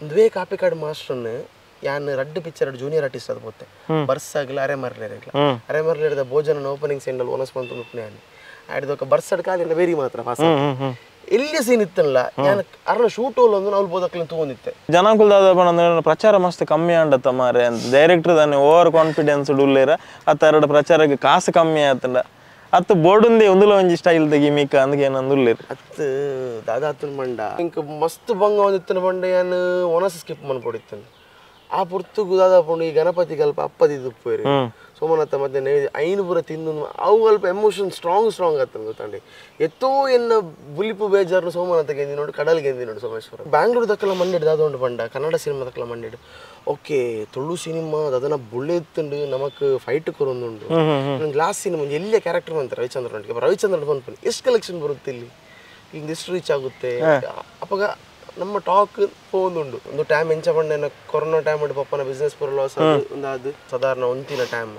ಒಂದುವೇ ಕಾಪಿಕಾಡ್ ಮಾಸ್ಟರ್ನ ಯಾನ್ ರಡ್ಡ್ picture junior artist ಅದು ಪೋತೆ ಬರ್ಸಾಗ್ಲ ಅರೆ ಮರ್ಲೇರೆಗ್ಲ ಅರೆ ಮರ್ಲೇರದ ಭೋಜನ ಓಪನಿಂಗ್ ಸೀನ್ ಒನಸ್ ಬಂತು ಯಾನ್ ಆಯ್ದೊಕ ಬರ್ಸಡ್ ಕಾಲಿಂದ ಬೇರಿ ಮಾತ್ರ ಪಾಸ್ ಎಲ್ಲಿ ಸೀನ್ ಇತ್ತಲ್ಲ ಯಾನ್ ಅರ್ನ ಶೂಟ್ ಹೋಲ್ ಒಂದು ಅವ್ಲು ಬೋದಕ್ಲ ತೂವೊಂದಿತ್ತೆ ಜನಕುಲ್ ದಾದ ಪಂಡ ಪ್ರಚಾರ ಮಸ್ತ್ ಕಮ್ಮಿ ಆಂಡತ್ತ ಮಾರೆ ಅಂತ ಡೈರೆಕ್ಟರ್ ದಾನೆ ಓವರ್ ಕಾನ್ಫಿಡೆನ್ಸ್ ಉಲ್ಲೇರ ಅತ್ತ ಅರಡ ಪ್ರಚಾರಕ್ಕೆ ಕಾಸು ಕಮ್ಮಿ ಆತಂಡ ಅತ್ತ ಬೋರ್ಡುಂದೆ ಒಂದುಲ ಒಂಜಿ ಸ್ಟೈಲ್ ದ ಗಿಮಿಕ್ ಅಂದ್ ಏನಂದ್ ಉಲ್ಲೇರ್ ಅತ್ತ ದಾದಾ ಅತ್ತನ ಮಂಡ ಇಂಕ ಮಸ್ತ್ ಬಂಗ ಒಂದಿತ್ತನ ಬಂಡ ಯಾನ್ ಒನಸ್ ಸ್ಕಿಪ್ ಮನ್ಪೊಡಿತ್ತನ ಆ ಪುರ್ತುಗು ದಾದಾ ಪಂಡು ಈ ಗಣಪತಿ ಗಲ್ಪ ಅಪ್ಪದಿದ್ದು ಪೋಯಿರಿ ಸೋಮನಾಥ ಮತ್ತೆ ನೈವೇದ್ಯ ಐನು ಪೂರ ತಿಂದು ಅವು ಅಲ್ಪ emotion strong strong ಆತನ ಗೊತ್ತಾಂಡಿ ಎತ್ತೋ ಎನ್ನ ಬುಲಿಪು ಬೇಜಾರು ಸೋಮನಾಥ ಗೆಂದಿ ನೋಡು ಕಡಲ್ ಗೆಂದಿ ನೋಡು ಸೋಮೇಶ್ವರ ಬ್ಯಾಂಗ್ಳೂರ್ ದಕ್ಕಲ ಮಂಡಿಡು ದಾದ ಉಂಡು ಪಂಡ ಕನ್ನಡ ಸಿನಿಮಾ ದಕ್ಕಲ ಮಂಡಿಡು ಓಕೆ ತುಳು ಸಿನಿಮಾ ಅದನ್ನ ಬುಳ್ಳೆತ್ತುಂಡು ನಮಕ್ ಫೈಟ್ ಕೊರೊಂದುಂಡು ನಂಗೆ ಲಾಸ್ಟ್ ಸಿನಿಮಾ ಎಲ್ಲಿಯ ಕ್ಯಾರೆಕ್ಟರ್ ಬಂತ ರವಿಚಂದ್ರನ್ ರವಿಚಂದ್ರನ್ ಬಂದ್ಪನಿ ಎಷ್ಟು ಕಲೆಕ್ಷನ್ ಬರುತ್ತೆ ಇಲ್ಲಿ ಇಲ್ಲಿ ಎಷ್ಟು ರೀಚ್ ಆಗುತ್ತೆ ಅಪ್ಪಾಗ ನಮ್ಮ ಟಾಕ್ ಪೋಂದುಂಡು ಒಂದು ಟೈಮ್ ಎಂಚ ಪಂಡ ಕೊರೋನಾ ಟೈಮ್ ಉಂಡು ಪಪ್ಪನ ಬಿಸ್ನೆಸ್ ಪೂರ ಲಾಸ್ ಒಂದು ಅದು ಸಾಧಾರಣ ಒಂತಿನ ಟೈಮ್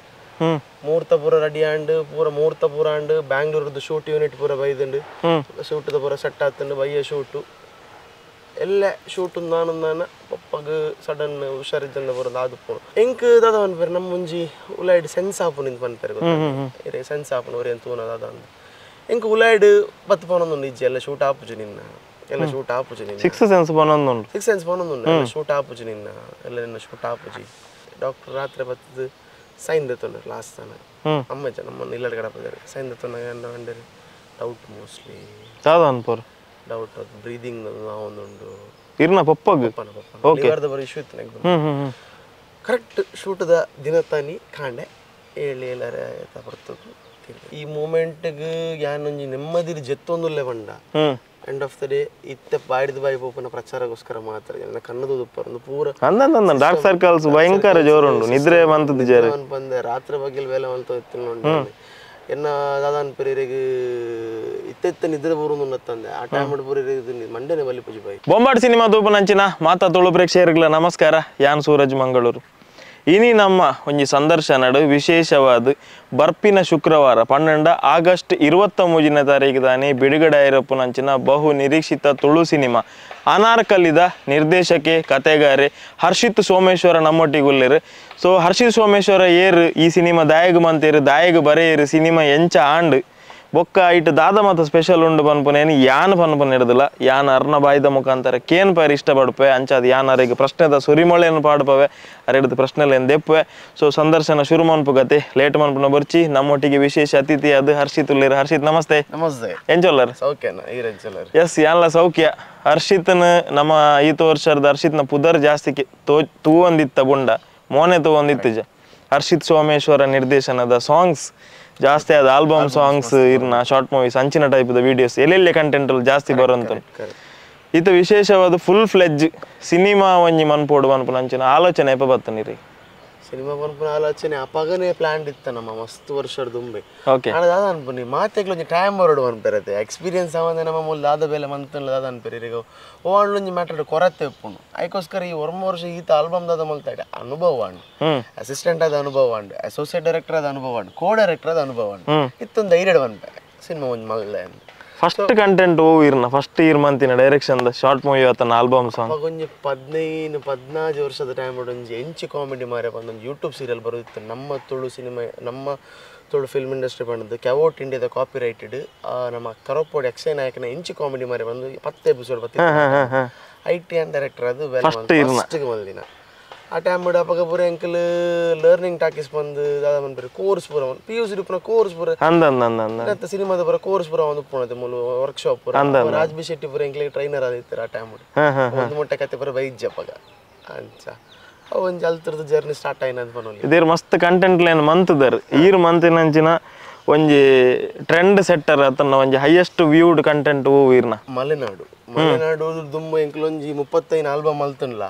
ಮುಹೂರ್ತ ಪೂರ ರೆಡಿ ಆಂಡ್ ಪೂರ ಮುಹೂರ್ತ ಪೂರ ಆಂಡ್ ಬ್ಯಾಂಗ್ಳೂರ್ದು ಶೂಟ್ ಯೂನಿಟ್ ಪೂರ ಬೈದುಂಡು ಶೂಟ್ದ ಪೂರ ಸೆಟ್ ಆತಂಡು ಬಯ್ಯ ಶೂಟು ಎಲ್ಲ ಶೂಟ್ ನಾನು ನಾನು ಪಪ್ಪಗ್ ಸಡನ್ ಹುಷಾರಿದ್ದಂದ ಪೂರ ದಾದು ಪೋನು ಎಂಕ್ ದಾದ ಪನ್ಪೇರು ನಮ್ಮ ಒಂಜಿ ಉಲೈಡ್ ಸೆನ್ಸ್ ಆಪುನು ಇಂದ್ ಪನ್ಪೇರು ಸೆನ್ಸ್ ಆಪುನು ಒರಿಯನ್ ತೂನ ದಾದ ಅಂದ್ ಎಂಕ್ ಉಲೈಡ್ ಬತ್ತು ಪೋನೊಂದುಂಡು ಇಜ್ಜಿ ಎಲ್ಲ ಶೂಟ್ ಆಪುಜಿ ನಿನ್ನ ಎಲ್ಲ ಶೂಟ್ ಆಪುಜಿ ನಿನ್ನ ಸಿಕ್ಸ್ ಸೆನ್ಸ್ ಪೋನೊಂದುಂಡು ಸಿಕ್ಸ್ ಸೆನ್ಸ್ ಪೋನೊಂದುಂಡು ಎಲ್ಲ ಶೂಟ್ ಆಪುಜಿ ನಿನ್ನ ಎಲ್ಲ ನಿನ್ನ ಶೂಟ್ ಆಪುಜಿ ಡಾಕ್ಟರ್ ರಾತ್ರಿ ಬತ್ತದು ಸೈನ್ ದೆತ್ತೊಂಡರು ಲಾಸ್ಟ್ ತಾನೆ ಅಮ್ಮಜ್ಜ ನಮ್ಮನ್ನು ಇಲ್ಲಡೆ ಕಡಪದಾರೆ ಸೈನ್ ದೆತ್ತೊಂಡಾಗ ಅಂಡರ್ ಡೌಟ್ ಮೋಸ್ಟ್ಲಿ ದಾದ ಅನ್ಪೋರು ಡೌಟ್ ಅದು ಬ್ರೀದಿಂಗ್ ಒಂದುಂಡು ಇರ್ನ ಪಪ್ಪಗ್ ಪಪ್ಪನ ಪಪ್ಪನ ಲಿವರ್ದ ಬರೋ ಇಶ್ಯೂ ಇತ್ತು ನಂಗೆ ಕರೆಕ್ಟ್ ಶೂಟದ ದಿನ ತಾನಿ ಕಾಂಡೆ ಏಳು ಏಳರೆ ಬರ್ತದೆ ಈ ಮೂಮೆಂಟ್ಗೆ ಯಾನೊಂಜಿ ನೆಮ್ಮದಿರಿ ಜೆತ್ತೊಂದುಲ್ಲೆ ಬಂಡ end of the day ಇತ್ತೆ ಬಾಡಿದ ಬಾಯಿ ಪೋಪನ ಪ್ರಚಾರಕ್ಕೋಸ್ಕರ ಮಾತ್ರ ನನ್ನ ಕಣ್ಣದು ಒಂದು ಪೂರ ಅಂದಂದ ಡಾರ್ಕ್ ಸರ್ಕಲ್ಸ್ ಭಯಂಕರ ಜೋರುಂಡು ನಿದ್ರೆ ಬಂತದ್ದು ಜೇರು ಬಂದೆ ರಾತ್ರಿ ಬಗ್ಗೆ ಬೇಲೆ ಬಂತು ಇತ್ತು ಎನ್ನ ದಾದಾನ್ ಪೆರಿಯರಿಗೆ ಇತ್ತೆ ನಿದ್ರೆ ಬರುವಂತಂದೆ ಆ ಟೈಮ್ ಪೂರ ಮಂಡನೆ ಬಲಿ ಪೂಜೆ ಬಾಯಿ ಬೊಂಬಾಟ್ ಸಿನಿಮಾ ತೂಪನಂಚಿನ ಮಾತಾ ತುಳು ಪ್ರೇಕ್ಷಕರಿಗಳ ನಮಸ್ಕಾರ. ಯಾನ್ ಸೂರಜ್ ಮಂಗಳೂರು. ಇನಿ ನಮ್ಮ ಒಂಜಿ ಸಂದರ್ಶನಡು ವಿಶೇಷವಾದ ಬರ್ಪಿನ ಶುಕ್ರವಾರ 12 ಆಗಸ್ಟ್ 23ನೇ ತಾರೀಕು ದಾನಿ ಬಿಡುಗಡೆ ಆಯಿರಪ್ಪನಂಚಿನ ಬಹು ನಿರೀಕ್ಷಿತ ತುಳು ಸಿನಿಮಾ ಅನಾರ್ಕಲಿದ ನಿರ್ದೇಶಕೆ ಕತೆಗಾರೆ ಹರ್ಷಿತ್ ಸೋಮೇಶ್ವರ ನಮ್ಮೊಟ್ಟಿಗುಲ್ಲೇರು. ಸೊ ಹರ್ಷಿತ್ ಸೋಮೇಶ್ವರ ಏರು ಈ ಸಿನಿಮಾ ದಾಯಗ ಮಂತೇರು ದಾಯಗ ಬರೆಯರು ಸಿನಿಮಾ ಎಂಚ ಆಂಡ್ ಬೊಕ್ಕ ಐಟ್ ದಾದ ಮಾತ ಸ್ಪೆಷಲ್ ಉಂಡು ಪನ್ಪುನೇನು ಯಾನ್ ಪನ್ಪುನ ಹಿಡ್ದಿಲ್ಲ ಯಾನ್ ಅರ್ನ ಬಾಯ್ದ ಮುಖಾಂತರ ಕೇನ್ ಪೈರ್ ಇಷ್ಟಪಡ್ಪೆ ಅಂಚಾದ ಯಾನ್ ಅರೆಗ್ ಪ್ರಶ್ನೆದ ಸುರಿಮಳೆಯನ್ನು ಪಾಡ್ಪವೆ ಅರೆಡ್ದು ಪ್ರಶ್ನೆಲೇನು ದೆಪ್ಪುವೆ. ಸೊ ಸಂದರ್ಶನ ಶುರು ಮನ್ಪು ಗತೆ ಲೇಟ್ ಮನ್ಪುನ ಬರ್ಚಿ ನಮ್ಮೊಟ್ಟಿಗೆ ವಿಶೇಷ ಅತಿಥಿ ಅದು ಹರ್ಷಿತ್ ಉಲ್ಲೇರು. ಹರ್ಷಿತ್ ನಮಸ್ತೆ. ನಮಸ್ತೆ. ಎಂಚೊಲ್ಲರ್? ಸೌಖ್ಯನ ಈರೆಂಚೊಲ್ಲರ್? ಎಸ್ ಯಾನ್ಲ ಸೌಖ್ಯ. ಹರ್ಷಿತ್ನ ನಮ್ಮ ಈತ ವರ್ಷದ ಹರ್ಷಿತ್ನ ಪುದರ್ ಜಾಸ್ತಿ ತೂವಂದಿತ್ತ ಬುಂಡ ಮೋನೆ ತೂವಂದಿತ್ತಿಜ. ಹರ್ಷಿತ್ ಸೋಮೇಶ್ವರ ನಿರ್ದೇಶನದ ಸಾಂಗ್ಸ್ ಜಾಸ್ತಿ ಆದ ಆಲ್ಬಮ್ ಸಾಂಗ್ಸ್ ಇರ್ನ ಶಾರ್ಟ್ ಮೂವೀಸ್ ಅಂಚಿನ ಟೈಪ್ದ ವಿಡಿಯೋಸ್ ಎಲ್ಲೆಲ್ಲಿ ಕಂಟೆಂಟ್ ಜಾಸ್ತಿ ಬರುವಂತ ಇದು ವಿಶೇಷವಾದ full fledge cinema ಒಂಜಿ ಮನ್ಪೋಡು ಮನ್ಪುನ ಅಂಚಿನ ಆಲೋಚನೆ ಎಪ್ಪ ಬತ್ತನಿರಿ? ಸಿನಿಮಾ ಮನ್ಪುನ ಆಲೋಚನೆ ಅಪಗನೇ ಪ್ಲಾನ್ ಇತ್ತ ನಮ್ಮ ಮಸ್ತ್ ವರ್ಷದ ದುಂಬೆ. ಓಕೆ ದಾದ ಅನ್ಪುನಿ ಮಾತೆಗ್ಲ ಒಂಜಿ ಟೈಮ್ ಬರೋಡು ಅನ್ಪೇರತೆ ಎಕ್ಸ್ಪೀರಿಯನ್ಸ್ ಅವಂದೆ ನಮ್ಮ ಮೂಲ ದಾದ ಬೇಲೆ ಮಂತಲ್ಲ ದಾದ ಅನ್ಪೇರಿ ಈಗ ಓ ಒಂಜಿ ಮ್ಯಾಟರ್ ಕೊರತೆ ಉಪ್ಪುಂಡು ಐಕೋಸ್ಕರ ಈ ಒರ್ಮ ವರ್ಷ ಈತ ಆಲ್ಬಮ್ ದಾದ ಮಲ್ತಾಡ ಅನುಭವ ಅಂಡು ಅಸಿಸ್ಟೆಂಟ್ ಆದ ಅನುಭವ ಅಂಡು ಅಸೋಸಿಯೇಟ್ ಡೈರೆಕ್ಟರ್ ಆದ ಅನುಭವ ಅಂಡು ಕೋ ಡೈರೆಕ್ಟರ್ ಆದ ಅನುಭವ ಅಂಡು ಇತ್ತೊಂದು ಧೈರ್ಯ ಅನ್ಪೆ ಸಿನಿಮಾ ಒಂಜಿ ಮಲ್ಲೆ. ಫಸ್ಟ್ ಕಂಟೆಂಟ್ ಓ ಇರ್ನ ಫಸ್ಟ್ ಇಯರ್ ಮಂತಿನ direction the short movie ಆತನ ಆಲ್ಬಮ್ ಸಾಂಗ್ ಒಂಜಿ 15 14 ವರ್ಷದ ಟೈಮ್ ಒಂಜಿ ಎಂಚಿ ಕಾಮಿಡಿ ಮಾರೆ ಒಂದು ಯೂಟ್ಯೂಬ್ ಸೀರಿಯಲ್ ಬರುತ್ತಿತ್ತು ನಮ್ಮ ತುಳು ಸಿನಿಮಾ ನಮ್ಮ ತುಳು ಫಿಲ್ಮ್ ಇಂಡಸ್ಟ್ರಿ ಬಂದದ್ದು ಕ್ಯಾವೋಟ್ ಇಂಡಿಯಾದ ಕಾಪಿ ರೈಟೆಡ್ ನಮ್ಮ ಕರೋಪೋಡಿ ಅಕ್ಷಯ್ ನಾಯಕನ ಎಂಚಿ ಕಾಮಿಡಿ ಮಾರೆ ಬಂದು 10 ಎಪಿಸೋಡ್ ಬತ್ತಿತ್ತು. I T and director ಅದು ಫಸ್ಟ್ ಮಲ್ದಿನ ಆ ಟೈಮ್ ಅಪ್ಪಗ ಪೂರ uncle learning talkies ಬಂದು ದಾದ ಮನ್ಪೇರು ಕೋರ್ಸ್ ಪೂರ P U C ಪೂರ ಕೋರ್ಸ್ ಪೂರ ಸಿನಿಮಾದ ಪೂರ ಕೋರ್ಸ್ ಪೂರ ಒಂದು ಪೋಣತೆ ಮೂಲು ವರ್ಕ್ಶಾಪ್ ಪೂರ ರಾಜ್ ಬಿ ಶೆಟ್ಟಿ ಪೂರ ಎಂಕ್ಲಿಗೆ ಟ್ರೈನರ್ ಆದಿತ್ತಾರೆ ಆ ಟೈಮ್ ಒಂದು ಮೊಟ್ಟೆ ಕತೆ ಪೂರ ಬೈಜ್ಜ ಅಪ್ಪಗ ಅಂಚ ಒಂಜಿ ಅಲ್ತರದ ಜರ್ನಿ ಸ್ಟಾರ್ಟ್ ಆಯ್ನ ಅಂತ ಪನೊಲಿ. ಇದೇರ್ ಮಸ್ತ್ ಕಂಟೆಂಟ್ ಲೈನ್ ಮಂತದರ್ ಈರ್ ಮಂತಿನಂಚಿನ ಒಂಜಿ ಟ್ರೆಂಡ್ ಸೆಟ್ಟರ್ ಅತನ ಒಂಜಿ highest viewed content ಓ ಇರ್ನ ಮಲೆನಾಡು. ಮಲೆನಾಡು ದುಂಬು ಎಂಕ್ಲೊಂಜಿ 35 ಆಲ್ಬಮ್ ಮಲ್ತನ್ಲ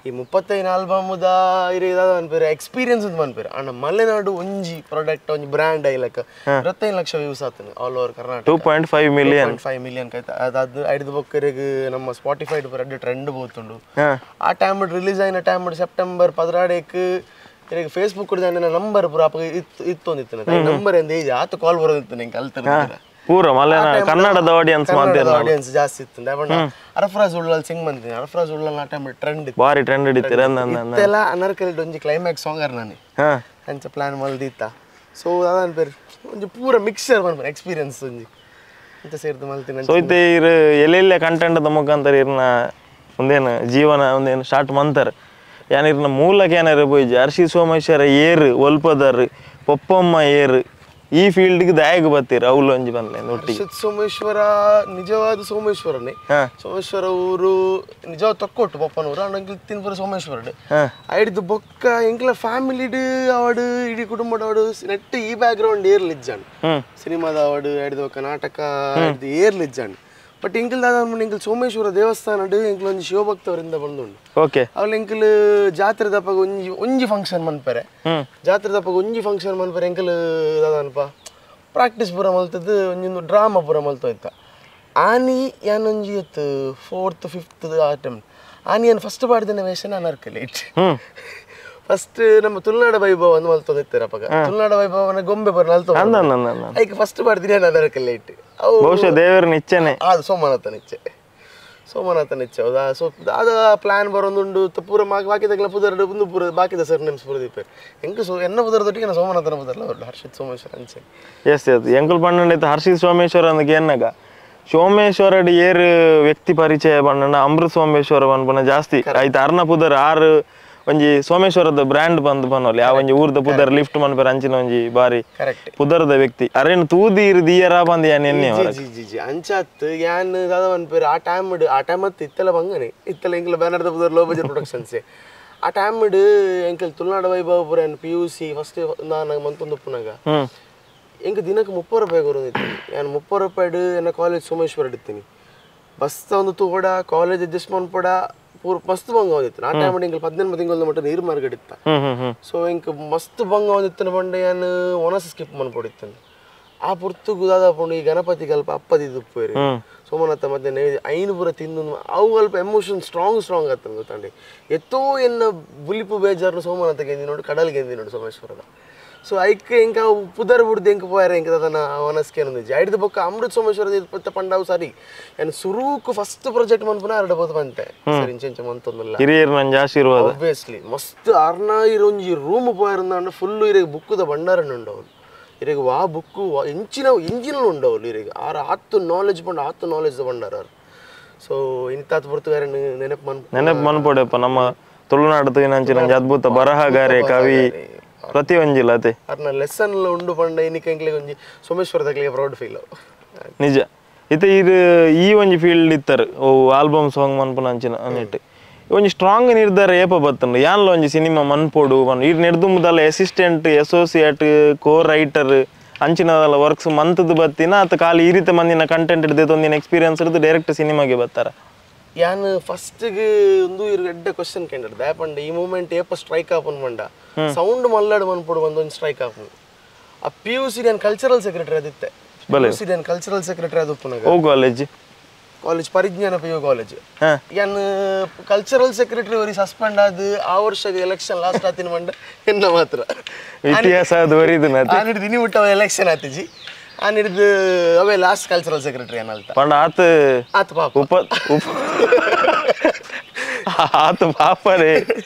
ಈ 35 ಆಲ್ಬಮ್ the ಇರೆ ದಾದ ಅನ್ಪೇರು ಎಕ್ಸ್ಪೀರಿಯನ್ಸ್ ಅಂತ ಅನ್ಪೇರು ಅಣ್ಣ ಮಲೆನಾಡು ಒಂಜಿ ಪ್ರಾಡಕ್ಟ್ ಒಂಜಿ ಬ್ರ್ಯಾಂಡ್ ಐಲಕ 25 ಲಕ್ಷ ವ್ಯೂಸ್ ಆತನ all over Karnataka 2.5 million 2.5 million ಕೈತ ಅದಾದ ಐದು ಬೊಕ್ಕರಿಗೆ ನಮ್ಮ ಸ್ಪಾಟಿಫೈಡ್ ರಡ್ಡು ಟ್ರೆಂಡ್ ಬೋತುಂಡು. ಆ ಟೈಮ್ ರಿಲೀಸ್ ಆಯಿನ ಟೈಮ್ ಸೆಪ್ಟೆಂಬರ್ 16 ಈಗ ಫೇಸ್ಬುಕ್ ನಂಬರ್ ಪೂರ ಅಪ್ಪ ಇತ್ತೊಂದಿತ್ತು ನಂಬರ್ ಎಂದ ಏಜ್ ಆತ ಕಾಲ್ ಬರೋದಿತ್ತು ನಂಗೆ ಅಲ್ತರ ಪೂರ ಮಲೆನಾಡ ಕನ್ನಡದ ಆಡಿಯನ್ಸ್ ಮಾತ್ರ ಆಡಿಯನ್ಸ್ ಜಾಸ್ತಿ ಇತ್ತು. ಬಟ್ ಅರಫರಾಜ್ ಉಳ್ಳಾಲ್ ಸಿಂಗ್ ಬಂದಿನಿ, ಅರಫರಾಜ್ ಉಳ್ಳಾಲ್ ಆ ಟೈಮ್ ಟ್ರೆಂಡ್ ಇತ್ತು, ಬಾರಿ ಟ್ರೆಂಡ್ ಇತ್ತು. ಇತ್ತೆಲ್ಲ ಅನಾರ್ಕಲಿ ಒಂಜಿ ಕ್ಲೈಮ್ಯಾಕ್ಸ್ ಸಾಂಗ್ ಅರ್ ನಾನು ಅಂಚ ಪ್ಲಾನ್ ಮಲ್ದಿತ್ತ. ಸೊ ಅದಾನ ಪೇರು ಒಂಜಿ ಪೂರ ಮಿಕ್ಸರ್ ಮನ್ಪುನ ಎಕ್ಸ್ಪೀರಿಯನ್ಸ್ ಒಂಜಿ ಅಂತ ಸೇರ್ದು ಮಲ್ತಿನ. ಸೊ ಇತ್ತೆ ಇರು ಎಲ್ಲೆಲ್ಲ ಕಂಟೆಂಟ್ ದ ಮುಖಾಂತರ ಇರ್ನ ಒಂದೇನು ಜೀವನ ಒಂದೇನು ಸ್ಟಾರ್ಟ್ ಮಂತಾರೆ. ಯಾನ್ ಇರ್ನ ಮೂಲಕ ಏನಾರು ಪೋಯಿಜಿ ಹರ್ಷಿತ್ ಸೋಮೇಶ್ವರ ಏರು ಒಲ್ಪದಾರು ಪೊಪ್ಪಮ್ಮ ಏರು ಈ ಫೀಲ್ಡ್ಗೆ ದಾಯಕ ಬತ್ತೀರ ಅವ್ಲು ಒಂಜಿ ಬಂದ್ಲೆ ಒಟ್ಟಿಗೆ. ಹರ್ಷಿತ್ ಸೋಮೇಶ್ವರ ನಿಜವಾದ ಸೋಮೇಶ್ವರನೇ, ಸೋಮೇಶ್ವರ ಊರು ನಿಜವಾದ ತೊಕ್ಕೊಟ್ಟು ಪೊಪ್ಪನೂರು ಅಂಡ್ ತಿನ್ಪುರ ಸೋಮೇಶ್ವರಡು ಐಡ್ದು ಬೊಕ್ಕ ಎಂಕ್ಲ ಫ್ಯಾಮಿಲಿಡ್ ಅವಾಡು ಇಡೀ ಕುಟುಂಬದ ಅವಾಡು ನೆಟ್ ಈ ಬ್ಯಾಕ್ ಗ್ರೌಂಡ್ ಏರ್ಲಿ ಇಜ್ಜಾಂಡ್, ಸಿನಿಮಾದ ಅವಾಡು ಐಡ್ದು ಬೊಕ್ಕ ನಾಟಕ ಐಡ್ದು ಏರ್ಲಿ ಇಜ್ಜಾಂಡ್. ಬಟ್ ಎಂಕಲ್ ದಾದ ಎಂಕಲ್ ಸೋಮೇಶ್ವರ ದೇವಸ್ಥಾನ ಎಂಕಲ್ ಒಂಜಿ ಶಿವಭಕ್ತವರಿಂದ ಬಂದುಂಡು. ಓಕೆ ಅವಳು ಎಂಕಲ್ ಜಾತ್ರೆ ದಪ್ಪಗ ಒಂಜಿ ಒಂಜಿ ಫಂಕ್ಷನ್ ಮನ್ಪರೆ, ಜಾತ್ರೆ ದಪ್ಪಗ ಒಂಜಿ ಫಂಕ್ಷನ್ ಮನ್ಪರೆ ಎಂಕಲ್ ದಾದನಪ ಪ್ರಾಕ್ಟೀಸ್ ಪೂರ ಮಲ್ತದ್ದು ಒಂಜೊಂದು ಡ್ರಾಮಾ ಪೂರ ಮಲ್ತೋಯ್ತ. ಆನಿ ಯಾನೊಂಜಿ ಇತ್ತು 4th 5th ಆ ಟೈಮ್ ಆನಿ ಏನು ಫಸ್ಟ್ ಪಾಡ್ದಿನ ವೇಷನ ಅನಾರ್ಕಲಿ it. First ನಮ್ಮ ತುಳುನಾಡ ವೈಭವ ಒಂದು ಮಲ್ತೊಂದಿತ್ತಾರೆ ಅಪ್ಪಗ, ತುಳುನಾಡ ವೈಭವನ ಗೊಂಬೆ ಬರ ನಲ್ತೊ ಐಕ್ ಫಸ್ಟ್ ಪಾಡ್ದಿನ ಅನಾರ್ಕಲಿ it. ಬಹುಶಃ ದೇವರ ನಿಚ್ಚನೆ ಅದು ಸೋಮನಾಥನ ಇಚ್ಛೆ, ಸೋಮನಾಥನ ಇಚ್ಛೆ ಹೌದಾ. ಸೊ ದಾದ ಪ್ಲಾನ್ ಬರೋದುಂಡು ಪೂರ ಬಾಕಿದಾಗಲ ಪುದರ್ ಒಂದು ಪೂರ ಬಾಕಿದ ಸರ್ ನೇಮ್ಸ್ ಪೂರ ದೀಪೇರ್ ಎಂಕ್ ಸೊ ಎನ್ನ ಪುದರ್ ದೊಟ್ಟಿಗೆ ನಾನು ಸೋಮನಾಥನ ಪುದರ್ಲ ಬರಲು ಹರ್ಷಿತ್ ಸೋಮೇಶ್ವರ ಅಂಚೆ. ಎಸ್ ಎಸ್ ಎಂಕುಲ್ ಪಣ್ಣಂಡೈತೆ ಹರ್ಷಿತ್ ಸೋಮೇಶ್ವರ ಅಂದಕ್ಕೆ ಎನ್ನಾಗ ಸೋಮೇಶ್ವರಡ್ ಏರು ವ್ಯಕ್ತಿ ಪರಿಚಯ ಪಣ್ಣಂಡ ಅಮೃತ್ ಸೋಮೇಶ್ವರ ಪನ್ಪುನ ಜಾಸ್ತಿ ಆಯ್ತು. ಅರ್ನ ಪುದರ್ ಆರು ಒಂಜಿ ಸೋಮೇಶ್ವರದ ಬ್ರ್ಯಾಂಡ್ ಬಂದು ಪನ್ನೋಲಿ ಆ ಒಂಜಿ ಊರ್ದ ಪುದರ್ ಲಿಫ್ಟ್ ಮನ್ಪೇರ್ ಅಂಚಿನ ಒಂಜಿ ಬಾರಿ ಪುದರ್ದ ವ್ಯಕ್ತಿ ಅರೇನು ತೂದಿ ಇರು ದಿಯರ ಬಂದು ಯಾನ್ ಎನ್ನೆ G G G ಅಂಚಾತ್ ಯಾನ್ ದಾದ ಮನ್ಪೇರ್ ಆ ಟೈಮ್ ಆ ಟೈಮ್ ಅತ್ತು ಇತ್ತೆಲ್ಲ ಬಂಗನೆ ಇತ್ತೆಲ್ಲ ಎಂಕಲ್ ಬ್ಯಾನರ್ದ ಪುದರ್ low budget productions ಆ ಟೈಮ್ ಎಂಕಲ್ ತುಳುನಾಡ ವೈಭವ ಪುರ PUC first ನಾನು ಮಂತೊಂದು ಉಪ್ಪುನಾಗ ಎಂಕ್ ದಿನಕ್ಕೆ 30 ರೂಪಾಯಿ ಕೊರೊಂದಿತ್ತೀನಿ. ಯಾನ್ 30 ರೂಪಾಯಿ ಎನ್ನ ಕಾಲೇಜ್ ಸೋಮೇಶ್ವರ ಇಡ್ತೀನಿ, ಬಸ್ ಒಂದು ತೂಡ ಕಾಲೇಜ್ ಅಡ್ಜಸ್ಟ್ ಮನ್ಪಡ ಪೂರ ಮಸ್ತ್ ಬಂಗ ಒಂದಿತ್ತು. ಆ ಟೈಮ್ ಎಂಕಲ್ 18 ತಿಂಗಳ ಮಟ್ಟ ನೀರು ಮಾರ್ಕೆಟ್ ಇತ್ತ. ಸೊ ಎಂಕ್ ಮಸ್ತ್ ಬಂಗ ಒಂದಿತ್ತು ಪಂಡ ಯಾನ್ ಒನಸ್ ಸ್ಕಿಪ್ ಮನ್ಪೊಡಿತ್ತೇನೆ. ಆ ಪುರ್ತುಗು ದಾದ ಪಂಡು ಈ ಗಣಪತಿ ಕಲ್ಪ ಅಪ್ಪದಿದ್ದು ಪೋಯಿರಿ ಸೋಮನಾಥ ಮತ್ತೆ ನೈವೇದ್ಯ ಐನು ಪೂರ ತಿಂದು ಅವು ಅಲ್ಪ emotion strong strong ಆಗ್ತದೆ ಗೊತ್ತಂడి. ಎತ್ತೋ ಎನ್ನ ಬುಲಿಪು ಬೇಜಾರು ಸೋಮನಾಥ ಗೆಂದಿ ನೋಡು ಕಡಲ್ ಗೆಂದಿ ನೋಡು ಸೋಮೇಶ್ವರದ. ಸೊ ಐಕ್ ಎಂಕ ಪುದರ್ ಬುಡ್ದು ಎಂಕ ಪೋಯಾರ ಎಂಕ ದಾದನ ಒನಸ್ಕೆ ಅನ್ನೊಂದಿಜ್ಜಿ. ಐಡ್ದು ಬೊಕ್ಕ ಅಮೃತ್ ಸೋಮೇಶ್ವರದ ಪಂಡಾವು ಸರಿ ಯಾನ್ ಸುರೂಕು ಫಸ್ಟ್ ಪ್ರಾಜೆಕ್ಟ್ ಮನ್ಪುನ ಅರಡ ಬೋದು ಬಂತೆ ಸರಿ ಇಂಚ ಇಂಚ ಮಂತೊಂದುಲ್ಲ ಹಿರಿಯರ್ ನಂಜಿ ಆಶೀರ್ವಾದ ಆಬ್ವಿಯಸ್ಲಿ ಮಸ್ತ್ ಅರ್ನ ಇರೊಂಜಿ ರೂಮ್ ಪೋಯರಂದಾಂಡ ಫುಲ್ ಇರೆಗ್ ಬುಕ್ಕುದ ಭಂಡಾರನ ಉಂಡವಳು ಇರೆಗ್ ವಾ ಬುಕ್ಕು ಇಂಚಿನ ಇಂಜಿನ ಉಂಡವಳು ಇರೆಗ್ ಆರ ಆತು ನಾಲೆಜ್ ಪಂಡ ಆತು ನಾಲೆಜ್ ಭಂಡಾರ. ಸೊ ಇಂತಾತ್ ಪೊರ್ತು ಬೇರೆ ನೆನಪು ಮನ್ ನೆನಪು ಮನ್ಪೊಡೆಪ್ಪ ನಮ್ಮ ತುಳುನಾಡು ತೂಯಿನಂಚಿನ ಒಂಜಿ ಅದ್ಭುತ ಬರಹಗಾರೆ ಕವಿ ಪ್ರತಿಯೊಂಜಿಲ ಅತೆ ಅರ್ನ ಲೆಸನ್ ಉಂಡು ಪಂಡ ಇನಿಕ ಎಂಕ್ಲೆಗ್ ಒಂಜಿ ಸೋಮೇಶ್ವರ ದಕ್ಲೆಗ್ ಪ್ರೌಡ್ ಫೀಲ್ ನಿಜ. ಇತ್ತೆ ಇರು ಈ ಒಂಜಿ ಫೀಲ್ಡ್ ಇತ್ತರ್ ಓ ಆಲ್ಬಮ್ ಸಾಂಗ್ ಮನ್ಪುನ ಅಂಚಿನ ಅನಿಟ್ ಒಂಜಿ ಸ್ಟ್ರಾಂಗ್ ನಿರ್ಧಾರ ಏಪ ಬತ್ತಂಡು ಯಾನ್ಲ ಒಂಜಿ ಸಿನಿಮಾ ಮನ್ಪೊಡು ಪನ್ ಇರ್ ನೆಡ್ದುಂಬುದಲ್ಲ ಅಸಿಸ್ಟೆಂಟ್ ಅಸೋಸಿಯೇಟ್ ಕೋ ರೈಟರ್ ಅಂಚಿನದಲ್ಲ ವರ್ಕ್ಸ್ ಮಂತದ್ದು ಬತ್ತಿನ ಅತ್ತ ಖಾಲಿ ಈ ರೀತಿ ಮಂದಿನ ಕಂಟೆಂಟ್ ಹಿಡ್ದು ಒಂದಿನ ಎಕ್ಸ್ಪೀರಿಯನ್ಸ್ ಹಿಡಿದು ಡೈರೆಕ್ಟ್ ಸಿನಿಮಾಗೆ ಬತ್ತಾರ. ಯಾನ್ ಫಸ್ಟ್ಗೆ ಒಂದು ಇರು ಎಡ್ಡೆ ಕ್ವಶನ್ ಕೇಂದ್ರ ದಾಪಂಡ ಈ ಮೂಮೆಂಟ್ ಏಪ ಸ್ಟ್ರೈಕ್ ಆಪನ್ ಮಂಡ ಸೌಂಡ್ ಮಲ್ಲಾಡು ಮನ್ಪೊಡು ಒಂದೊಂದು ಸ್ಟ್ರೈಕ್ ಆಪನ್. ಆ PUC ನಾನು ಕಲ್ಚರಲ್ ಸೆಕ್ರೆಟರಿ ಅದಿತ್ತೆ, PUC ನಾನು ಕಲ್ಚರಲ್ ಸೆಕ್ರೆಟರಿ ಅದು ಓ college college Parijnana PU college ಯಾನ್ ಕಲ್ಚರಲ್ ಸೆಕ್ರೆಟರಿ ಅವರಿಗೆ ಸಸ್ಪೆಂಡ್ ಆದ ಆ ವರ್ಷದ ಎಲೆಕ್ಷನ್ ಲಾಸ್ಟ್ ಆತಿನ ಮಂಡ ಎನ್ನ ಮಾತ್ರ ಇತಿಹಾಸ ಅದು ಆನಿಡ್ದು ಇನಿ ಮುಟ್ಟ ಎಲೆಕ್ಷನ್ ಆತಿಜಿ ಆನಿಡ್ದು ಅವೇ last cultural secretary ಅನ್ನಲ್ತ ಪಂಡ ಆತ ಆತ ಪಾಪ ಉಪ ಉಪ ಆತ ಪಾಪರೇ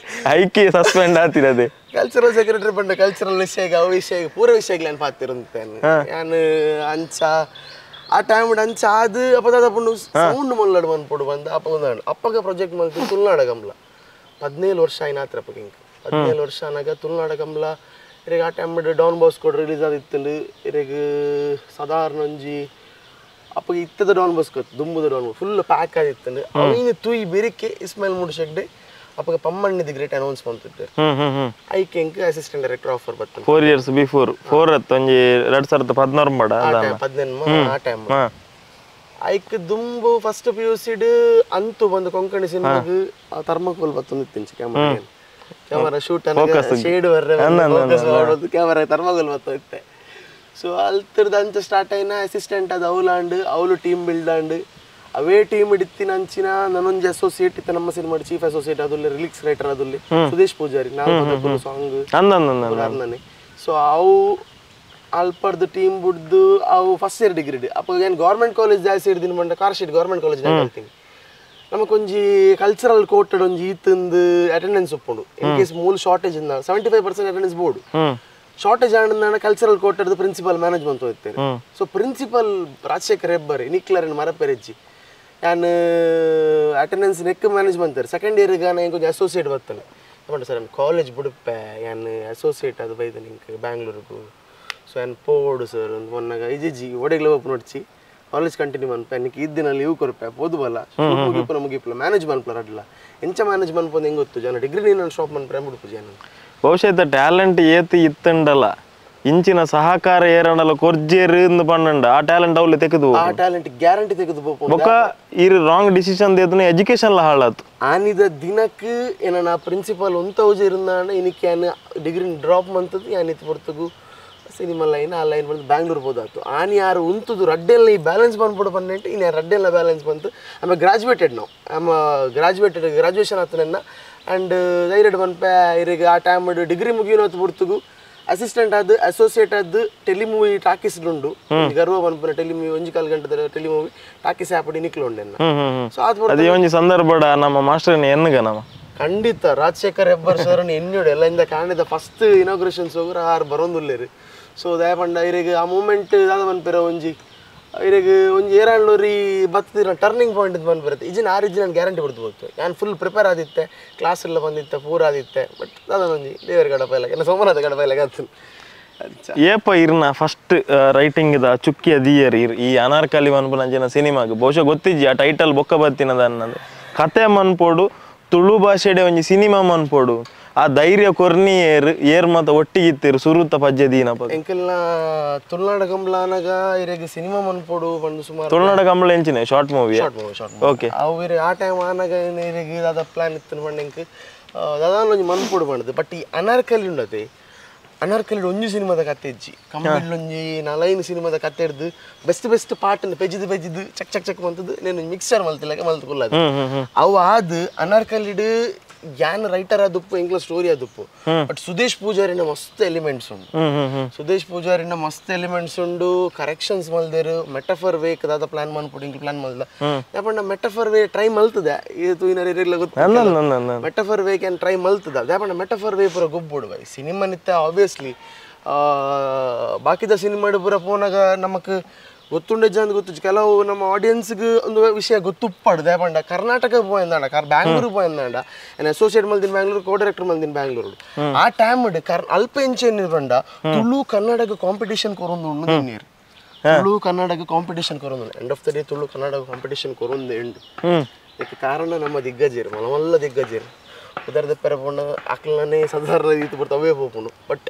ಐಕೆ ಸಸ್ಪೆಂಡ್ ಆತಿರದೆ ಕಲ್ಚರಲ್ ಸೆಕ್ರೆಟರಿ ಪಂಡ ಕಲ್ಚರಲ್ ವಿಷಯ ಅವು ವಿಷಯ ಪೂರ ವಿಷಯಗಳು ನಾನು ಪಾತಿರಂತೇನೆ ಯಾನ್ ಅಂಚ ಆ ಟೈಮ್ ಅಂಚ ಅದು ಅಪ್ಪದಾದ ಪಂಡು ಸೌಂಡ್ ಮಲ್ಲಾಡು ಮನ್ಪೊಡು ಬಂದು ಅಪ್ಪ ಒಂದು ಅಪ್ಪಗ ಪ್ರಾಜೆಕ್ಟ್ ಮಲ್ತು ತುಳುನಾಡ ಕಂಬ್ಲ 17 ವರ್ಷ ಆಯ್ನಾತ್ರ ಅಪ್ಪಗೆ ಇಂಕ್ 17 ವರ್ಷ ಅನಾಗ ತುಳುನಾಡ ಕಂಬ್ಲ ಇರೆಗ್ ಆ time Don Bosco release ಆದಿತ್ತಂಡು ಇರೆಗ್ ಸಾಧಾರಣ ಒಂಜಿ ಅಪ್ಪಗೆ ಇತ್ತದ ಡಾನ್ ಬಾಸ್ಕೋ ದುಂಬುದ Don full pack ಆದಿತ್ತಂಡು ಅವಿನ ತೂಯಿ ಬೆರಿಕೆ ಇಸ್ಮಾಯಿಲ್ ಮೂಡುಶೆಗ್ಡೆ ಅಪ್ಪಗೆ ಪಮ್ಮಣ್ಣಿದ ಗ್ರೇಟ್ ಅನೌನ್ಸ್ ಮಂತಿತ್ತು ಐಕೆ ಎಂಕ್ assistant director offer ಬತ್ತು 4 years before 4 ಅತ್ತು ಒಂಜಿ 2016 ಬಡ 18 ಆ ಟೈಮ್ ಐಕ್ ದುಂಬು ಫಸ್ಟ್ PUC ಅಂತೂ ಬಂದು ಕೊಂಕಣಿ ಸಿನಿಮಾಗ್ ಆ ಥರ್ಮಕೋಲ್ ಬತ್ತೊಂದಿತ್ತು camera camera shoot shade ಬರ್ರೆ ಫೋಕಸ್ ಮಾಡೋದು ಕ್ಯಾಮರಾ ಥರ್ಮಕೋಲ್ ಬತ್ತೊಂದಿತ್ತೆ. ಸೊ ಅಲ್ತಿರ್ದ ಅಂಚ ಸ್ಟಾರ್ಟ್ అయిన ಅಸಿಸ್ಟೆಂಟ್ ಅದು ಅವಲಾಂಡ್ ಅವಳು ಟೀಮ್ ಬಿಲ್ಡ್ ಆಂಡ್ ಅವೇ ಟೀಮ್ ಇಡ್ತಿನ ಅಂಚಿನ ನನ್ನೊಂಜಿ ಅಸೋಸಿಯೇಟ್ ಇತ್ತ ನಮ್ಮ cinema chief associate ಅದುಲ್ಲೆ ರಿಲಿಕ್ಸ್ writer ಅದುಲ್ಲೆ Sudesh Poojary ನಾನು ಸಾಂಗ್. ಸೊ ಅವು ಅಲ್ಪರ್ದು ಟೀಮ್ ಬುಡ್ದು ಅವು first year degree ಅಪ್ಪ ಏನು ಗೌರ್ಮೆಂಟ್ ಕಾಲೇಜ್ ಜಾಸ್ತಿ ಹಿಡ್ದಿನ ಬಂಡ car sheet government college ಕಲ್ತೀನಿ ನಮಕೊಂಜಿ cultural coated ಒಂಜಿ ಈತಂದು ಅಟೆಂಡೆನ್ಸ್ ಒಪ್ಪುಂಡು ಇನ್ ಕೇಸ್ ಮೂಲ ಶಾರ್ಟೇಜ್ ಇಂದ 75% attendance board shortage ಆಂಡ cultural coated principal management ಹೋಗ್ತಾರೆ ಸೊ ಪ್ರಿನ್ಸಿಪಲ್ ರಾಜಶೇಖರ್ ಹೆಬ್ಬರ್ ನಿಕ್ಲರ್ ಮರಪೆರೆಜ್ಜಿ ನಾನು attendance neck manage ಬಂತಾರೆ ಸೆಕೆಂಡ್ ಇಯರ್ಗೆ ನಾನು ಕೊಂಚ ಅಸೋಸಿಯೇಟ್ ಬರ್ತಾನೆ ಸರ್ ನಾನು ಕಾಲೇಜ್ ಬಿಡುಪ್ಪೆ ನಾನು ಅಸೋಸಿಯೇಟ್ ಅದು ಬೈದ ನಿಂಗೆ ಬ್ಯಾಂಗ್ಳೂರ್ಗು ಸೊ ನಾನು ಪೋಡು ಸರ್ ಒಂದು ಮೊನ್ನಾಗ ಇಜಿಜಿ ಒಡೆಗ್ಲ ಒಪ್ಪು ನೋಡ್ಚಿ ಕಾಲೇಜ್ ಕಂಟಿನ್ಯೂ ಮನ್ಪೆ ನಿಕ್ ಇದ್ದಿನ ಲೀವ್ ಕೊರಪೆ ಓದುವಲ್ಲ ಮುಗಿಪುನ ಮುಗಿಪುಲ ಮ್ಯಾನೇಜ್ ಮನ್ಪಲ ರಡ್ಲ ಎಂಚ ಮ್ಯಾನೇಜ್ ಮನ್ಪೊಂದು ಹೆಂಗೆ ಗೊತ್ತು ಜನ ಡಿಗ್ರಿ ನಾನು ಸ್ಟಾಪ್ ಮನ್ಪೆ ಬಿಡುಪು ಜನ ಬಹುಶಃ ಟ್ಯಾಲೆಂಟ್ ಏತಿ ಇತ್ತಂಡಲ್ಲ ಇಂಚಿನ ಸಹಕಾರ ಏರಂಡಲ ಕೊರ್ಜೇರು ಇಂದು ಪನ್ನಂಡ ಆ ಟ್ಯಾಲೆಂಟ್ ಅವಳು ತೆಗೆದು ಆ ಟ್ಯಾಲೆಂಟ್ ಗ್ಯಾರಂಟಿ ತೆಗೆದು ಬೊಕ್ಕ ಈ ರಾಂಗ್ ಡಿಸಿಷನ್ ದೇತನ ಎಜುಕೇಶನ್ ಲ ಹಾಳಾತು ಆನಿದ ದಿನಕ್ಕೆ ಏನ ಪ್ರಿನ್ಸಿಪಾಲ್ ಒಂತೌಜ ಇರುಂದಾಂಡ ಇನಿಕ್ಕೆ ಡಿಗ್ರಿ ಡ್ರಾಪ್ ಮಂತದ್ದು ಯಾನಿತ್ ಪೊರ್ತಗು ಸಿನಿಮಾ ಲೈನ್ ಆ ಲೈನ್ ಬಂದು ಬ್ಯಾಂಗ್ಳೂರ್ ಹೋದಾತು ಆನಿ ಯಾರು ಉಂತುದು ರಡ್ಡೆಲ್ಲ ಈ ಬ್ಯಾಲೆನ್ಸ್ ಬಂದ್ಬಿಡು ಪನ್ನೆಂಟು ಇನ್ನು ರಡ್ಡೆಲ್ಲ ಬ್ಯಾಲೆನ್ಸ್ ಬಂತು ಆಮೇಲೆ ಗ್ರಾಜುಯೇಟೆಡ್ ನಾವು ಆಮ ಗ್ರಾಜುಯೇಟೆಡ್ ಗ್ರಾಜುಯೇಷನ್ ಆತು ನನ್ನ ಆ್ಯಂಡ್ ಧೈರ್ಯಡ್ ಬಂದ್ಪೆ ಇರಿಗೆ ಆ ಟೈಮ್ ಡಿಗ್ರಿ ಮುಗಿಯೋದು ಬಿಡ್ತುಗು ಅಸಿಸ್ಟೆಂಟ್ ಆದ ಅಸೋಸಿಯೇಟ್ ಆದ ಟೆಲಿಮೂವಿ ಟಾಕೀಸ್ ಉಂಡು ಗರ್ವ ಬಂದ್ಪುನ ಟೆಲಿಮೂವಿ ಒಂಜಿ ಕಾಲು ಗಂಟೆ ಟೆಲಿಮೂವಿ ಟಾಕೀಸ್ ಆಪಡಿ ನಿಕ್ಲು ಉಂಡೆ ಸೊ ಅದು ಒಂಜಿ ಸಂದರ್ಭ ನಮ್ಮ ಮಾಸ್ಟರ್ ಎನ್ನುಗ ನಮ್ಮ ಖಂಡಿತ ರಾಜಶೇಖರ್ ಹೆಬ್ಬಾರ್ ಸರ್ ಎನ್ನುಡು ಎಲ್ಲ ಇಂದ ಕಾಣಿದ ಫಸ್ಟ್ ಇನಾಗ್ರೇಷನ್ಸ್ ಹೋಗ್ರೆ ಆರು ಬರೋಂದುಲ್ಲೇರು ಸೊ ದಯಪಂಡ ಇರಿಗೆ ಆ ಮೂಮೆಂಟ್ ದಾದ ಮನ್ಪೆರ ಒಂಜಿ ಇರಿಗೆ ಒಂಜಿ ಏರಾಂಡ್ಲೂರಿ ಬತ್ತಿರ ಟರ್ನಿಂಗ್ ಪಾಯಿಂಟ್ ಅಂತ ಬಂದ್ಬರುತ್ತೆ ಇಜಿನ ಆ ರೀತಿ ನಾನು ಗ್ಯಾರಂಟಿ ಬಿಡ್ತು ಹೋಗ್ತು ನಾನು ಫುಲ್ ಪ್ರಿಪೇರ್ ಆದಿತ್ತೆ ಕ್ಲಾಸ್ ಎಲ್ಲ ಬಂದಿತ್ತೆ ಪೂರ ಆದಿತ್ತೆ ಬಟ್ ದಾದ ಒಂಜಿ ದೇವರ ಗಡಪ ಇಲ್ಲ ಇನ್ನು ಸೋಮನಾಥ ಗಡಪ ಇಲ್ಲ ಆತು ಏಪ ಇರ್ನ ಫಸ್ಟ್ ರೈಟಿಂಗ್ the ಚುಕ್ಕಿಯ ದಿಯರ್ ಇರ್ ಈ ಅನಾರ್ಕಲಿ ಮನ್ಪುನಂಚಿನ ಸಿನಿಮಾಗ್ ಬಹುಶಃ ಗೊತ್ತಿಜ್ಜಿ ಆ ಟೈಟಲ್ ಬೊಕ್ಕ ಬತ್ತಿನದ ಅನ್ನೋದು ಕತೆ ಮನ್ಪೋಡು ತುಳು ಭಾಷೆಡೆ ಒಂಜಿ ಸಿನಿಮಾ ಮನ್ಪೋಡು ಆ ಧೈರ್ಯ ಕೊರ್ನಿ ಏರ್ ಏರ್ ಮತ ಒಟ್ಟಿಗಿತ್ತಿರು ಸುರುತ ಪಜ್ಜೆ ದೀನಪ್ಪ ಎಂಕೆಲ್ಲ ತುಳುನಾಡ ಕಂಬ್ಲಾನಾಗ ಇರೆಗ್ ಸಿನಿಮಾ ಮನ್ಪೋಡು ಬಂದು ಸುಮಾರು ತುಳುನಾಡ ಕಂಬ್ಲ ಎಂಚಿನ short movie short movie short okay ಅವು ಇರೆ ಆ ಟೈಮ್ ಆನಾಗ ಇರೆಗ್ ದಾದ ಪ್ಲಾನ್ ಇತ್ತು ಪಂಡ ಎಂಕ್ ದಾದ ಒಂಜಿ ಮನ್ಪೋಡು ಪಂಡದು ಬಟ್ ಈ ಅನಾರ್ಕಲಿ ಉಂಡತೆ ಅನಾರ್ಕಲಿ ಒಂಜಿ ಸಿನಿಮಾದ ಕತೆ ಇಜ್ಜಿ ಕಂಬಳ್ ಒಂಜಿ ನಲೈನ್ ಸಿನಿಮಾದ ಕತೆ ಹಿಡ್ದು ಬೆಸ್ಟ್ ಬೆಸ್ಟ್ ಪಾಟನ್ ಪೆಜಿದು ಪೆಜಿದು check check check ಮಂತದ್ದು నేను ಮಿಕ್ಸರ್ ಮಲ್ತಿಲ್ಲಕ ಮಲ್ತುಕೊಲ್ಲದು ಅವು ಆದ್ ಅನಾರ್ಕಲಿಡ್ ಯಾನ್ ರೈಟರ್ ಆದುಪ್ಪು ಎಂಕ್ಲ ಸ್ಟೋರಿ ಆದುಪ್ಪು ಬಟ್ ಸುದೇಶ್ ಪೂಜಾರಿನ ಮಸ್ತ್ ಎಲಿಮೆಂಟ್ಸ್ ಉಂಡು ಸುದೇಶ್ ಪೂಜಾರಿನ ಮಸ್ತ್ ಎಲಿಮೆಂಟ್ಸ್ ಉಂಡು ಕರೆಕ್ಷನ್ಸ್ ಮಲ್ದೇರು ಮೆಟಫರ್ ವೇಕ್ ದಾದ ಪ್ಲಾನ್ ಮನ್ಪುಡು ಇಂಕ್ ಪ್ಲಾನ್ ಮಲ್ದ ಯಾಪಂಡ metaphor way try ಮಲ್ತದೆ ಇದು ಇನ್ನ ಗೊತ್ತು metaphor way can try ಮಲ್ತದ ಯಾಪಂಡ metaphor way ಪೂರ ಗೊಬ್ಬುಡು ಬೈ ಸಿನಿಮಾ ನಿತ್ತ ಆಬ್ವಿಯಸ್ಲಿ ಬಾಕಿದ ಸಿನಿಮಾ ಪೂರ ಪೋನಾಗ ನಮಕ್ ಗೊತ್ತುಂಡೆ ಜನ ಗೊತ್ತು ಕೆಲವು ನಮ್ಮ ಆಡಿಯನ್ಸ್ಗೆ ಒಂದು ವಿಷಯ ಗೊತ್ತುಪ್ಪಾಡು ದೇಪಂಡ ಕರ್ನಾಟಕ ಪೋಯಿಂದಾಂಡ ಬ್ಯಾಂಗ್ಳೂರು ಪೋಯಿಂದಾಂಡ ನಾನು ಅಸೋಸಿಯೇಟ್ ಮಲ್ದಿನ ಬ್ಯಾಂಗ್ಳೂರು ಕೋ ಡೈರೆಕ್ಟರ್ ಮಲ್ದಿನ ಬ್ಯಾಂಗ್ಳೂರು ಆ ಟೈಮ್ ಅಲ್ಪ ಎಂಚ ಪಂಡ ತುಳು ಕನ್ನಡಕ್ಕೆ ಕಾಂಪಿಟೇಷನ್ ಕೊರೊಂದು ಉಂಡು ನೀರು ತುಳು ಕನ್ನಡಕ್ಕೆ ಕಾಂಪಿಟೇಷನ್ ಕೊರೊಂದು end of the day Tulu Kannada competition ಕೊರೊಂದು end ಇದಕ್ಕೆ ಕಾರಣ ನಮ್ಮ ದಿಗ್ಗಜರು ಮಲಮಲ್ಲ ದಿಗ್ಗಜರು ಉದರದ ಪೆರಪೋಣ ಅಕ್ಲನೇ ಸಾಧಾರಣ ರೀತಿ ಬರ್ತಾವೆ ಅವೇ ಪೋಪುಂಡು ಬಟ್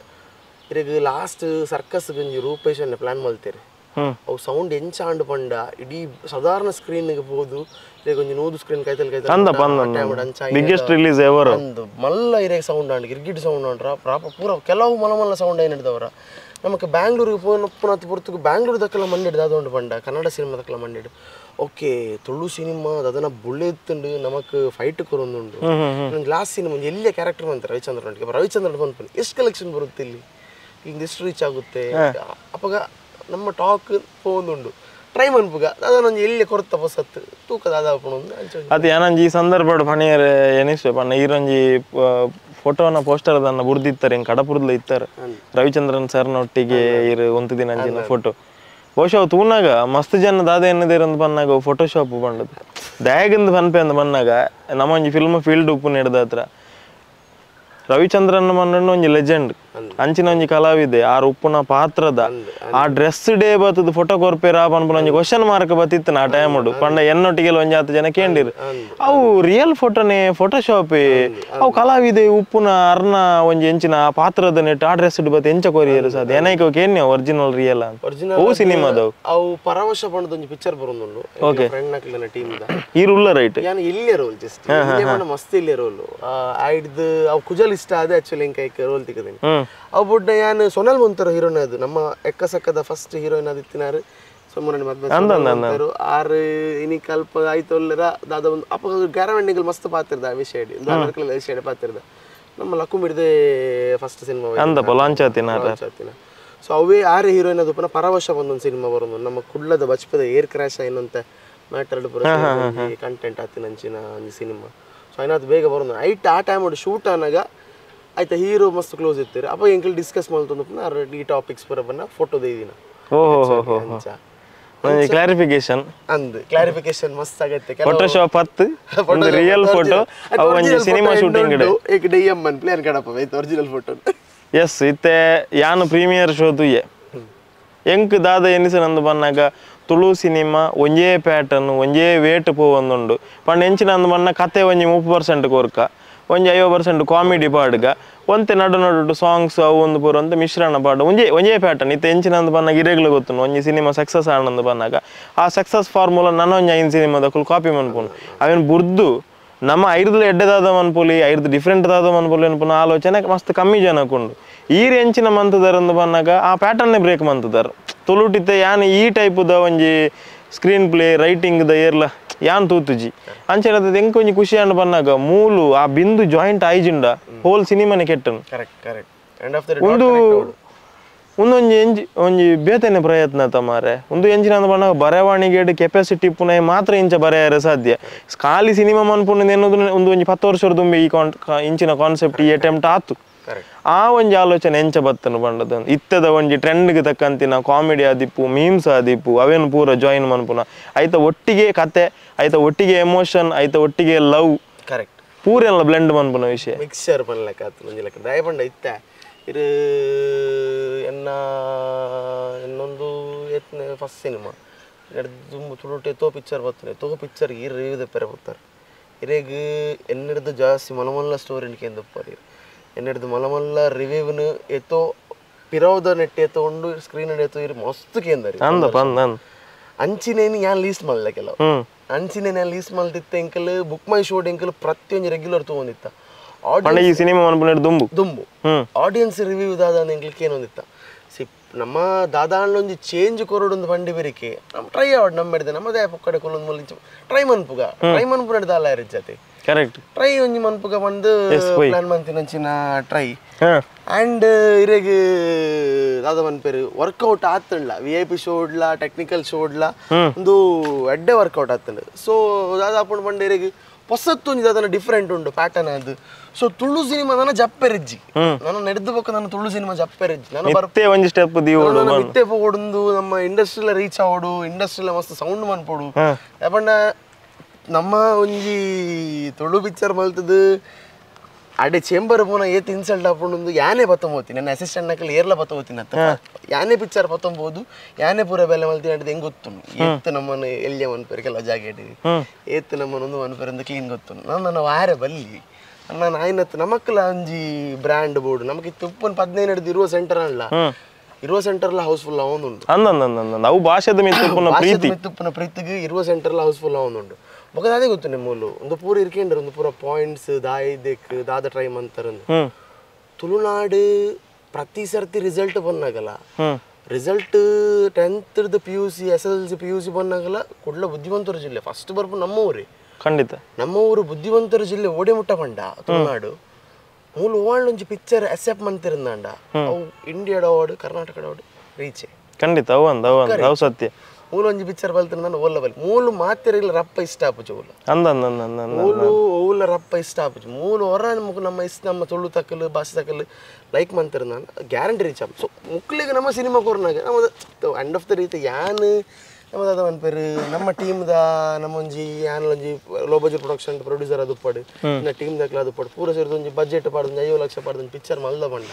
ಇರಗ ಲಾಸ್ಟ್ ಸರ್ಕಸ್ ಗಂಜಿ ರೂಪೇಶ್ ಪ್ಲಾನ್ ಮಲ್ತೇರೆ ಅವು ಸೌಂಡ್ ಎಂಚ ಆಂಡ್ ಪಂಡ ಇಡೀ ಸಾಧಾರಣ ಸ್ಕ್ರೀನ್ ಗೆ ಪೋದು ಇರೆಗ್ ಒಂಜಿ ನೂದು ಸ್ಕ್ರೀನ್ ಕೈತಲ್ ಕೈತಲ್ biggest release ever ಅಂದ್ ಮಲ್ಲ ಇರೆಗ್ ಸೌಂಡ್ ಆಂಡ್ ಗಿರ್ಗಿಟ್ ಸೌಂಡ್ ಆಂಡ್ರ ಪ್ರಾಪ ಪೂರ ಕೆಲವು ಮಲ ಮಲ್ಲ ಸೌಂಡ್ ಏನ್ ಹಿಡ್ದವರ ನಮಕ್ ಬ್ಯಾಂಗ್ಳೂರಿಗೆ ಪೋನಪ್ಪುನತ್ ಪೊರ್ತುಗು ಬ್ಯಾಂಗ್ಳೂರು ದಕ್ಕಲ ಮಂಡಿಡ್ ದಾದ ಉಂಡು ಪಂಡ ಕನ್ನಡ ಸಿನಿಮಾ ದಕ್ಕಲ ಮಂಡಿಡ್ ಓಕೆ ತುಳು ಸಿನಿಮಾ ಅದನ್ನ ಬುಳ್ಳೆತ್ತುಂಡು ನಮಕ್ ಫೈಟ್ ಕೊರೊಂದುಂಡು ಲಾಸ್ಟ್ ಸಿನಿಮಾ ಎಲ್ಲಿಯ ಕ್ಯಾರೆಕ್ಟರ್ ಬಂತ ರವಿಚಂದ್ರನ್ ರವಿಚಂದ್ರನ್ ಬಂದ್ಪುನಿ ಎಷ್ಟು ಕಲೆಕ್ಷನ್ ಬರುತ್ತೆ ಇಲ್ಲಿ ಈಗ ಎಷ್ಟು ರೀಚ್ ಆಗುತ್ತೆ ಅಪ್ಪಗ ನಮ್ಮ ಟಾಕ್ ಪೋಂದುಂಡು ಟ್ರೈ ಮನ್ಪುಗ ಅದನ್ನೊಂದು ಎಲ್ಲಿ ಕೊರತ ಹೊಸತ್ತು ತೂಕ ದಾದಾಪುಣ ಅದು ಏನಂಜಿ ಈ ಸಂದರ್ಭ ಪಣಿಯರ್ ಎನಿಸ್ವೆ ಪಣ್ಣ ಈರೊಂಜಿ ಫೋಟೋನ ಪೋಸ್ಟರ್ ಅದನ್ನ ಬುರ್ದಿತ್ತಾರೆ ಹಿಂಗೆ ಕಡಪುರ್ದಲ ಇತ್ತಾರೆ ರವಿಚಂದ್ರನ್ ಸರ್ನೊಟ್ಟಿಗೆ ಇರು ಒಂದು ದಿನ ಅಂಚಿನ ಫೋಟೋ ಬಹುಶಃ ಅವು ತೂನಾಗ ಮಸ್ತ್ ಜನ ದಾದ ಎನ್ನದೇರಂದು ಪನ್ನಾಗ ಫೋಟೋಶಾಪ್ ಬಂಡದು ದ್ಯಾಗಂದು ಪನ್ಪೆ ಅಂದ್ ಪನ್ನಾಗ ನಮ್ಮೊಂಜಿ ಫಿಲ್ಮ್ ಫೀಲ್ಡ್ ಉಪ್ಪು ನೆಡ್ದ ಹತ್ರ ರವಿಚಂದ್ರನ್ ಮನ್ನಣ್ಣ ಒಂಜಿ ಲೆಜೆಂಡ್ ಅಂಚಿನ ಒಂಜಿ ಕಲಾವಿದೆ ಆ ಉಪ್ಪುನ ಪಾತ್ರದ ಆ ಡ್ರೆಸ್ ಡೇ ಬತ್ತದ ಫೋಟೋ ಕೊರ್ಪೇರಾ ಪನ್ಪುನ ಒಂಜಿ ಕ್ವಶನ್ ಮಾರ್ಕ್ ಬತ್ತಿತ್ತು ಆ ಟೈಮ್ ಪಂಡ ಎನ್ನೊಟ್ಟಿಗೆ ಒಂಜಿ ಹತ್ತು ಜನ ಕೇಂಡಿರು ಅವು ರಿಯಲ್ ಫೋಟೋನೇ ಫೋಟೋಶಾಪ್ ಅವು ಕಲಾವಿದೆ ಉಪ್ಪುನ ಅರ್ನ ಒಂಜಿ ಎಂಚಿನ ಆ ಪಾತ್ರದ ನೆಟ್ ಆ ಡ್ರೆಸ್ ಬತ್ತ ಎಂಚ ಕೊರಿಯರು ಸಾಧ್ಯ ಏನೈಕ ಕೇನ್ಯ ಒರಿಜಿನಲ್ ರಿಯಲ್ ಅಂತ ಅವು ಸಿನಿಮಾದವು ಅವು ಪರವಶ ಬಣ್ಣದ ಒಂಜಿ ಪಿಕ್ಚರ್ ಬರೋದುಂಡು ಫ್ರೆಂಡ್ ನಕ್ಲೆನ ಟೀಮ್ ದ ಈರುಲ್ಲ ರೈಟ್ ಯಾನ್ ಇಲ್ಲೇ ರೋಲ್ ಜಸ್ಟ್ ಇಲ್ಲೇ ಮಸ್ತ್ ಇಲ್ಲೇ ರೋಲ್ ಆಯ್ದು ಅವು ಕುಜಲ್ ಇಷ್ಟ ಆದ ಆಕ್ಚುಲಿ ಇಂಕ ರೋಲ್ ತಿಕ್ಕದೇನೆ ಅವು ಬುಡ್ಡ ಯಾನ್ ಸೊನಲ್ ಮುಂತರ ಹೀರೋಯಿನ್ ಅದು ನಮ್ಮ ಎಕ್ಕಸಕ್ಕದ ಫಸ್ಟ್ ಹೀರೋಯಿನ್ ಅದು ಇತ್ತಿನಾರು ಸೊಮ್ಮರನಿ ಮದ್ವೆ ಆರು ಇನಿ ಕಲ್ಪ ಆಯ್ತೊಲ್ಲರ ದಾದ ಒಂದು ಅಪ್ಪ ಗ್ಯಾರವಂಡಿಗಳು ಮಸ್ತ್ ಪಾತಿರ್ದ ವಿಷಯ ವಿಷಯ ಪಾತಿರ್ದ ನಮ್ಮ ಲಕ್ಕುಮಿಡ್ದೆ ಫಸ್ಟ್ ಸಿನಿಮಾ ಅಂದಪ್ಪ ಲಾಂಚ್ ಆತಿನ. So ಅವೇ ಆರೆ ಹೀರೋಯಿನ್ ಅದು ಪುನಃ ಪರವಶ ಒಂದೊಂದು ಸಿನಿಮಾ ಬರೋದು ನಮ್ಮ ಕುಡ್ಲದ ಬಚ್ಪದ ಏರ್ ಕ್ರ್ಯಾಶ್ ಏನಂತ ಮ್ಯಾಟರ್ ಪೂರ ಕಂಟೆಂಟ್ ಆತಿನ ಅಂಚಿನ ಒಂಜಿ ಸಿನಿಮಾ. ಸೊ ಏನಾದ್ರು ಬೇಗ ಬರೋದು ಐಟ್ ಆ ಟೈಮ್ ಶೂಟ್ ಆನಾಗ ಆಯ್ತಾ ಹೀರೋ ಮಸ್ತ್ ಕ್ಲೋಸ್ ಇರ್ತೀರಿ ಅಪ್ಪ ಎಂಕಲ್ ಡಿಸ್ಕಸ್ ಮಾಡ್ತಂದು ಈ ಟಾಪಿಕ್ಸ್ ಪೂರ ಬನ್ನ ಫೋಟೋ ದಿನ ಕ್ಲಾರಿಫಿಕೇಶನ್ ಅಂದ್ ಕ್ಲಾರಿಫಿಕೇಶನ್ ಮಸ್ತ್ ಆಗತ್ತೆ. ಫೋಟೋಶಾಪ್ ಹತ್ತು ಒಂದು ರಿಯಲ್ ಫೋಟೋ ಒಂಜಿ ಸಿನಿಮಾ ಶೂಟಿಂಗ್ ಏಕ ಡಿಎಂ ಅನ್ ಪ್ಲೇನ್ ಕಡಪ ಐತೆ original photo. S ಇತ್ತೆ ಯಾನು ಪ್ರೀಮಿಯರ್ ಶೋ ತುಯ್ಯೆ ಎಂಕ್ ದಾದ ಎನಿಸನಂದು ಬನ್ನಾಗ ತುಳು ಸಿನಿಮಾ ಒಂಜೇ ಪ್ಯಾಟರ್ನ್ ಒಂಜೇ ವೇಟ್ ಪೋವೊಂದುಂಡು ಪಂಡ ಎಂಚಿನ ಅಂದು ಬನ್ನ ಕತೆ ಒಂಜಿ 30% ಕೊರ್ಕ ಒಂಜಿ 50% ಕಾಮಿಡಿ ಪಾಡ್ಗ ಒಂತೆ ನಡು ನಡು ಸಾಂಗ್ಸ್ ಅವು ಒಂದು ಪೂರ ಒಂದು ಮಿಶ್ರಣ ಪಾಡು ಒಂಜೇ ಒಂಜೇ ಪ್ಯಾಟರ್ನ್ ಇತ್ತೆ ಎಂಚಿನ ಅಂದು ಬನ್ನಾಗ ಇರೆಗ್ಲು ಗೊತ್ತುಂಡು ಒಂಜಿ ಸಿನಿಮಾ ಸಕ್ಸಸ್ ಆನಂದು ಬನ್ನಾಗ ಆ ಸಕ್ಸಸ್ ಫಾರ್ಮುಲಾ ನನೊಂಜಿ 5 ಸಿನಿಮಾದಕ್ಕೂ ಕಾಪಿ ಮನ್ಪುನು ಅವೇನು ಬುರ್ದು ನಮ್ಮ ಐರ್ದು ಎಡ್ಡೆದಾದ ಮನ್ಪುಲಿ ಐರ್ದು ಡಿಫ್ರೆಂಟ್ ದಾದ ಮನ್ಪುಲಿ ಅನ್ಪುನ ಆಲೋಚನೆ ಮಸ್ತ್ ಕಮ್ಮಿ ಜನಕ್ಕುಂಡು ಈ ಎಂಚಿನ ಮಂತದಾರಂದು ಬನ್ನಾಗ ಆ ಪ್ಯಾಟರ್ನೇ ಬ್ರೇಕ್ ಮಂತದಾರ ತುಳುಟಿತ್ತೆ ಯಾನ್ ಈ ಟೈಪುದ ಒಂಜಿ screen play writing the ಏರ್ಲ ಯಾನ್ ತೂತುಜಿ ಅಂಚೆನ ಎಂಕ್ ಒಂಜಿ ಖುಷಿ ಅಂಡ್ ಬನ್ನಾಗ ಮೂಲು ಆ ಬಿಂದು ಜಾಯಿಂಟ್ ಆಯ್ಜಿಂಡ ಹೋಲ್ ಸಿನಿಮಾನೆ ಕೆಟ್ಟನು. Correct correct end of the ಒಂದು ಒಂದೊಂಜಿ ಎಂಜಿ ಒಂಜಿ ಬೇತನೆ ಪ್ರಯತ್ನ ತಮಾರೆ ಒಂದು ಎಂಜಿನ ಅಂದ್ ಬನ್ನಾಗ ಬರವಣಿಗೆ ಕೆಪಾಸಿಟಿ ಪುನಃ ಮಾತ್ರ ಇಂಚ ಬರೆಯರೆ ಸಾಧ್ಯ. ಖಾಲಿ ಸಿನಿಮಾ ಮನ್ಪುನ ಎನ್ನೋದು ಒಂದು ಒಂಜಿ 10 ವರ್ಷದ ದುಂಬೆ ಈ ಇಂಚಿನ ಕಾನ್ಸೆಪ್ಟ್ ಈ ಅಟೆಂಪ್ಟ್ ಆತು. ಆ ಒಂಜಿ ಆಲೋಚನೆ ಎಂಚ ಬತ್ತನು ಬಂಡದ ಇತ್ತದ ಒಂಜಿ ಟ್ರೆಂಡ್ಗೆ ತಕ್ಕಂತಿನ ಕಾಮಿಡಿ ಆದಿಪ್ಪು ಮೀಮ್ಸ್ ಆದಿಪ್ಪು ಅವೇನು ಪೂರ ಜಾಯಿನ್ ಮನ್ಪುನ ಐತ ಒಟ್ಟಿಗೆ ಕತೆ ಐತ ಒಟ್ಟಿಗೆ ಎಮೋಷನ್ ಐತ ಒಟ್ಟಿಗೆ ಲವ್ ಕರೆಕ್ಟ್ ಪೂರ ಎಲ್ಲ ಬ್ಲೆಂಡ್ ಮನ್ಪುನ ವಿಷಯ ಮಿಕ್ಸರ್ ಪನ್ಲೆಕ್ಕ ಆತು ಒಂಜಿ ಲೆಕ್ಕ ದಯಪಂಡ ಇತ್ತ ಇರು ಎನ್ನ ಇನ್ನೊಂದು ಎತ್ನೆ ಫಸ್ಟ್ ಸಿನಿಮಾ ದುಂಬು ತುಳುಟು ಎತ್ತೋ ಪಿಕ್ಚರ್ ಬರ್ತದೆ ಎತ್ತೋ ಪಿಕ್ಚರ್ ಈ ರಿವ್ಯೂ ದೆಪ್ಪರೆ ಬರ್ತಾರೆ ಇರೇಗ್ ಎನ್ನೆಡ್ದು ಜಾಸ್ತಿ ಮಲಮಲ್ಲ ಸ್ಟೋರಿ ಕೇಂದಪ್ಪಾರಿ ಎನ್ನೆಡ್ದು ಮಲಮಲ್ಲ ರಿವ್ಯೂನ ಎತ್ತೋ ಪಿರೋದ ನೆಟ್ಟಿ ಎತ್ತಕೊಂಡು ಸ್ಕ್ರೀನ್ ಎತ್ತೋ ಇರು ಮಸ್ತ್ ಕೇಂದರಿ ಅಂಚಿನೇನು ಯಾನ್ ಲೀಸ್ಟ್ ಮಲ್ಲ ಕೆಲವು ಅಂಚಿನೇನು ಯಾನ್ ಲೀಸ್ಟ್ ಮಲ್ತಿತ್ತೆ ಎಂಕಲ್ ಬುಕ್ ಮೈ ಶೋಡ್ ಎಂಕಲ್ ಪ್ರತಿಯೊಂದು ರೆಗ್ಯುಲರ್ ತೊಗೊಂಡಿತ್ತ ಈ ಸಿನಿಮಾ ದುಂಬು ದುಂಬು ಆಡಿಯನ್ಸ್ ರಿವ್ಯೂ ದಾದ ಎಂಕಲ್ಗೆ ಏನೊಂದಿತ್ತ ಸಿ ನಮ್ಮ ದಾದಾಂಡೊಂಜಿ ಚೇಂಜ್ ಕೊರಡೊಂದು ಬಂಡಿ ಬೆರಿಕೆ ನಮ್ಮ ಟ್ರೈ ಆವಡ್ ನಮ್ಮ ಹಿಡಿದೆ ನಮ್ಮದೇ ಪೊಕ್ಕಡೆ ಕೊಲ್ಲೊಂದು ಮುಲ್ಲಿ ಟ್ರೈ ಮನ್ಪುಗ ಟ್ರೈ ಮನ್ಪು ದಾಲ ಜೊತೆ ಕರೆಕ್ಟ್ ಟ್ರೈ ಒಂಜಿ ಮನ್ಪುಗ ಬಂದು ಪ್ಲಾನ್ ಮಂತಿನಂಚಿನ ಟ್ರೈ ಆ್ಯಂಡ್ ಇರೆಗ್ ದಾದ ಮನ್ಪೇರು ವರ್ಕೌಟ್ ಆತಂಡ್ಲ V I P ಶೋಡ್ಲ technical ಶೋಡ್ಲ ಒಂದು ಎಡ್ಡೆ ವರ್ಕೌಟ್ ಆತಂಡ್. ಸೊ ದಾದ ಅಪ್ಪಂಡು ಬಂಡೆ ಇರೆಗ್ ಹೊಸತ್ತು ಒಂಜಿ ದಾದನ ಡಿಫ್ರೆಂಟ್ ಉಂಡು ಪ್ಯಾಟರ್ನ್ ಅದು. ಸೊ ತುಳು ಸಿನಿಮಾ ನನ್ನ ಜಪ್ಪೆರಿಜ್ಜಿ ನಾನು ನಡೆದು ಬೊಕ್ಕ ನನ್ನ ತುಳು ಸಿನಿಮಾ ಜಪ್ಪೆರಿಜ್ಜಿ ನಾನು ಬರ್ತೆ ಒಂಜಿ ಸ್ಟೆಪ್ ಮಿತ್ತೆ ಪೋಡೊಂದು ನಮ್ಮ ಇಂಡಸ್ಟ್ರಿಲ ರೀಚ್ ಆವಡು ಇಂಡಸ್ಟ್ರಿಲ ಮಸ್ತ್ ಸೌಂಡ್ ಮನ್ಪೋಡು ಯಾಪಂಡ ನಮ್ಮ ಒಂಜಿ ತುಳು ಪಿಕ್ಚರ್ ಮಲ್ತದು ಅಡೆ ಚೇಂಬರ್ ಪೋನ ಏತ್ ಇನ್ಸಲ್ಟ್ ಆಪುಂಡು ಯಾನೇ ಪತ್ತೊಂಬೋತಿ ನನ್ನ ಅಸಿಸ್ಟೆಂಟ್ ನಕಲ್ ಏರ್ಲ ಪತ್ತೊಂಬೋತೀನಿ ಅತ್ತ ಯಾನೇ ಪಿಕ್ಚರ್ ಪತ್ತೊಂಬೋದು ಯಾನೇ ಪೂರ ಬೆಲೆ ಮಲ್ತೀನಿ ಅಂದ್ರೆ ಹೆಂಗ್ ಗೊತ್ತುಂಡು ಏತ್ ನಮ್ಮನ್ನು ಎಲ್ಲಿಯ ಮನ್ಪೇರು ಕೆಲವು ಜಾಗ ಏತ್ ನಮ್ಮನೊಂದು ಮನ್ಪೇರು ಕ್ಲೀನ್ ಗೊತ್ತುಂಡು ನಾನು ನನ್ನ ವಾರೆ ಬಲ್ಲಿ ನಾನು ಆಯ್ನತ್ತು ನಮಕ್ಲ ಒಂಜಿ ಬ್ರ್ಯಾಂಡ್ ಬೋರ್ಡ್ ನಮಗೆ ತುಪ್ಪನ್ 15 ಹಿಡಿದು ಇರುವ ಸೆಂಟರ್ ಅಲ್ಲ ಇರುವ ಸೆಂಟರ್ಲ ಹೌಸ್ಫುಲ್ ಅವೊಂದುಂಡು ಅವು ಭಾಷೆದ ಮಿತ್ತುಪ್ಪುನ ಮಿತ್ತುಪ್ಪುನ ಪ್ರೀತಿಗೆ ಇರುವ ಸೆಂಟರ್ಲ ಹೌಸ್ಫುಲ್ ಅವೊಂದುಂಡು ಬೊಕ ಅದೇ ಗೊತ್ತು ನಿಮ್ಮೂಲು ಒಂದು ಪೂರ ಇರ್ಕೇಂಡ್ರೆ ಒಂದು ಪೂರ ಪಾಯಿಂಟ್ಸ್ ದಾಯಿ ದೇಕ್ ದಾದ ಟ್ರೈ ಮಂತಾರಂದು ತುಳುನಾಡು ಪ್ರತಿ ಸರ್ತಿ ರಿಸಲ್ಟ್ ಬಂದಾಗಲ್ಲ result 10th PUC SSLC PUC ಬಂದಾಗಲ್ಲ ಕುಡ್ಲ ಬುದ್ಧಿವಂತರ ಜಿಲ್ಲೆ ಫಸ್ಟ್ ಬರ್ಪು ನಮ್ಮ ಊರೇ ಖಂಡಿತ ನಮ್ಮ ಊರು ಬುದ್ಧಿವಂತರ ಜಿಲ್ಲೆ ಓಡೆ ಮುಟ್ಟ ಬಂಡ ತುಳುನಾಡು ಮೂಲ ಒಂಜಿ ಪಿಕ್ಚರ್ ಅಕ್ಸೆಪ್ಟ್ ಮಂತಿರಂದಾಂಡ ಅವು ಇಂಡಿಯಾಡ ಅವಾರ್ಡ್ ಕರ್ನಾಟಕದ ಅವಾರ್ಡ್ ರೀಚೆ ಖಂಡಿತ ಅವು ಅಂದ ಅವು ಸತ್ಯ ಮೂಲ ಒಂಜಿ ಪಿಕ್ಚರ್ ಬಲ್ತಿರಂದ ಓಲ್ಲ ಬಲ್ ಮೂಲು ಮಾತಿರಲ್ಲ ರಪ್ಪ ಇಷ್ಟ ಆಪುಜಿ ಓಲ ಅಂದ ಮೂಲು ಓಲ ರಪ್ಪ ಇಷ್ಟ ಆಪುಜಿ ಮೂಲು ಹೊರ ನಮಗ್ ನಮ್ಮ ಇಷ್ಟ ನಮ್ಮ ತುಳು ತಕ್ಕಲು ಭಾಷೆ ತಕ್ಕಲು ಲೈಕ್ ಮಂತಿರಂದಾಂಡ ಗ್ಯಾರಂಟಿ ರೀಚ್ ಆಪು. ಸೊ ಮುಕ್ಳಿಗೆ ನಮ್ಮ ಸಿನಿಮಾ ಕೊರ್ನಾಗ ನಮ್ಮ end of the ರೀತಿ ಯಾನ್ ನಮ್ಮದಾದ ಒಂದು ಪೇರು ನಮ್ಮ ಟೀಮ್ದ ನಮ್ಮೊಂಜಿ ಯಾನೊಂಜಿ low budget production producer ಅದು ಪಾಡು ಇನ್ನ ಟೀಮ್ ದಾಖಲ ಅದು ಪಾಡು ಪೂರ ಸೇರಿದ ಒಂಜಿ ಬಜೆಟ್ ಪಾಡ್ದು 5 ಲಕ್ಷ ಪಾಡ್ದು ಪಿಕ್ಚರ್ ಮಲ್ದ ಬಂಡ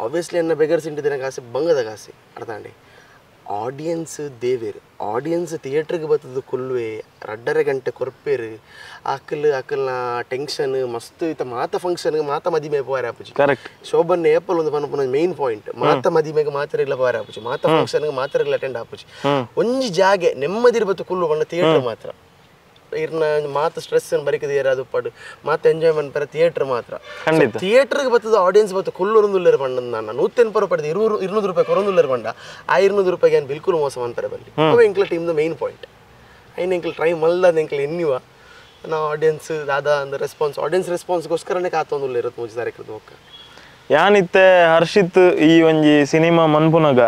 ಆಬ್ವಿಯಸ್ಲಿ ಎನ್ನ ಬೆಗರ್ಸ್ ಇಂಟಿದಿನ ಕಾಸೆ ಬಂಗದ ಕಾಸೆ ಅರ್ಥಾಂಡಿ ಆಡಿಯನ್ಸ್ ದೇವೇರು ಆಡಿಯನ್ಸ್ ಥಿಯೇಟ್ರಿಗೆ ಬರ್ತದ ಕೊಲ್ವೆ 2.5 ಗಂಟೆ ಕೊರ್ಪೇರು ಅಕಲ್ ಅಕಲ್ನ ಟೆನ್ಷನ್ ಮಸ್ತ್ ಇತ್ತ ಮಾತ ಫಂಕ್ಷನ್ ಮಾತ ಮದಿಮೆ ಪೋರೆ ಆಪುಜಿ ಕರೆಕ್ಟ್ ಶೋಭನ್ ಏಪಲ್ ಒಂದು ಪನ್ಪುನ ಮೇನ್ ಪಾಯಿಂಟ್ ಮಾತ ಮದಿಮೆಗೆ ಮಾತ್ರ ಇಲ್ಲ ಪೋರೆ ಆಪುಜಿ ಮಾತ ಫಂಕ್ಷನ್ ಮಾತ್ರ ಇಲ್ಲ ಅಟೆಂಡ್ ಆಪುಜಿ ಒಂಜಿ ಜಾಗೆ ನೆಮ್ಮದಿ ಬತ್ತು ಕುಲ್ಲು ಬಂಡ ಥಿಯೇಟರ್ ಮಾತ್ರ ಇರ್ನ ಮಾತ ಸ್ಟ್ರೆಸ್ ಬರಿಕದ ಏರಾದು ಪಾಡು ಮಾತ ಎಂಜಾಯ್ಮೆಂಟ್ ಪರ ಥಿಯೇಟರ್ ಮಾತ್ರ ಥಿಯೇಟರ್ಗೆ ಬರ್ತದ ಆಡಿಯನ್ಸ್ ಬತ್ತು ಕುಲ್ಲೊಂದುಲ್ಲೇರು ಬಂಡ ನಾನು 180 ರೂಪಾಯಿ 200 ರೂಪಾಯಿ ಕೊರೊಂದುಲ್ಲೇರು ಬಂಡ ಆ 200 ರೂಪಾಯಿಗೆ ಏನು ಬಿಲ್ಕುಲ್ ಮೋಸ ಅಂತಾರೆ ಬಲ್ಲಿ ಅವ ಎಂಕ್ಲ ಟೀಮ್ದ ಮೇನ್ ಪಾಯಿಂಟ್ ಐನ್ ಎಂಕ್ಲ ಟ್ರೈ ಮಲ್ದ ಎಂಕ್ಲ ಎನ್ನಿವ ನಾವು ಆಡಿಯನ್ಸ್ ದಾದ ಅಂದ ರೆಸ್ಪಾನ್ಸ್ ಆಡಿಯನ್ಸ್ ರೆಸ್ಪಾನ್ಸ್ಗೋಸ್ಕರನೇ ಕಾತೊಂದುಲ್ಲ ಇರುತ್ತೆ 3 ತಾರೀಕು ಹೋಗ್ಕ. ಯಾನಿತ್ತೆ ಹರ್ಷಿತ್ ಈ ಒಂಜಿ ಸಿನಿಮಾ ಮನ್ಪುನಗ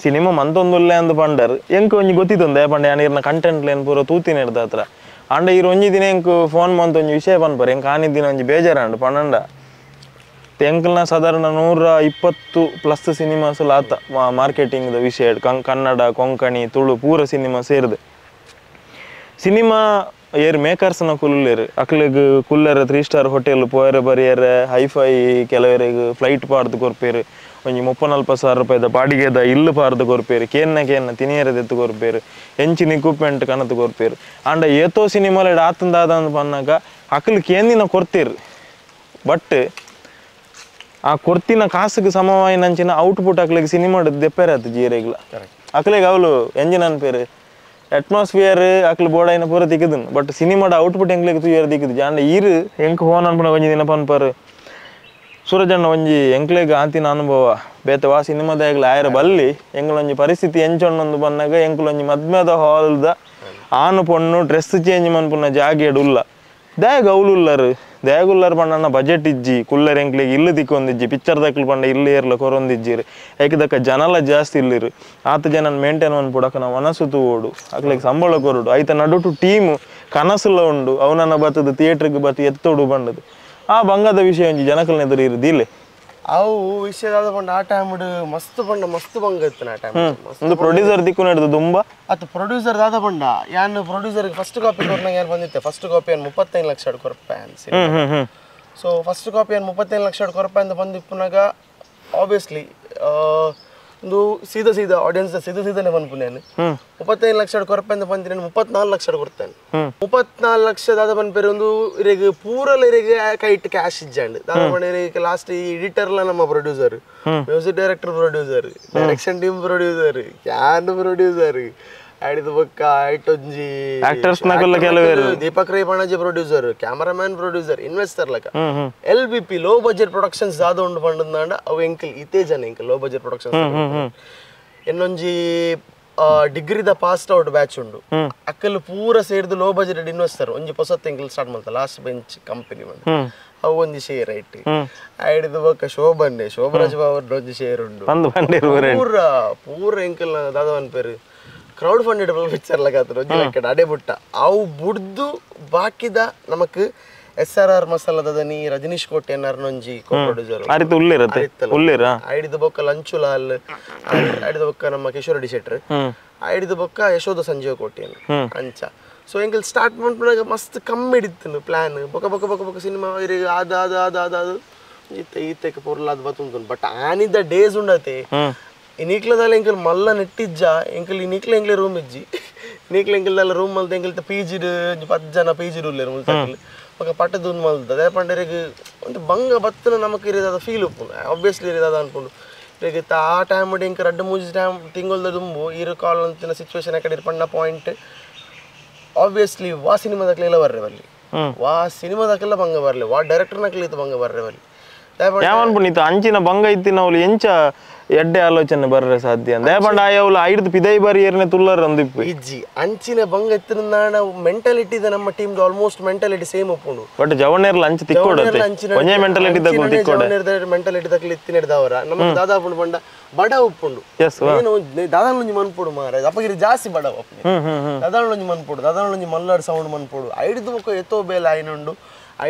ಸಿನಿಮಾ ಮಂತೊಂದುಲ್ಲೆ ಅಂದ್ ಪಂಡರ್ ಎಂಕ್ ಒಂಜಿ ಗೊತ್ತಿತ್ತೊಂದು ಪಂಡ ಯಾನ್ ಇರ್ನ ಕಂಟೆಂಟ್ ಲೇನ್ ಪೂರ ತೂತಿನ ಹಿಡ್ದ ಹತ್ರ ಆಂಡ ಇರ್ ಒಂಜಿ ದಿನ ಎಂಕ್ ಫೋನ್ ಮಂತ್ ಒಂಜಿ ವಿಷಯ ಪನ್ಪರ್ ಎಂಕ್ ಆನಿ ದಿನ ಒಂಜಿ ಬೇಜಾರಾಂಡ್ ಪಂಡ ಎಂಕಲ್ನ ಸಾಧಾರಣ 120 ಪ್ಲಸ್ ಸಿನಿಮಾಸ್ ಆತ ಮಾರ್ಕೆಟಿಂಗ್ the ವಿಷಯ ಕನ್ನಡ ಕೊಂಕಣಿ ತುಳು ಪೂರ ಸಿನಿಮಾ ಸೇರಿದೆ ಸಿನಿಮಾ ಏರ್ ಮೇಕರ್ಸ್ನ ಕುಲ್ಲೇರು ಅಕ್ಲೆಗ್ ಕುಲ್ಲರ 3 ಸ್ಟಾರ್ ಹೋಟೆಲ್ ಪೋಯರೆ ಬರಿಯರೆ ಹೈಫೈ ಕೆಲವರಿಗೆ ಫ್ಲೈಟ್ ಪಾರ್ದು ಕೊರ್ಪೇರು ಒಂಜಿ 30-40 ಸಾವಿರ ರೂಪಾಯಿದ ಬಾಡಿಗೆದ ಇಲ್ಲು ಪಾರ್ದು ಕೊರ್ಪೇರು ಕೇನ್ನ ಕೇನ್ನ ತಿನಿಯರ ದೆತ್ತು ಕೊರ್ಪೇರು ಎಂಚಿನ ಎಕ್ವಿಪ್ಮೆಂಟ್ ಕನತು ಕೊರ್ಪೇರು ಆಂಡ ಏತೋ ಸಿನಿಮಾಲೆಡ್ ಆತಂದಾದ ಅಂದ್ ಪನ್ನಾಗ ಅಕ್ಲು ಕೇಂದಿನ ಕೊರ್ತೀರು ಬಟ್ ಆ ಕೊರ್ತಿನ ಕಾಸುಗೆ ಸಮವಾಯಿನಂಚಿನ ಔಟ್ಪುಟ್ ಅಕ್ಲೆಗ್ ಸಿನಿಮಾ ದೆಪ್ಪೇರ ಆತು ಜೀರೆಗ್ಲ ಅಕ್ಲೆಗ್ ಅವಳು ಎಂಜಿನ್ ಅನ್ಪೇರು ಅಟ್ಮಾಸ್ಫಿಯರ್ ಅಕ್ಲು ಬೋರ್ಡ್ ಪೂರ ತಿಕ್ಕುದು ಬಟ್ ಸಿನಿಮಾದ ಔಟ್ಪುಟ್ ಎಂಕ್ಲೆಗ್ ತೂಯರ್ ದಿಕ್ಕುದು ಜಾಂಡ ಈರು ಎಂಕ್ ಫೋನ್ ಅನ್ಪುನ ಒಂಜಿ ದಿನ ಪನ್ಪರು ಸೂರಜಣ್ಣ ಒಂಜಿ ಎಂಕ್ಲೆಗ್ ಆತಿನ ಅನುಭವ ಬೇತೆ ವಾ ಸಿನಿಮಾದಾಗ್ಲ ಆಯರ ಬಲ್ಲಿ ಎಂಕ್ಲೊಂಜಿ ಪರಿಸ್ಥಿತಿ ಎಂಚೊಂಡೊಂದು ಬಂದಾಗ ಎಂಕ್ಲೊಂಜಿ ಮದ್ಮೆದ ಹಾಲ್ದ ಆನು ಪೊಣ್ಣು ಡ್ರೆಸ್ ಚೇಂಜ್ ಮನ್ಪುನ ಜಾಗೆಡ್ ಉಲ್ಲ ದಾಯಗ ಅವ್ಲು ದಾಯಗುಲ್ಲರ್ ಪಂಡಣ್ಣ ಬಜೆಟ್ ಇಜ್ಜಿ ಕುಲ್ಲರ್ ಎಂಕ್ಲೆಗ್ ಇಲ್ಲು ತಿಕ್ಕೊಂದಿಜ್ಜಿ ಪಿಕ್ಚರ್ ದಕ್ಲು ಪಂಡ ಇಲ್ಲು ಏರ್ಲ ಕೊರೊಂದಿಜ್ಜಿರು ಏಕದಕ್ಕ ಜನಲ ಜಾಸ್ತಿ ಇಲ್ಲಿರು ಆತ ಜನ ಮೇಂಟೈನ್ ಮನ್ಪುಡು ಅಕ್ಕನ ಮನಸ್ಸು ತೂವೋಡು ಅಕ್ಲೆಗ್ ಸಂಬಳ ಕೊರಡು ಐತ ನಡುಟು ಟೀಮು ಕನಸುಲ ಉಂಡು ಅವನನ್ನ ಬತ್ತದು ಥಿಯೇಟ್ರಿಗೆ ಬತ್ತು ಎತ್ತೋಡು ಬಂಡದು ಆ ಬಂಗದ ವಿಷಯ ಒಂಜಿ ಜನಕಲ್ನ ಎದುರು ಇರುದಿಲ್ಲ ಅವು ವಿಷಯದಾದ ಪಂಡ ಆ ಟೈಮ್ ಮಸ್ತ್ ಪಂಡ ಮಸ್ತ್ ಬಂಗ ಇತ್ತು ಆ ಟೈಮ್ ಒಂದು ಪ್ರೊಡ್ಯೂಸರ್ ದಿಕ್ಕು ನಡೆದು ದುಂಬ ಅದು ಪ್ರೊಡ್ಯೂಸರ್ ದಾದ ಪಂಡ ಯಾನ್ producer first copy ಕೊರ್ನಾಗ ಯಾನ್ ಬಂದಿತ್ತೆ ಫಸ್ಟ್ ಕಾಪಿ ಯಾನ್ 35 ಲಕ್ಷ ಕೊರ್ಪೆ ಅನ್ಸಿ so first copy ಯಾನ್ 35 ಲಕ್ಷ ಕೊರ್ಪೆ ಅಂತ ಬಂದಿಪ್ಪುನಾಗ ಆಬ್ವಿಯಸ್ಲಿ ಒಂದು ಸೀದಾ ಸೀದಾ ಆಡಿಯನ್ಸ್ ಸೀದಾ ಸೀದಾನೆ ಬಂದ್ಪುನೆ 35 ಲಕ್ಷ ಕೊರ್ಪೆ ಅಂತ ಬಂದಿನಿ 34 ಲಕ್ಷ ಕೊಡ್ತೇನೆ 34 ಲಕ್ಷ ದಾದ ಬಂದ್ಪೇರು ಒಂದು ಇರೆಗ್ ಪೂರಲ ಇರೆಗ್ ಕೈಟ್ ಕ್ಯಾಶ್ ಇಜ್ಜಂಡ್ ದಾದ ಬಂದ ಲಾಸ್ಟ್ ಈ ಎಡಿಟರ್ಲ ನಮ್ಮ producer music director producer direction team producer ಯಾನ್ ಪ್ರೊಡ್ಯೂಸರ್ ಆಡಿದ ಬೊಕ್ಕ ಐಟೊಂಜಿ ಆಕ್ಟರ್ಸ್ ನಕಲ್ಲ ಕೆಲವರು Deepak Rai Panaje producer cameraman producer investor ಲಕ L B P low budget productions ದಾದ ಉಂಡು ಪಂಡಂದಾಂಡ ಅವು ಎಂಕಲ್ ಇತೇ ಜನ ಎಂಕಲ್ low budget productions ಇನ್ನೊಂಜಿ ಡಿಗ್ರಿದ passed out batch ಉಂಡು ಅಕ್ಕಲ್ ಪೂರ ಸೇರಿದ low budget investor ಒಂಜಿ ಪೊಸತ್ ಎಂಕಲ್ ಸ್ಟಾರ್ಟ್ ಮಾಡ್ತ last bench company ಬಂದು ಅವು ಒಂಜಿ ಶೇರ್ ಐಟ್ ಐಡಿದ ಬೊಕ್ಕ ಶೋಭನ್ನೆ ಶೋಭರಾಜ್ ಬಾಬು ಒಂಜಿ ಶೇರ್ ಉಂಡು ಪೂರ ಪೂರ ಎಂಕಲ್ ದಾದ ಪೇರು crowd funded picture ಲಗಾತ್ರ ಒಂಜಿ ಲೆಕ್ಕಡ್ ಅಡೆ ಬುಟ್ಟ ಅವು ಬುಡ್ದು ಬಾಕಿದ ನಮಕ್ S R R ಮಸಾಲದನಿ ರಜನೀಶ್ ಕೋಟೆ ನರ್ನೊಂಜಿ ಕೋ ಪ್ರೊಡ್ಯೂಸರ್ ಐಡಿದ ಬೊಕ್ಕ ಲಂಚುಲಾಲ್ ಐಡಿದ ಬೊಕ್ಕ ನಮ್ಮ ಕಿಶೋರ್ ಡಿ ಶೆಟ್ರ್ ಐಡಿದ ಬೊಕ್ಕ ಯಶೋಧ ಸಂಜೀವ ಕೋಟೆ ಅಂಚ ಸೊ ಎಂಕಲ್ ಸ್ಟಾರ್ಟ್ ಮಾಡ್ಪುನಾಗ ಮಸ್ತ್ ಕಮ್ಮಿ ಇಡಿತ್ತು ಪ್ಲಾನ್ ಬೊಕ ಬೊಕ ಬೊಕ ಬೊಕ ಸಿನಿಮಾ ಆದ ಆದ ಆದ ಆದ ಅದು ಈತ ಈತಕ್ಕೆ ಪೊರ್ಲಾದ ಬತ್ತುಂಟು ಬಟ್ ಆನಿದ ಡೇಸ್ ಉಂಡತೆ ನೀಕ್ಲದಲ್ಲಿ ಎಂಕಲ್ ಮಲ್ಲ ನೆಟ್ಟಿಜ್ಜ ಎಂಕಲ್ ಈ ನೀಕ್ಲ ಎಂಕ್ಲೆ ರೂಮ್ ಇಜ್ಜಿ ನೀಕ್ಲ ಎಂಕಲ್ದಲ್ಲ ರೂಮ್ ಮಲ್ತ ಎಂಕಲ್ತ ಪಿ ಜಿಡ್ 10 ಜನ ಪಿ ಜಿಡ್ ಉಲ್ಲೇರು ಮುಲ್ತಕ್ಲು ಬೊಕ ಪಟ್ಟದೂನ್ ಮಲ್ತ ಅದೇ ಪಂಡರಿಗೆ ಒಂದು ಬಂಗ ಬತ್ತನ ನಮಕ್ ಇರಿದಾದ ಫೀಲ್ ಉಪ್ಪುಂಡು ಆಬ್ವಿಯಸ್ಲಿ ಇರಿದಾದ ಅನ್ಕೊಂಡು ಇರೆಗ್ ಆ ಟೈಮ್ ಎಂಕ್ ರಡ್ಡ್ ಮೂಜಿ ಟೈಮ್ ತಿಂಗೊಲ್ದ ದುಂಬು ಈರು ಕಾಲ್ ಅಂತಿನ ಸಿಚುವೇಶನ್ ಅಕಡೆ ಪಂಡ ಪಾಯಿಂಟ್ ಆಬ್ವಿಯಸ್ಲಿ ವಾ ಸಿನಿಮಾದಕ್ಲೆಲ್ಲ ಬರ್ರೆ ಬಲ್ಲಿ ವಾ ಸಿನಿಮಾದಕ್ಕೆಲ್ಲ ಬಂಗ ಬರಲಿ ವಾ ಡೈರೆಕ್ಟರ್ನಕ್ಲೆ ಇತ್ತು ಬಂಗ ಬರ್ರೆ ಬಲ್ಲಿ ಯಾವನ್ಪುಣಿತ ಅಂಚಿನ ಬಂಗ ಇತ್ತಿನ ಅವಳು ಎಂಚ ಎಡ್ಡೆ ಆಲೋಚನೆ ಬರ್ರೆ ಸಾಧ್ಯ ದಯಪಂಡ ಆಯವ್ಲು ಐಡ್ದು ಪಿದೈ ಬಾರಿ ಏರ್ನೆ ತುಲ್ಲರ್ ಅಂದಿಪ್ಪು ಇಜ್ಜಿ ಅಂಚಿನ ಬಂಗ ಇತ್ತಿನ ಮೆಂಟಾಲಿಟಿ ಇದೆ ನಮ್ಮ team almost mentality same ಉಪ್ಪುಂಡು ಬಟ್ ಜವನೇರ್ಲ ಅಂಚಿ ತಿಕ್ಕೋಡತ್ತೆ ಒಂಜೇ ಮೆಂಟಾಲಿಟಿ ದಕ್ಕುಲು ತಿಕ್ಕೋಡೆ ಮೆಂಟಾಲಿಟಿ ದಕ್ಕಲು ಇತ್ತಿನೆಡ್ದವರ ನಮ್ಮ ದಾದಾ ಪುಂಡು ಪಂಡ ಬಡ ಉಪ್ಪುಂಡು ಏನು ದಾದಾನೊಂಜಿ ಮನ್ಪುಡು ಮಾರ ಅಪ್ಪಗಿರಿ ಜಾಸ್ತಿ ಬಡ ಉಪ್ಪು ದಾದಾನೊಂಜಿ ಮನ್ಪುಡು ದಾದಾನೊಂಜಿ ಮಲ್ಲಾಡ್ ಸೌಂಡ್ ಮನ್ಪುಡು ಐಡ್ದು ಬೊಕ್ಕ ಎತ್ತೋ ಬೇಲೆ ಆಯ್ನುಂಡು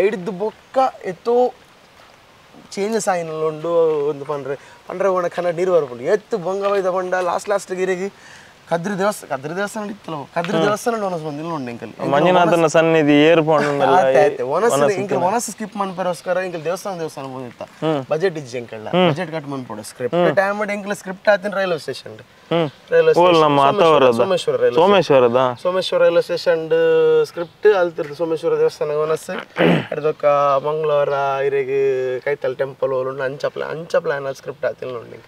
ಐಡ್ದು ಬೊಕ್ಕ ಎತ್ತೋ ಚೇಂಜಸ್ ಆಯ್ನಲ್ಲುಂಡು ಒಂದು ಪಂಡ್ರೆ ಪಂಡ್ರೆ ಓಣ ಕನ್ನಡ ನೀರು ಬರ್ಪುಂಡು ಎತ್ತು ಬಂಗವೈದ ಪಂಡ ಲಾಸ್ಟ್ ಲಾಸ್ಟ್ ಗಿರಿಗೆ ಕದ್ರಿ ದೇವಸ್ಥಾನ ಇತ್ತಲ್ಲ ಕದ್ರಿ ದೇವಸ್ಥಾನ ಒನಸ್ ಬಂದಿಲ್ಲ ಉಂಡು ಎಂಕಲ್ ಮಂಜುನಾಥನ ಸನ್ನಿಧಿ ಏರ್ ಒನಸ್ ಎಂಕಲ್ ಒನಸ್ ಸ್ಕಿಪ್ ಮನ್ಪರೋಸ್ಕರ ಎಂಕಲ್ ದೇವಸ್ಥಾನ ದೇವಸ್ಥಾನ ಬಂದಿತ್ತ ಬಜೆಟ್ ಇಜ್ಜಿ ಎಂಕಲ್ಲ ಬಜೆಟ್ ಕಟ್ ಮನ್ಪೋಡು ಸ್ಕ್ರಿಪ್ಟ್ ಟೈಮ್ ಎಂಕಲ್ ಸ್ಕ್ರಿಪ್ಟ್ ಆತಿನ railway station railway station ಸೋಮೇಶ್ವರದ ಸೋಮೇಶ್ವರ railway station script ಅಲ್ತಿರ್ದು ಸೋಮೇಶ್ವರ ದೇವಸ್ಥಾನ ಒನಸ್ ಅಡ್ದೊಕ್ಕ ಮಂಗಳವಾರ ಇರೆಗ್ ಕೈತಲ್ ಟೆಂಪಲ್ ಉಂಡು ಅಂಚ ಪ್ಲಾನ್ ಅಂಚ ಪ್ಲಾನ್ ಸ್ಕ್ರಿಪ್ಟ್ ಆತಿಲ್ಲ ಉಂಡು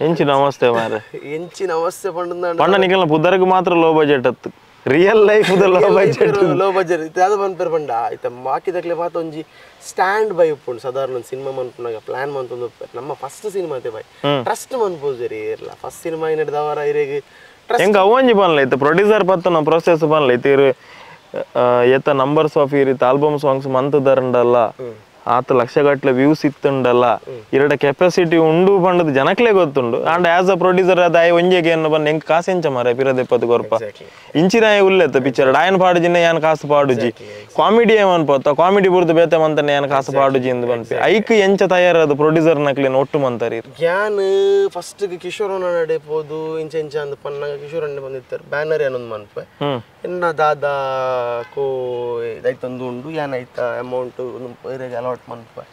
ಎಂಚಿನ ಅವಸ್ಥೆ ಮಾರೆ ಎಂಚಿನ ಅವಸ್ಥೆ ಪಂಡ ಪಂಡ ನಿಕಲ್ನ ಪುದರ್ಗ್ ಮಾತ್ರ ಲೋ ಬಜೆಟ್ ಅತ್ತು real life low budget low budget ಇತ್ತೆ ಪನ್ಪೆರ್ ಪಂಡ ಇತ್ತೆ ಬಾಕಿದಕ್ಲೆ ಮಾತ ಒಂಜಿ ಸ್ಟ್ಯಾಂಡ್ ಬೈ ಉಪ್ಪುಂಡು ಸಾಧಾರಣ ಒಂದು ಸಿನಿಮಾ ಮನ್ಪುನಾಗ ಪ್ಲಾನ್ ಮಂತೊಂದು ನಮ್ಮ ಫಸ್ಟ್ ಸಿನಿಮಾ ಅತ್ತೆ ಬೈ ಟ್ರಸ್ಟ್ ಮನ್ಪುಜೆರ್ ಇರ್ಲ ಫಸ್ಟ್ ಸಿನಿಮಾ ಇನೆಡ್ದವರ ಇರೆಗ್ ಎಂಕ್ ಅವೊಂಜಿ ಪನ್ಲೆ ಇತ್ತೆ ಪ್ರೊಡ್ಯೂಸರ್ ಪತ್ತುನ ಪ್ರೊಸೆಸ್ ಪನ್ಲೆ ಇತ್ತೆ ಇರ್ ಏತ ನಂಬರ್ಸ್ ಆಫ್ ಇರ್ ಇತ್ತೆ ಆಲ್ಬಮ್ ಸಾಂಗ್ಸ್ ಮಂತ್ ದರಂಡಲ್ಲ ಆತ ಲಕ್ಷಗಟ್ಟಲೆ ವ್ಯೂಸ್ ಇತ್ತುಂಡಲ್ಲ ಇರಡ ಕೆಪಾಸಿಟಿ ಉಂಡು ಪಂಡದ ಜನಕ್ಲೆ ಗೊತ್ತುಂಡು and as a producer ಅದ ಆಯ್ ಒಂಜೆಗೆ ಎನ್ನು ಬಂದು ಎಂಕ್ ಕಾಸು ಎಂಚ ಮಾರೆ ಪಿರದೆಪ್ಪತ್ತು ಕೊರ್ಪ ಇಂಚಿನಾಯ ಉಲ್ಲೆತ್ತ ಪಿಕ್ಚರ್ ಆಯನ್ ಪಾಡುಜಿನ ಯಾನ್ ಕಾಸು ಪಾಡುಜಿ ಕಾಮಿಡಿ ಏಮನ್ಪತ್ತ ಕಾಮಿಡಿ ಬುರ್ದು ಬೇತೆ ಮಂತನೆ ಯಾನ್ ಕಾಸು ಪಾಡುಜಿ ಎಂದು ಬಂದ್ಪಿ ಐಕ್ ಎಂಚ ತಯಾರಾದ ಪ್ರೊಡ್ಯೂಸರ್ ನಕ್ಲೇನು ಒಟ್ಟು ಮಂತಾರಿ ಯಾನ್ ಫಸ್ಟ್ ಕಿಶೋರ್ ನಡೆ ಪೋದು ಇಂಚ ಇಂಚ ಅಂದ್ ಪನ್ನಾಗ ಕಿಶೋರ್ ಅಣ್ಣ ಬಂದಿತ್ತಾರೆ ಬ್ಯಾನರ್ ಏನೊಂದು ಮನ್ಪೆ ಎನ್ನ ದಾದಾ ಕೋ ಐತಂದು ಉಂಡು ಯಾನ್ ಐತ ಅಮೌಂಟ್ ಅಲಾಟ್ ಮನ್ಪೆ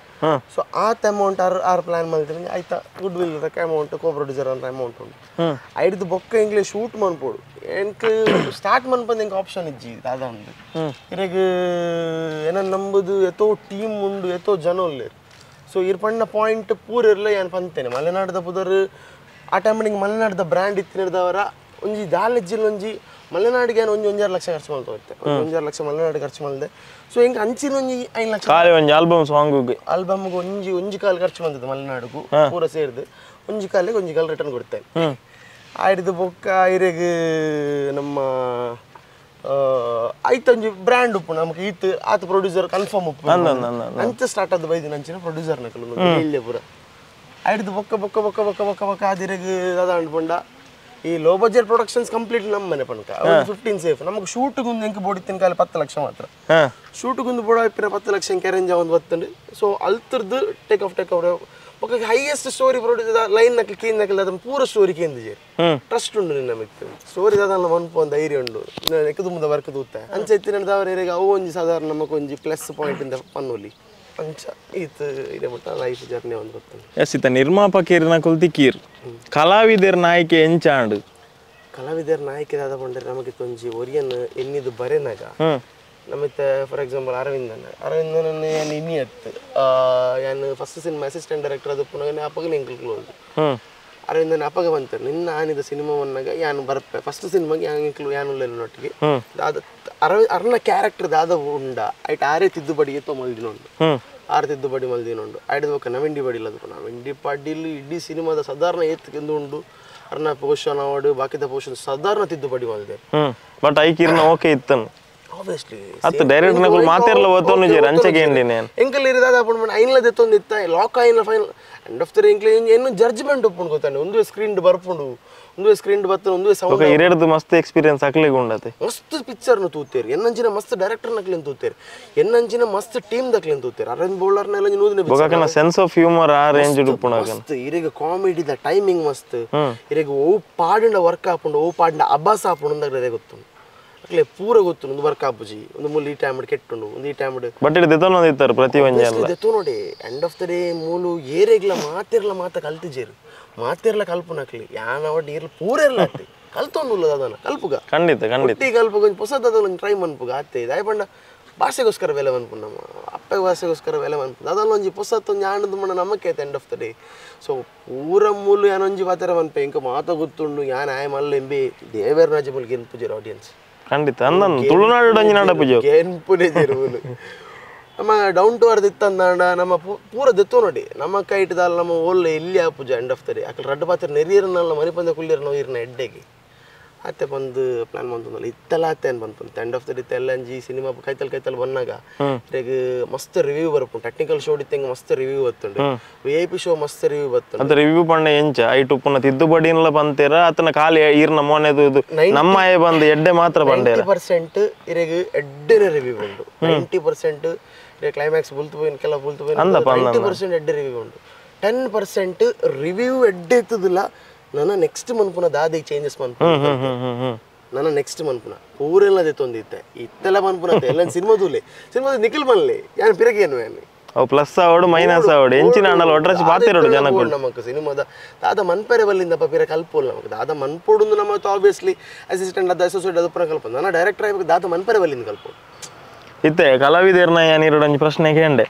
ಸೊ ಆತ amount R R plan ಮಲ್ತಿನಿ ಐತ good will amount co producer ಅಂತ ಅಮೌಂಟ್ ಉಂಡು ಐಡ್ದು ಬೊಕ್ಕ ಇಂಗ್ಲೀಷ್ ಶೂಟ್ ಮನ್ಪೋಡು ಎಂಕ್ ಸ್ಟಾರ್ಟ್ ಮನ್ಪಂದು ಎಂಕ್ ಆಪ್ಷನ್ ಇಜ್ಜಿ ದಾದಾ ಉಂಡು ಇರೆಗ್ ಏನ ನಂಬುದು ಎತೋ ಟೀಮ್ ಉಂಡು ಎತೋ ಜನ ಉಲ್ಲೇರು ಸೊ ಇರ್ ಪಣ್ಣ ಪಾಯಿಂಟ್ ಪೂರ ಇರಲ್ಲ ಯಾನ್ ಪಂತೇನೆ ಮಲೆನಾಡದ ಪುದರ್ ಆ ಟೈಮ್ ನಿಂಗೆ ಮಲೆನಾಡದ ಬ್ರ್ಯಾಂಡ್ ಇತ್ತಿನದವರ ಒಂಜಿ ದಾಲೆಜ್ಜಿಲ್ ಒಂಜಿ ಮಲೆನಾಡಿಗೆ ಒಂಜಿ ಒಂಜಾರು ಲಕ್ಷ ಖರ್ಚು ಮಾಡ್ತಾ ಹೋಗ್ತೆ ಒಂಜಾರು ಲಕ್ಷ ಮಲೆನಾಡು ಖರ್ಚು ಮಾಡಿದೆ ಸೊ ಹಿಂಗೆ ಅಂಚಿನ ಒಂಜಿ 5 ಲಕ್ಷ ಖಾಲಿ ಒಂಜಿ ಆಲ್ಬಮ್ ಸಾಂಗ್ ಆಲ್ಬಮ್ಗೆ ಒಂಜಿ ಒಂಜಿ ಕಾಲು ಖರ್ಚು ಬಂದದ್ದು ಮಲೆನಾಡುಗು ಪೂರ ಸೇರಿದು ಒಂಜಿ ಕಾಲಿಗೆ ಒಂಜಿ ಕಾಲು ರಿಟರ್ನ್ ಕೊಡ್ತೇನೆ ಆಯ್ದು ಬೊಕ್ಕ ಐರೆಗ್ ನಮ್ಮ ಐತೊಂಜಿ ಬ್ರ್ಯಾಂಡ್ ಉಪ್ಪು ನಮಗೆ ಈತ್ ಆತ ಪ್ರೊಡ್ಯೂಸರ್ ಕನ್ಫರ್ಮ್ ಉಪ್ಪು ಅಂಚ ಸ್ಟಾರ್ಟ್ ಆದ ಬೈದಿನ ಅಂಚಿನ ಪ್ರೊಡ್ಯೂಸರ್ ನಕಲು ಇಲ್ಲೇ ಪೂರ ಆಯ್ದು ಬೊಕ್ಕ ಬೊಕ್ಕ ಬೊಕ್ಕ ಬೊಕ್ಕ ಬೊಕ್ಕ ಬೊಕ್ಕ ಆದಿರೆಗ್ ದಾದ ಅಂಡ್ಪಂಡ ಈ low budget productions complete ನಮ್ಮ ಮನೆ ಪಣಕ 15 ಸೇಫ್ ನಮಗೆ ಶೂಟ್ಗೊಂದು ಎಂಕ್ ಬೋಡಿತ್ತಿನ ಕಾಲ 10 ಲಕ್ಷ ಮಾತ್ರ ಶೂಟ್ಗೊಂದು ಬೋಡ ಇಪ್ಪಿನ 10 ಲಕ್ಷ ಎಂಕ್ ಅರೇಂಜ್ ಒಂದು ಬತ್ತಂಡು ಸೊ ಅಲ್ತರ್ದು take off take off ಬೊಕ್ಕ highest story producer line ನಕಲ್ ಕೀನ್ ನಕಲ್ ಅದನ್ನ ಪೂರ ಸ್ಟೋರಿ ಕೇಂದ್ರಿ ಟ್ರಸ್ಟ್ ಉಂಡು ನಿನ್ನ ಮಿಕ್ಕ ಸ್ಟೋರಿ ದಾದಲ್ಲ ಮನ್ಪು ಒಂದು ಧೈರ್ಯ ಉಂಡು ಎಕ್ಕದು ಮುಂದೆ ವರ್ಕ್ ತೂತ ಅಂಚ ಇತ್ತಿನದವರಿಗೆ ಅವು ಒಂಜಿ ಸಾಧಾರಣ ನಮಕ್ ಒಂಜಿ ಪ್ಲಸ್ ಪಾಯಿಂಟ್ ಇಂದ ಪನ್ನೊಲಿ ಅಂಚ ಈತ್ ಇದೇ ಮಟ್ಟ ಲೈಫ್ ಜರ್ನಿ ಒಂದು ಗೊತ್ತುಂಡು ಎಸ್ ಇತ್ತ ನಿರ್ಮಾಪಕರ್ನ ಕುಲ್ತಿ ಕೀರ್ ಕಲಾವಿದರ ನಾಯಕೆ ಎಂಚಾಂಡು ಕಲಾವಿದರ ನಾಯಕೆ ದಾದ ಪಂಡರೆ ನಮಗೆ ತೊಂಜಿ ಒರಿಯನ್ ಎನ್ನಿದು ಬರೆನಾಗ ನಮಿತ ಫಾರ್ ಎಕ್ಸಾಂಪಲ್ ಅರವಿಂದನ ಅರವಿಂದನ ಯಾನ್ ಇನ್ನಿ ಅತ್ತು ಯಾನ್ first cinema assistant director ಅದು ಪುನಃ ಅಪ್ಪಗನೆ ಎಂಕಲ್ ಕ್ಲೋಸ್ ಅರವಿಂದನ ಅಪ್ಪಗ ಬಂತಾರೆ ನಿನ್ನ ಆನಿದ ಸಿನಿಮಾವನ್ನಾಗ ಯಾನ್ ಬರ್ಪೆ ಫಸ್ಟ್ ಸಿನಿಮಾಗೆ ಯಾನ್ ಎಂಕಲು ಯಾನ್ ಉಲ್ಲೆನೊಟ್ಟಿಗೆ ದಾದ ಅರ್ನ ಕ್ಯಾರೆಕ್ಟರ್ ದಾದ ಉಂಡ ಐಟ್ ಆರೇ ತಿದ್ದುಪಡಿ ಎತ್ತೋ ಮಲ್ದಿನೊಂಡು ಆರು ತಿದ್ದುಪಡಿ ಮಲ್ದಿನೊಂಡು ಐಡ್ದ ಬೊಕ್ಕ ನವೆಂಡಿ ಪಡಿಲ್ ಅದು ನವೆಂಡಿ ಪಡಿಲ್ ಇಡೀ ಸಿನಿಮಾದ ಸಾಧಾರಣ ಏತ್ಕೆಂದು ಉಂಡು ಅರ್ನ ಪೋಷನ್ ಅವಾರ್ಡ್ ಬಾಕಿದ ಪೋಷನ್ ಸಾಧಾರಣ ತಿದ್ದುಪಡಿ ಮಲ್ದೆ ಬಟ್ ಐಕಿರ್ನ ಓಕೆ ಇತ್ತನು ಆಬ್ವಿಯಸ್ಲಿ ಅತ್ತ ಡೈರೆಕ್ಟ್ ನಕುಲ್ ಮಾತೆರ್ಲ ಓತೋನು ಜೇರ್ ಅಂಚಗೆ ಎಂಡಿನೆ ಎಂಕಲ್ ಇರಿದಾದ ಅಪ್ಪಣ ಐನ್ಲ ದೆತ್ತೊಂದು ಇತ್ತ ಲಾಕ್ ಐನ್ಲ final end of the ಎಂಕ್ಲೆ ಏನು ಜಡ್ಜ್ಮೆಂಟ್ ಒಪ್ಪುಂಡು ಗೊತ್ತಾಂಡೆ ಒಂದು ಸ್ಕ್ರೀನ್ ಬರ್ಪುಂಡು ಒಂದು ಸ್ಕ್ರೀನ್ ಬತ್ತ ಒಂದು ಸೌಂಡ್ ಓಕೆ ಇರೆಡ್ದು ಮಸ್ತ್ ಎಕ್ಸ್ಪೀರಿಯನ್ಸ್ ಅಕ್ಲೆಗ್ ಉಂಡತೆ ಮಸ್ತ್ ಪಿಕ್ಚರ್ ನು ತೂತೇರ್ ಎನ್ನಂಚಿನ ಮಸ್ತ್ ಡೈರೆಕ್ಟರ್ ನಕ್ಲೆನ್ ತೂತೇರ್ ಎನ್ನಂಚಿನ ಮಸ್ತ್ ಟೀಮ್ ದಕ್ಲೆನ್ ತೂತೇರ್ ಅರವಿಂದ್ ಬೌಲರ್ ನೆಲ ನೂದನೆ ಬೊಕಕನ sense of humour ಆ ರೇಂಜ್ ಉಪ್ಪುಣಗ ಮಸ್ತ್ ಇರೆಗ್ ಕಾಮಿಡಿದ ಟೈಮಿಂಗ್ ಮಸ್ತ್ ಇರೆಗ್ ಓ ಪಾಡಿನ ವರ್ಕ್ ಆಪುಂಡು ಓ ಪಾಡಿನ ಅಬ್ಬಾಸ ಆಪುಂಡು ಅಂದಾಗ ಗೊತ್ತುಂಡು ಅಕ್ಲೆ ಪೂರ ಗೊತ್ತುಂಡು ಒಂದು ವರ್ಕ್ ಆಪುಜಿ ಒಂದು ಮೂಲು ಈ ಟೈಮ್ ಕೆಟ್ಟುಂಡು ಒಂದು ಈ ಟೈಮ್ ಬಟ್ ಇದು ದೆತೊನೊಂದು ಇತ್ತಾರೆ ಪ್ರತಿ ಒಂಜಿ ಅಲ್ಲ ದೆತೊನೊಡೆ end of the day ಮೂಲು ಏರೆಗ್ಲ ಮಾತೆರ್ಲ ಮಾತ ಕಲ್ತಿಜೇರು ಮಾತೆರ್ಲ ಕಲ್ಪುನಕ್ಲಿ ಯಾನವಡ್ ಇರ್ಲ ಪೂರ ಇರ್ಲ ಅತ್ತೆ ಕಲ್ತೊಂದುಲ್ಲ ದಾದನ ಕಲ್ಪುಗ ಖಂಡಿತ ಖಂಡಿತ ಒಟ್ಟಿ ಕಲ್ಪುಗ ಒಂಜಿ ಪೊಸದಾದ ಒಂಜಿ ಟ್ರೈ ಮನ್ಪುಗ ಅತ್ತೆ ದಾಯ ಪಂಡ ಭಾಷೆಗೋಸ್ಕರ ಬೆಲೆ ಮನ್ಪು ನಮ್ಮ ಅಪ್ಪೆ ಭಾಷೆಗೋಸ್ಕರ ಬೆಲೆ ಮನ್ಪು ದಾದನ ಒಂಜಿ ಪೊಸತ್ ಒಂಜಿ ಆಂಡದ ಮಣ್ಣ ನಮಕ್ಕೆ ಐತೆ end of the day so ಪೂರ ಮೂಲು ಯಾನೊಂಜಿ ಪಾತೆರ ಮನ್ಪೆ ಇಂಕ ಮಾತ ಗೊತ್ತುಂಡು ಯಾನ್ ಆಯ್ ಮಲ್ಲ ಎಂಬಿ ದೇವೇರ್ ರಾಜ ಮೂಲು ಗೆನ್ಪುಜೆರ್ ಆಡಿಯನ್ಸ್ ಖಂಡಿತ ಅಂದನ್ ತುಳುನಾಡು ಒಂಜಿ ನಡಪುಜೆ ಗೆನ್ಪುನೆ ಜೇರು ನಮ್ಮ down to earth ಇತ್ತಂದಾಂಡ ನಮ್ಮ ಪೂರ ದೆತ್ತೋ ನೋಡಿ ನಮ್ಮ ಕೈಟದಾಲ್ ನಮ್ಮ ಓಲ್ಲ ಎಲ್ಲಿ ಆಪುಜ end of the day Akal ರಡ್ಡು ಪಾತ್ರ ನೆರಿಯರ್ನಲ್ಲ ಮನಿಪಂದ ಕುಲ್ಲಿರ್ನ ಇರ್ನ ಎಡ್ಡೆಗೆ ಅತ್ತೆ ಬಂದು ಪ್ಲಾನ್ ಬಂತಂದಲ್ಲ ಇತ್ತೆಲ್ಲ ಅತ್ತೆ ಏನು ಬಂತು end of the day ಇತ್ತೆಲ್ಲ ಅಂಜಿ ಸಿನಿಮಾ ಕೈತಲ್ ಕೈತಲ್ ಬಂದಾಗ ಇರೆಗ್ ಮಸ್ತ್ ರಿವ್ಯೂ ಬರ್ಪುಂಡು ಟೆಕ್ನಿಕಲ್ ಶೋ ಇತ್ತಂಗೆ ಮಸ್ತ್ ರಿವ್ಯೂ ಬತ್ತುಂಡು V I P show ಮಸ್ತ್ ರಿವ್ಯೂ ಬತ್ತುಂಡು ಅದು ರಿವ್ಯೂ ಪಂಡ ಎಂಚ ಐಟು ಪುನಃ ತಿದ್ದುಪಡಿನ್ಲ ಬಂತೇರ ಆತನ ಖಾಲಿ ಈರ್ನ ಮೋನೆದು ಇದು ನಮ್ಮ ಬಂದು ಎಡ್ಡೆ ಮಾತ್ರ ಬಂಡೇರ 90% ಇರೆಗ್ ಎಡ್ಡೆನೆ ರಿವ್ಯೂ ಉಂಡು 90% ಇರೆ ಕ್ಲೈಮ್ಯಾಕ್ಸ್ ಬುಲ್ತು ಪೋಯಿನ ಕೆಲ ಬುಲ್ತು ಪೋಯಿನ 90% ಎಡ್ಡೆ ರಿವ್ಯೂ ಉಂಡು 10% ರಿವ್ಯೂ ಎಡ್ಡೆ ಇತ್ತದಿಲ್ಲ ನನ್ನ ನೆಕ್ಸ್ಟ್ ಮನ್ಪುನ ದಾದಿ ಚೇಂಜಸ್ ಮನ್ಪುನ ನನ್ನ ನೆಕ್ಸ್ಟ್ ಮನ್ಪುನ ಪೂರೆಲ್ಲ ದೆತ್ತೊಂದಿತ್ತೆ ಇತ್ತೆಲ್ಲ ಮನ್ಪುನ ಎಲ್ಲ ಸಿನಿಮಾ ದೂಲೆ ಸಿನಿಮಾ ನಿಖಿಲ್ ಮನ್ಲೆ ಯಾನ್ ಪಿರಗೆ ಏನು ಯಾನ್ ಅವು ಪ್ಲಸ್ ಆವಡು ಮೈನಸ್ ಆವಡು ಎಂಚಿನ ಅಂಡಲ ಒಟ್ರಾಸಿ ಪಾತೆರಡು ಜನಕ್ಕುಲು ನಮಕ್ ಸಿನಿಮಾದ ದಾದ ಮನ್ಪೆರೆ ಬಲ್ಲಿಂದಪ್ಪ ಪಿರ ಕಲ್ಪೋಲ್ ನಮಕ್ ದಾದ ಮನ್ಪೋಡುಂದು ನಮ್ಮ ಆಬ್ವಿಯಸ್ಲಿ ಅಸಿಸ್ಟೆಂಟ್ ಅದ ಅಸೋಸಿಯೇಟ್ ಅದು ಪುರ ಕಲ್ಪ ನನ್ನ ಡೈರೆಕ್ಟರ್ ಆಗಿ ದಾದ ಮನ್ಪೆರೆ ಬಲ್ಲಿಂದ ಕಲ್ಪೋಡು ಇತ್ತೆ ಕಲಾವಿದರ್ನ ಯಾನಿರೋಡು ಒಂಜಿ ಪ್ರಶ್ನೆ ಕೇಂಡೆ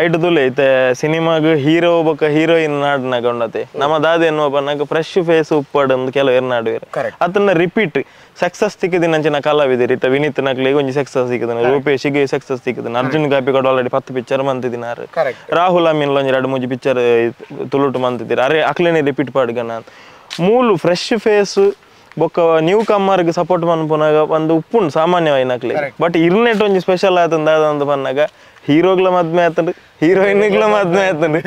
ಐಟು ತುಲೆ ಇತ್ತೆ ಸಿನಿಮಾಗ್ ಹೀರೋ ಬೊಕ್ಕ ಹೀರೋಯಿನ್ ನಾಡ್ನಾಗ ಉಂಡತೆ ನಮ್ಮ ದಾದ ಎನ್ನುವ ಪನ್ನಾಗ ಫ್ರೆಶ್ ಫೇಸ್ ಉಪ್ಪಡು ಅಂದ್ ಕೆಲವು ನಾಡುವೆರ್ ಅದನ್ನ ರಿಪೀಟ್ ಸಕ್ಸಸ್ ತಿಕ್ಕಿದಿನಂಚಿನ ಕಲಾವಿದರ್ ಇತ್ತ ವಿನೀತ್ ನಕ್ಲಿಗೆ ಒಂಜಿ ಸಕ್ಸಸ್ ತಿಕ್ಕಿದನ ರೂಪೇಶಿಗೆ ಸಕ್ಸಸ್ ತಿಕ್ಕಿದನ ಅರ್ಜುನ್ ಕಾಪಿಕಾಡ್ ಆಲ್ರೆಡಿ 10 ಪಿಕ್ಚರ್ ಮಂತಿದಿನಾರು ರಾಹುಲ್ ಅಮೀನ್ ಒಂಜಿ 2-3 ಪಿಕ್ಚರ್ ತುಳುಟು ಮಂತಿದ್ದೀರ ಅರೆ ಅಕ್ಲೇನೆ ರಿಪೀಟ್ ಪಾಡ್ಗನ ಮೂಲು ಫ್ರೆಶ್ ಫೇಸ್ ಬೊಕ್ಕ ನ್ಯೂ ಕಮ್ಮರ್ಗೆ ಸಪೋರ್ಟ್ ಮನ್ಪುನಾಗ ಒಂದು ಉಪ್ಪುಂಡು ಸಾಮಾನ್ಯವಾಗಿ ನಕ್ಲಿ ಬಟ್ ಇರ್ನೆಟ್ ಒಂಜಿ ಸ್ಪೆಷಲ್ ಆತಂದ ದಾದ ಪನ್ನಾಗ ಹೀರೋಗ್ಲ ಮದ್ಮೆ ಆತಂಡು ಹೀರೋಯಿನ್ಗ್ಲ ಮದ್ಮೆ ಆತಂಡು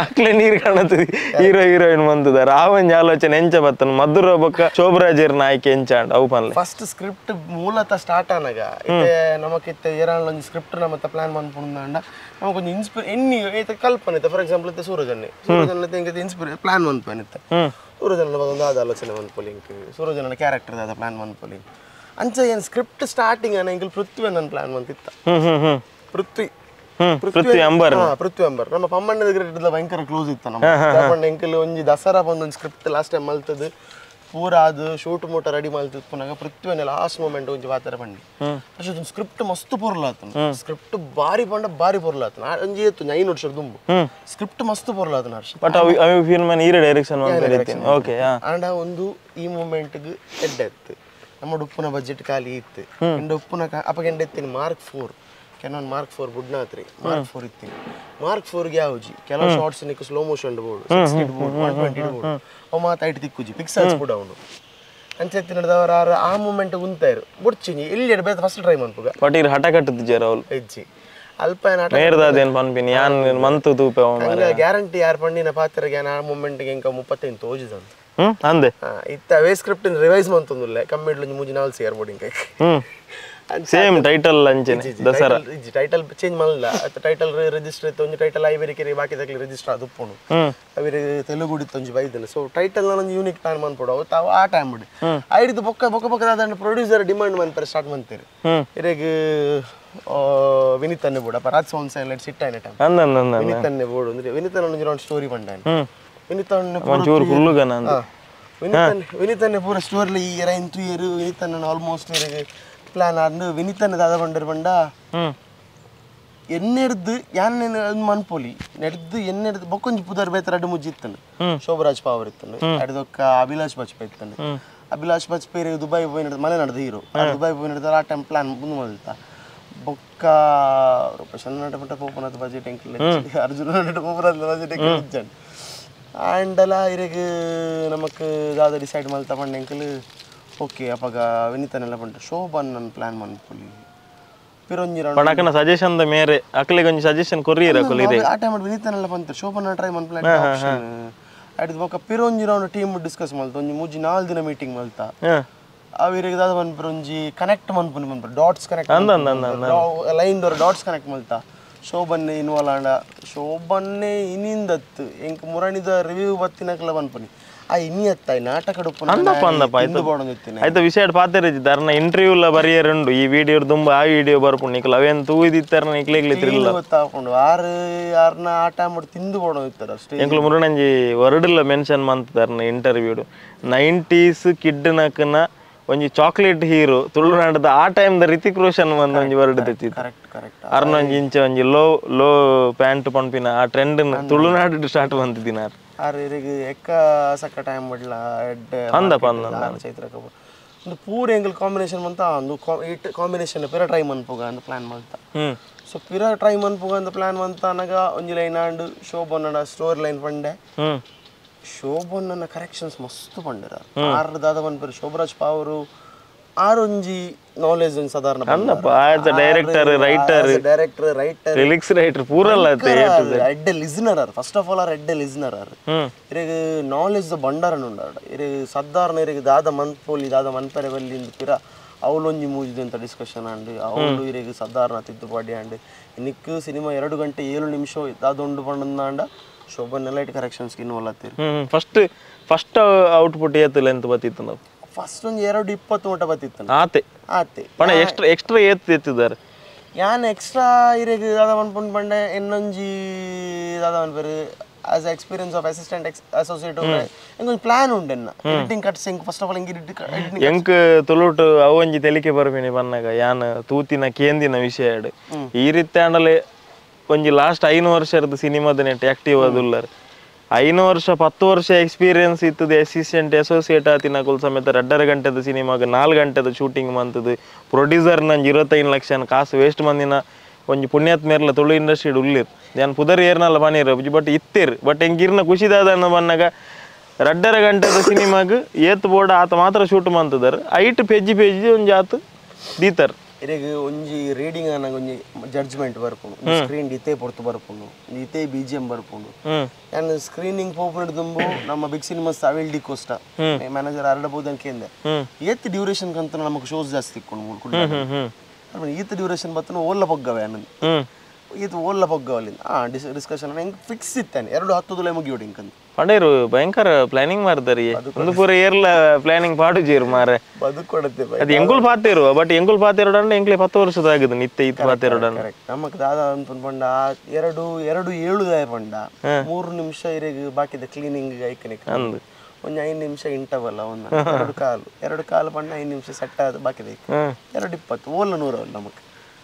ಆಕ್ಲೆ ನೀರು ಕಾಣುತ್ತದೆ ಹೀರೋ ಹೀರೋಯಿನ್ ಬಂತದಾರ ಆ ಒಂಜಿ ಆಲೋಚನೆ ಎಂಚ ಬತ್ತನ ಮಧುರ ಬೊಕ್ಕ ಶೋಭರಾಜರ್ ನಾಯಕ ಎಂಚಾಂಡ್ ಅವು ಪನ್ಲೆ ಫಸ್ಟ್ ಸ್ಕ್ರಿಪ್ಟ್ ಮೂಲತಃ ಸ್ಟಾರ್ಟ್ ಆನಾಗ ಇತ್ತೆ ನಮಕಿತ್ತೆ ಏರಾಂಡ ಒಂಜಿ ಸ್ಕ್ರಿಪ್ಟ್ ನಮ್ಮತ್ತ ಪ್ಲಾನ್ ಮನ್ಪುಂಡ ನಮಕ್ ಒಂಜಿ ಇನ್ಸ್ಪೈರ್ ಎನ್ನಿ ಐತೆ ಕಲ್ಪನೆ ಇತ್ತೆ ಫಾರ್ ಎಕ್ಸಾಂಪಲ್ ಇತ್ತೆ ಸೂರಜನ್ನೆ ಸೂರಜನ್ನ ಎಂಕ್ ಇನ್ಸ್ಪೈರ್ ಪ್ಲಾನ್ ಮನ್ಪುನೆ ಇತ್ತೆ ಸೂರಜನ್ನ ಒಂದು ಆದ ಆಲೋಚನೆ ಮನ್ಪೊಲಿ ಎಂಕ್ ಸೂರಜನ್ನ ಕ್ಯಾರೆಕ್ಟರ್ ದಾದ ಪ್ಲಾನ್ ಮನ್ಪೊಲಿ ಅಂಚ ಏನು ಸ್ಕ್ರಿಪ್ಟ್ ಸ್ಟಾರ್ಟಿಂಗ್ ಅನ್ನ ಎಂಕ್ ಪೃಥ್ವಿ ನನ್ನ ಪ್ಲಾನ್ ಮಂತಿತ್ತ ಪೃಥ್ವಿ ಪೃಥ್ವಿ ಅಂಬರ್ ಪೃಥ್ವಿ ಅಂಬರ್ ನಮ್ಮ ಪಮ್ಮಣ್ಣದ ಗ್ರೇಟ್ ಭಯಂಕರ ಕ್ಲೋಸ್ ಇತ್ತ ನಮ್ಮ ಪಮ್ಮಣ್ಣ ಎಂಕಲ್ ಒಂಜಿ ದಸರಾ ಬಂದು script last time ಮಲ್ತದ್ದು ಪೂರ ಅದು ಶೂಟ್ ಮೋಟ ರೆಡಿ ಮಲ್ತದ್ದು ಪುನಗ ಪೃಥ್ವಿನ ಲಾಸ್ಟ್ ಮೂಮೆಂಟ್ ಒಂಜಿ ಪಾತ್ರ ಪಂಡಿ ಅಷ್ಟು ಸ್ಕ್ರಿಪ್ಟ್ ಮಸ್ತ್ ಪೊರ್ಲಾತನ ಸ್ಕ್ರಿಪ್ಟ್ ಬಾರಿ ಪಂಡ ಬಾರಿ ಪೊರ್ಲಾತನ ಒಂಜಿ ಏತು 9 ವರ್ಷ ದುಂಬು ಸ್ಕ್ರಿಪ್ಟ್ ಮಸ್ತ್ ಪೊರ್ಲಾತನ ಹರ್ಷ ಬಟ್ ಅವು ಅವು ಫಿಲ್ಮ್ ಈರೆ ಡೈರೆಕ್ಷನ್ ಮಂತಿತ್ತೀನಿ ಓಕೆ ಆಂಡ ಒಂದು ಈ ಮೂಮೆಂಟ್ ಗೆ ಎಡ್ಡೆ ಇತ್ತು ನಮ್ಮ ಉಪ್ಪುನ ಬಜೆಟ್ ಖಾಲಿ ಇತ್ತು ಎಂಡ ಉಪ್ಪುನ ಅಪ್ಪಗೆ ಎಂಡ ಇತ್ತೀನಿ mark 4 Canon mark 4 ಬುಡ್ನಾತ್ರಿ mark 4 ಇತ್ತೀನಿ mark 4 ಗೆ ಯಾವುಜಿ ಕೆಲವು ಶಾರ್ಟ್ಸ್ ನಿಕ್ slow motion board 60 board 120 board ಅವು ಮಾತ ಐಟ್ ತಿಕ್ಕುಜಿ ಪಿಕ್ಸೆಲ್ಸ್ ಕೂಡ ಉಂಡು ಅಂಚೆತ್ತಿ ನಡೆದವರ ಆ ಮೂಮೆಂಟ್ ಉಂತಾಯಿರು ಬುಡ್ಚಿನಿ ಎಲ್ಲಿ ಬೇತ ಫಸ್ಟ್ ಟ್ರೈ ಮನ್ಪುಗ ಬಟ್ ಇರ್ ಹಠ ಕಟ್ಟುತ್ತಿಜಾರ ಅವಳು ಹೆಜ್ಜಿ ಅಲ್ಪ ನಾಟ ಮೇರ್ದಾದೇನು ಪನ್ಪಿನಿ ಯಾನ್ ಮಂತು ತೂಪೆ ಗ್ಯಾರಂಟಿ ಯಾರು ಪಂಡಿನ ಪಾತ್ರಗೆ ಆ ಮೂಮೆಂಟ್ ಗೆ ಇಂಕ 35 ತೋಜಿದಂತ ಅಂದೆ ಇತ್ತ ಅವೇ ಸ್ಕ್ರಿಪ್ಟ್ ರಿವೈಸ್ ಮಂತೊಂದುಲ್ಲೆ ಕಮ್ಮಿಡ್ಲು 3 4 ಸೇರ್ ಬೋರ್ಡಿಂಗ್ ಸೇಮ್ ಟೈಟಲ್ ಅಂಚನೆ ದಸರಾ ಟೈಟಲ್ ಚೇಂಜ್ ಮಾಡಲ್ಲ ಟೈಟಲ್ ರಿಜಿಸ್ಟರ್ ಇತ್ತು ಒಂಜಿ ಟೈಟಲ್ ಐಬೇರಿಕೆರೆ ಬಾಕಿ ತಕ್ಲಿ ರಿಜಿಸ್ಟರ್ ಅದು ಉಪ್ಪುಂಡು ಅವಿರು ತೆಲುಗು ಒಂಜಿ ಬೈದಲ್ಲ ಸೊ ಟೈಟಲ್ ಒಂಜಿ ಯೂನಿಕ್ ಪ್ಲಾನ್ ಮನ್ಪೊಡು ಅವು ತಾವು ಆ ಟೈಮ್ ಬಿಡು ಐಡಿದು ಬೊಕ್ಕ ಬೊಕ್ಕ ಬೊಕ್ಕ ದಾದಂಡ ಪ್ರೊಡ್ಯೂಸರ್ ಡಿಮಾಂಡ್ ಮನ್ಪರೆ ಸ್ಟಾರ್ಟ್ ಮಂತೀರಿ ಇರೆಗ್ ವಿನೀತ್ ಅನ್ನೆ ಬೋಡು ಅಪ್ಪ ರಾಜ್ ಸೌಂಡ್ ಸೈಲೆಂಟ್ ಸಿಟ್ ಆಯ್ನ ಟೈಮ್ ವಿನೀತ್ ಅನ್ನೆ ಬೋಡು ಅಂದ್ರೆ ವಿನೀತ್ ಅನ್ನ ಒಂಜಿ ರೌಂಡ್ ಸ್ಟೋರಿ ಪಂಡಾನೆ ವಿನೀತ್ ಅನ್ನ ಒಂಚೂರು ಹುಲ್ಲುಗನ ವಿನೀತ್ ಅನ್ನೆ ಪೂರ ಸ್ಟೋರಿ ಈ ಇಯರ್ 2 ಇಯರ್ ವಿನೀತ್ ಅನ್ನ ಆಲ್ಮೋಸ್ಟ್ ಇರೆಗ್ ಪ್ಲಾನ್ ಆಂಡ್ ವಿನೀತನ ದಾದ ಬಂಡರ್ ಬಂಡ ಎನ್ನೆಡ್ದು ಯಾನ್ ಮನ್ಪೊಲಿ ನೆಡ್ದು ಎನ್ನೆಡ್ದು ಬೊಕ್ಕೊಂಜಿ ಪುದರ್ ಬೇತ ರಡ್ಡು ಮುಜ್ಜಿ ಇತ್ತನು ಶೋಭರಾಜ್ ಪಾವರ್ ಇತ್ತನು ಅಡ್ದೊಕ್ಕ ಅಭಿಲಾಷ್ ಬಾಜ್ಪೇಯಿ ಇತ್ತನು ಅಭಿಲಾಷ್ ಬಾಜ್ಪೇಯಿ ದುಬೈ ಪೋಯಿ ನಡ್ದು ಮಲೆ ನಡ್ದು ಹೀರೋ ದುಬೈ ಪೋಯಿ ನಡ್ದು ಆ ಟೈಮ್ ಪ್ಲಾನ್ ಮುಂದೆ ಮಲ್ತ ಬೊಕ್ಕ ರೂಪೇಶ್ ನಟ ಪಂಟ ಪೋಪನದ ಬಜೆಟ್ ಎಂಕಿಲ್ಲ ಅರ್ಜುನ ನಟ ಪೋಪನದ ಬಜೆಟ್ ಎಂಕಿಲ್ಲ ಇಜ್ಜಾಂಡ್ ಆಂಡಲ ಇರೆಗ್ ನಮಕ್ ದಾದ ಡಿಸೈಡ್ ಮಲ್ತ ಪಂಡ ಎಂಕಲ್ ಓಕೆ ಅಪಗ ವಿನೀತನೆಲ್ಲ ಪಂಡ ಶೋಭನ್ ನನ್ನ ಪ್ಲಾನ್ ಮನ್ಪೊಲಿ ಪಿರೊಂಜಿ ರೌಂಡ್ ಪಣಕನ ಸಜೆಷನ್ the ಮೇರೆ ಅಕ್ಲೆಗ್ ಒಂಜಿ ಸಜೆಷನ್ ಕೊರ್ರಿರ ಅಕುಲು ಆ ಟೈಮ್ ವಿನೀತನೆಲ್ಲ ಪಂತ ಶೋಭನ್ ಟ್ರೈ ಮನ್ಪೊಲಿ ಆಪ್ಷನ್ ಅಡ್ದು ಬೊಕ್ಕ ಪಿರೊಂಜಿ round team discuss ಮಲ್ತ ಒಂಜಿ 3 4 ದಿನ ಮೀಟಿಂಗ್ ಮಲ್ತ ಅವಿರಿಗೆ ದಾದ ಮನ್ಪುರ ಒಂಜಿ ಕನೆಕ್ಟ್ ಮನ್ಪುನಿ ಮನ್ಪುರ ಡಾಟ್ಸ್ ಕನೆಕ್ಟ್ ಲೈನ್ ದೊರ ಡಾಟ್ಸ್ ಕನೆಕ್ಟ್ ಮಲ್ತ ಶೋಭನ್ನೆ ಇನ್ವಾಲ್ವ್ ಆಂಡ ಶೋಭನ್ನೆ ಇನಿಂದತ್ತು ಎಂಕ್ ಮುರಣಿದ ರಿವ್ಯೂ ಬತ್ತಿನಕಲ ಮನ್ಪುನಿ ಆ ಇನಿ ಅತ್ತ ನಾಟಕ ಅಂದಪ್ಪ ಅಂದಪ್ಪ ಆಯ್ತು ವಿಷಯ ಪಾತೆರಿದ್ದಾರೆ ಇಂಟರ್ವ್ಯೂ ಲ ಬರಿಯರುಂಡು ಈ ವಿಡಿಯೋ ತುಂಬ ಆ ವಿಡಿಯೋ ಬರ್ಪುಂಡು ನಿಕ್ಲ ಅವೇನ್ ತೂದಿತ್ತಾರ ನಿಕ್ಲೆಗ್ಲಿ ತಿರ್ಲ ಗೊತ್ತಾಕೊಂಡು ಆರು ಆರ್ನ ಆಟ ಮಾಡಿ ತಿಂದು ಬೋಡೊಂದಿತ್ತಾರೆ ಅಷ್ಟೇ ಎಂಕ್ಲು ಮುರುಣಂಜಿ ವರ್ಡ್ಲ ಮೆನ್ಷನ್ ಮಂತದಾರ್ನ ಇಂಟರ್ವ್ಯೂಡ್ 90s kid ನಕನ ಒಂಜಿ ಚಾಕ್ಲೇಟ್ ಹೀರೋ ತುಳುನಾಡದ ಆ ಟೈಮ್ the Hrithik Roshan ಬಂದ ಒಂಜಿ ವರ್ಡ್ ತೆತ್ತಿತ್ತು ಕರೆಕ್ಟ್ ಕರೆಕ್ಟ್ ಅರ್ನೊಂಜಿ ಇಂಚ ಒಂಜಿ low low pant ಪಂಪಿನ ಆ ಟ್ರೆಂಡ್ ತುಳುನಾಡು ಸ್ಟಾರ್ಟ್ ಬಂತಿದ್ದಿನಾರ್ ಆರು ಇರೆಗ್ ಎಕ್ಕ ಸಕ್ಕ ಟೈಮ್ ಬಡ್ಲ ಎಡ್ಡೆ ಅಂದಪ್ಪ ಅಂದ ಚೈತ್ರ ಕಪೂರ್ ಒಂದು ಪೂರ ಎಂಗಲ್ ಕಾಂಬಿನೇಷನ್ ಮಂತ ಒಂದು it combination ಪಿರ ಟ್ರೈ ಮನ್ಪುಗ ಅಂದ್ ಪ್ಲಾನ್ ಮಲ್ತ ಸೊ ಪಿರ ಟ್ರೈ ಮನ್ಪುಗ ಅಂದ್ ಪ್ಲಾನ್ ಮಂತ ಅನಗ ಒಂಜಿ ಲೈನ್ ಆಂಡ್ ಶೋಭನ್ನ ಸ್ಟೋರಿ ಲೈನ್ ಪಂಡೆ ಶೋಭನ್ನ ಕರೆಕ್ಷನ್ಸ್ ಮಸ್ತ್ ಪಂಡೆರ ಆರು ದಾದ ಪನ್ಪೆರ್ ಶೋಭರಾಜ್ ಪಾವರು ಆರೊಂಜಿ ನಾಲೆಜ್ ಒಂಜಿ ಸಾಧಾರಣ Andappa as a director writer director writer lyrics writer ಪೂರಲ್ಲ ಎಡ್ಡೆ listener R first of all are ಎಡ್ಡೆ ಲಿಸನರ್ ಆರ್ ಇರೆಗ್ ನಾಲೆಜ್ ದ ಭಂಡಾರನ್ ಉಂಡಾಡ ಇರೆಗ್ ಸಾಧಾರಣ ಇರೆಗ್ ದಾದ ಮನ್ಪೊಲಿ ದಾದ ಮನ್ಪೆರೆ ಬಲ್ಲಿ ಇಂದ್ ಪಿರ ಅವಳೊಂಜಿ ಮೂಜಿದೆ ಅಂತ ಡಿಸ್ಕಷನ್ ಆಂಡ್ ಅವಳು ಇರೆಗ್ ಸಾಧಾರಣ ತಿದ್ದುಪಾಡಿ ಆಂಡ್ ನಿಕ್ ಸಿನಿಮಾ 2 ಗಂಟೆ 7 ನಿಮಿಷ ದಾದೊಂಡು ಪಂಡಂದಾಂಡ ಶೋಭನ್ light corrections involve ಆತೀರಿ first first output ಏತ್ ಲೆಂತ್ ಬತ್ತಿತ್ತು ನಾವು ಫಸ್ಟ್ ಒಂದು 2:20 ಮಟ್ಟ ಬತ್ತಿತ್ತು ಆತೆ ಆತೆ ಪಣ ಎಕ್ಸ್ಟ್ರಾ ಎಕ್ಸ್ಟ್ರಾ ಏತ್ ಎತ್ತಿದ್ದಾರೆ ಯಾನ್ ಎಕ್ಸ್ಟ್ರಾ ಇರೆಗ್ ದಾದ ಪನ್ಪುಂಡು ಪಂಡೆ ಎನ್ನೊಂಜಿ ದಾದ ಪನ್ಪೆರ್ as experience of assistant associate ಎಂಕೊಂಜಿ plan ಉಂಡು ಎನ್ನ ಎಡಿಟಿಂಗ್ ಕಟ್ಸ್ ಎಂಕ್ first of all ಎಂಕ್ ಎಡಿಟಿಂಗ್ ಎಂಕ್ ತುಳುಟು ಅವೊಂಜಿ ತೆಲಿಕೆ ಬರ್ಪಿನಿ ಪನ್ನಗ ಯಾನ್ ತೂತಿನ ಕೇಂದಿನ ವಿಷಯ ಈ ರೀತಿ ಆಂಡಲೆ ಒಂಜಿ ಲಾಸ್ಟ್ 5 ವರ್ಷದ ಸಿನಿಮಾದ ನೆಟ್ ಆಕ್ಟಿವ್ ಆದುಲ್ಲರ್ 5 ವರ್ಷ 10 ವರ್ಷ ಎಕ್ಸ್ಪೀರಿಯನ್ಸ್ ಇತ್ತದ ಅಸಿಸ್ಟೆಂಟ್ ಅಸೋಸಿಯೇಟ್ ಆತಿನ ಕುಲ್ ಸಮೇತ 2.5 ಗಂಟೆದ ಸಿನಿಮಾಗ 4 ಗಂಟೆದ ಶೂಟಿಂಗ್ ಮಂತದು ಪ್ರೊಡ್ಯೂಸರ್ ನಂಜಿ 25 ಲಕ್ಷ ಕಾಸು ವೇಸ್ಟ್ ಮಂದಿನ ಒಂಜಿ ಪುಣ್ಯಾತ್ ಮೇರ್ಲ ತುಳು ಇಂಡಸ್ಟ್ರಿ ಉಲ್ಲಿರ್ ಯಾನ್ ಪುದರ್ ಏರ್ನಲ್ಲ ಪನೀರ್ ಬಟ್ ಇತ್ತೇರ್ ಬಟ್ ಎಂಗಿರ್ನ ಖುಷಿದಾದನ್ನ ಬನ್ನಗ 2.5 ಗಂಟೆದ ಸಿನಿಮಾಗ ಏತ್ ಬೋರ್ಡ್ ಆತ ಮಾತ್ರ ಶೂಟ್ ಮಂತದರ್ ಐಟ್ ಪೆಜ್ಜಿ ಪೆಜ್ಜಿ ಒಂಜಿ ಆತು ದೀತರ್ ಇರೆಗ್ ಒಂಜಿ ರೀಡಿಂಗ್ ಅನ್ನ ಒಂಜಿ ಜಡ್ಜ್ಮೆಂಟ್ ಬರ್ಪುಂಡು ಸ್ಕ್ರೀನ್ ಇತೇ ಪೊರ್ತು ಬರ್ಪುಂಡು ಇತೇ ಬಿಜಿಎಂ ಬರ್ಪುಂಡು ಯಾನ್ ಸ್ಕ್ರೀನಿಂಗ್ ಪೋಪುನ ದುಂಬು ನಮ್ಮ big cinemas Avil D Costa manager ಅರಡಬಹುದು ಕೇಂದ್ರ ಏತ್ ಡ್ಯೂರೇಷನ್ ಕಂತ ನಮಕ್ ಶೋಸ್ ಜಾಸ್ತಿ ಇಕ್ಕೊಂಡು ಮೂರು ಕುಡ್ಲ ಈತ ಡ್ಯೂರೇಷನ್ ಬತ್ತನ ಓಲ್ಲ ಪೊಗ್ಗವೆ ಅನ್ನಂದು ಈತ ಓಲ್ಲ ಪೊಗ್ಗವಲ್ಲಿ ಆ ಡಿಸ್ಕಷನ್ ಹೆಂಗೆ ಫಿಕ್ಸ್ ಇತ್ತಾನೆ 2:10 ಮುಗಿಯೋಡಿ ಇಂಕಂದು ಪಂಡೇರು ಭಯಂಕರ ಪ್ಲಾನಿಂಗ್ ಮಾಡ್ತಾರೆ ಒಂದು ಪೂರ ಏರ್ಲ ಪ್ಲಾನಿಂಗ್ ಪಾಡುಜೀರು ಮಾರೆ ಬದುಕೊಡತ್ತೆ ಅದು ಎಂಗುಲ್ ಪಾತೇರು ಬಟ್ ಎಂಗುಲ್ ಪಾತೇರೋಡ ಎಂಕ್ಲೆ 10 ವರ್ಷದ ಆಗಿದೆ ನಿತ್ಯ ಇತ್ತು ಪಾತೇರೋಡ ಕರೆಕ್ಟ್ ನಮಕ್ ದಾದಾ ಅಂತ ಪಂಡ 2 2 7 ದಾಯ ಪಂಡ 3 ನಿಮಿಷ ಇರೆಗ್ ಬಾಕಿದ ಕ್ಲೀನಿಂಗ್ ಐಕನಿಕ್ ಅಂದು ಒಂದು 5 ನಿಮಿಷ ಇಂಟರ್ವಲ್ ಒಂದು 2 ಕಾಲು ಪಂಡ 5 ನಿಮಿಷ ಸೆಟ್ ಆದ ಬಾಕಿದ 2:20 ಓಲ್ಲ 100 ನಮಕ್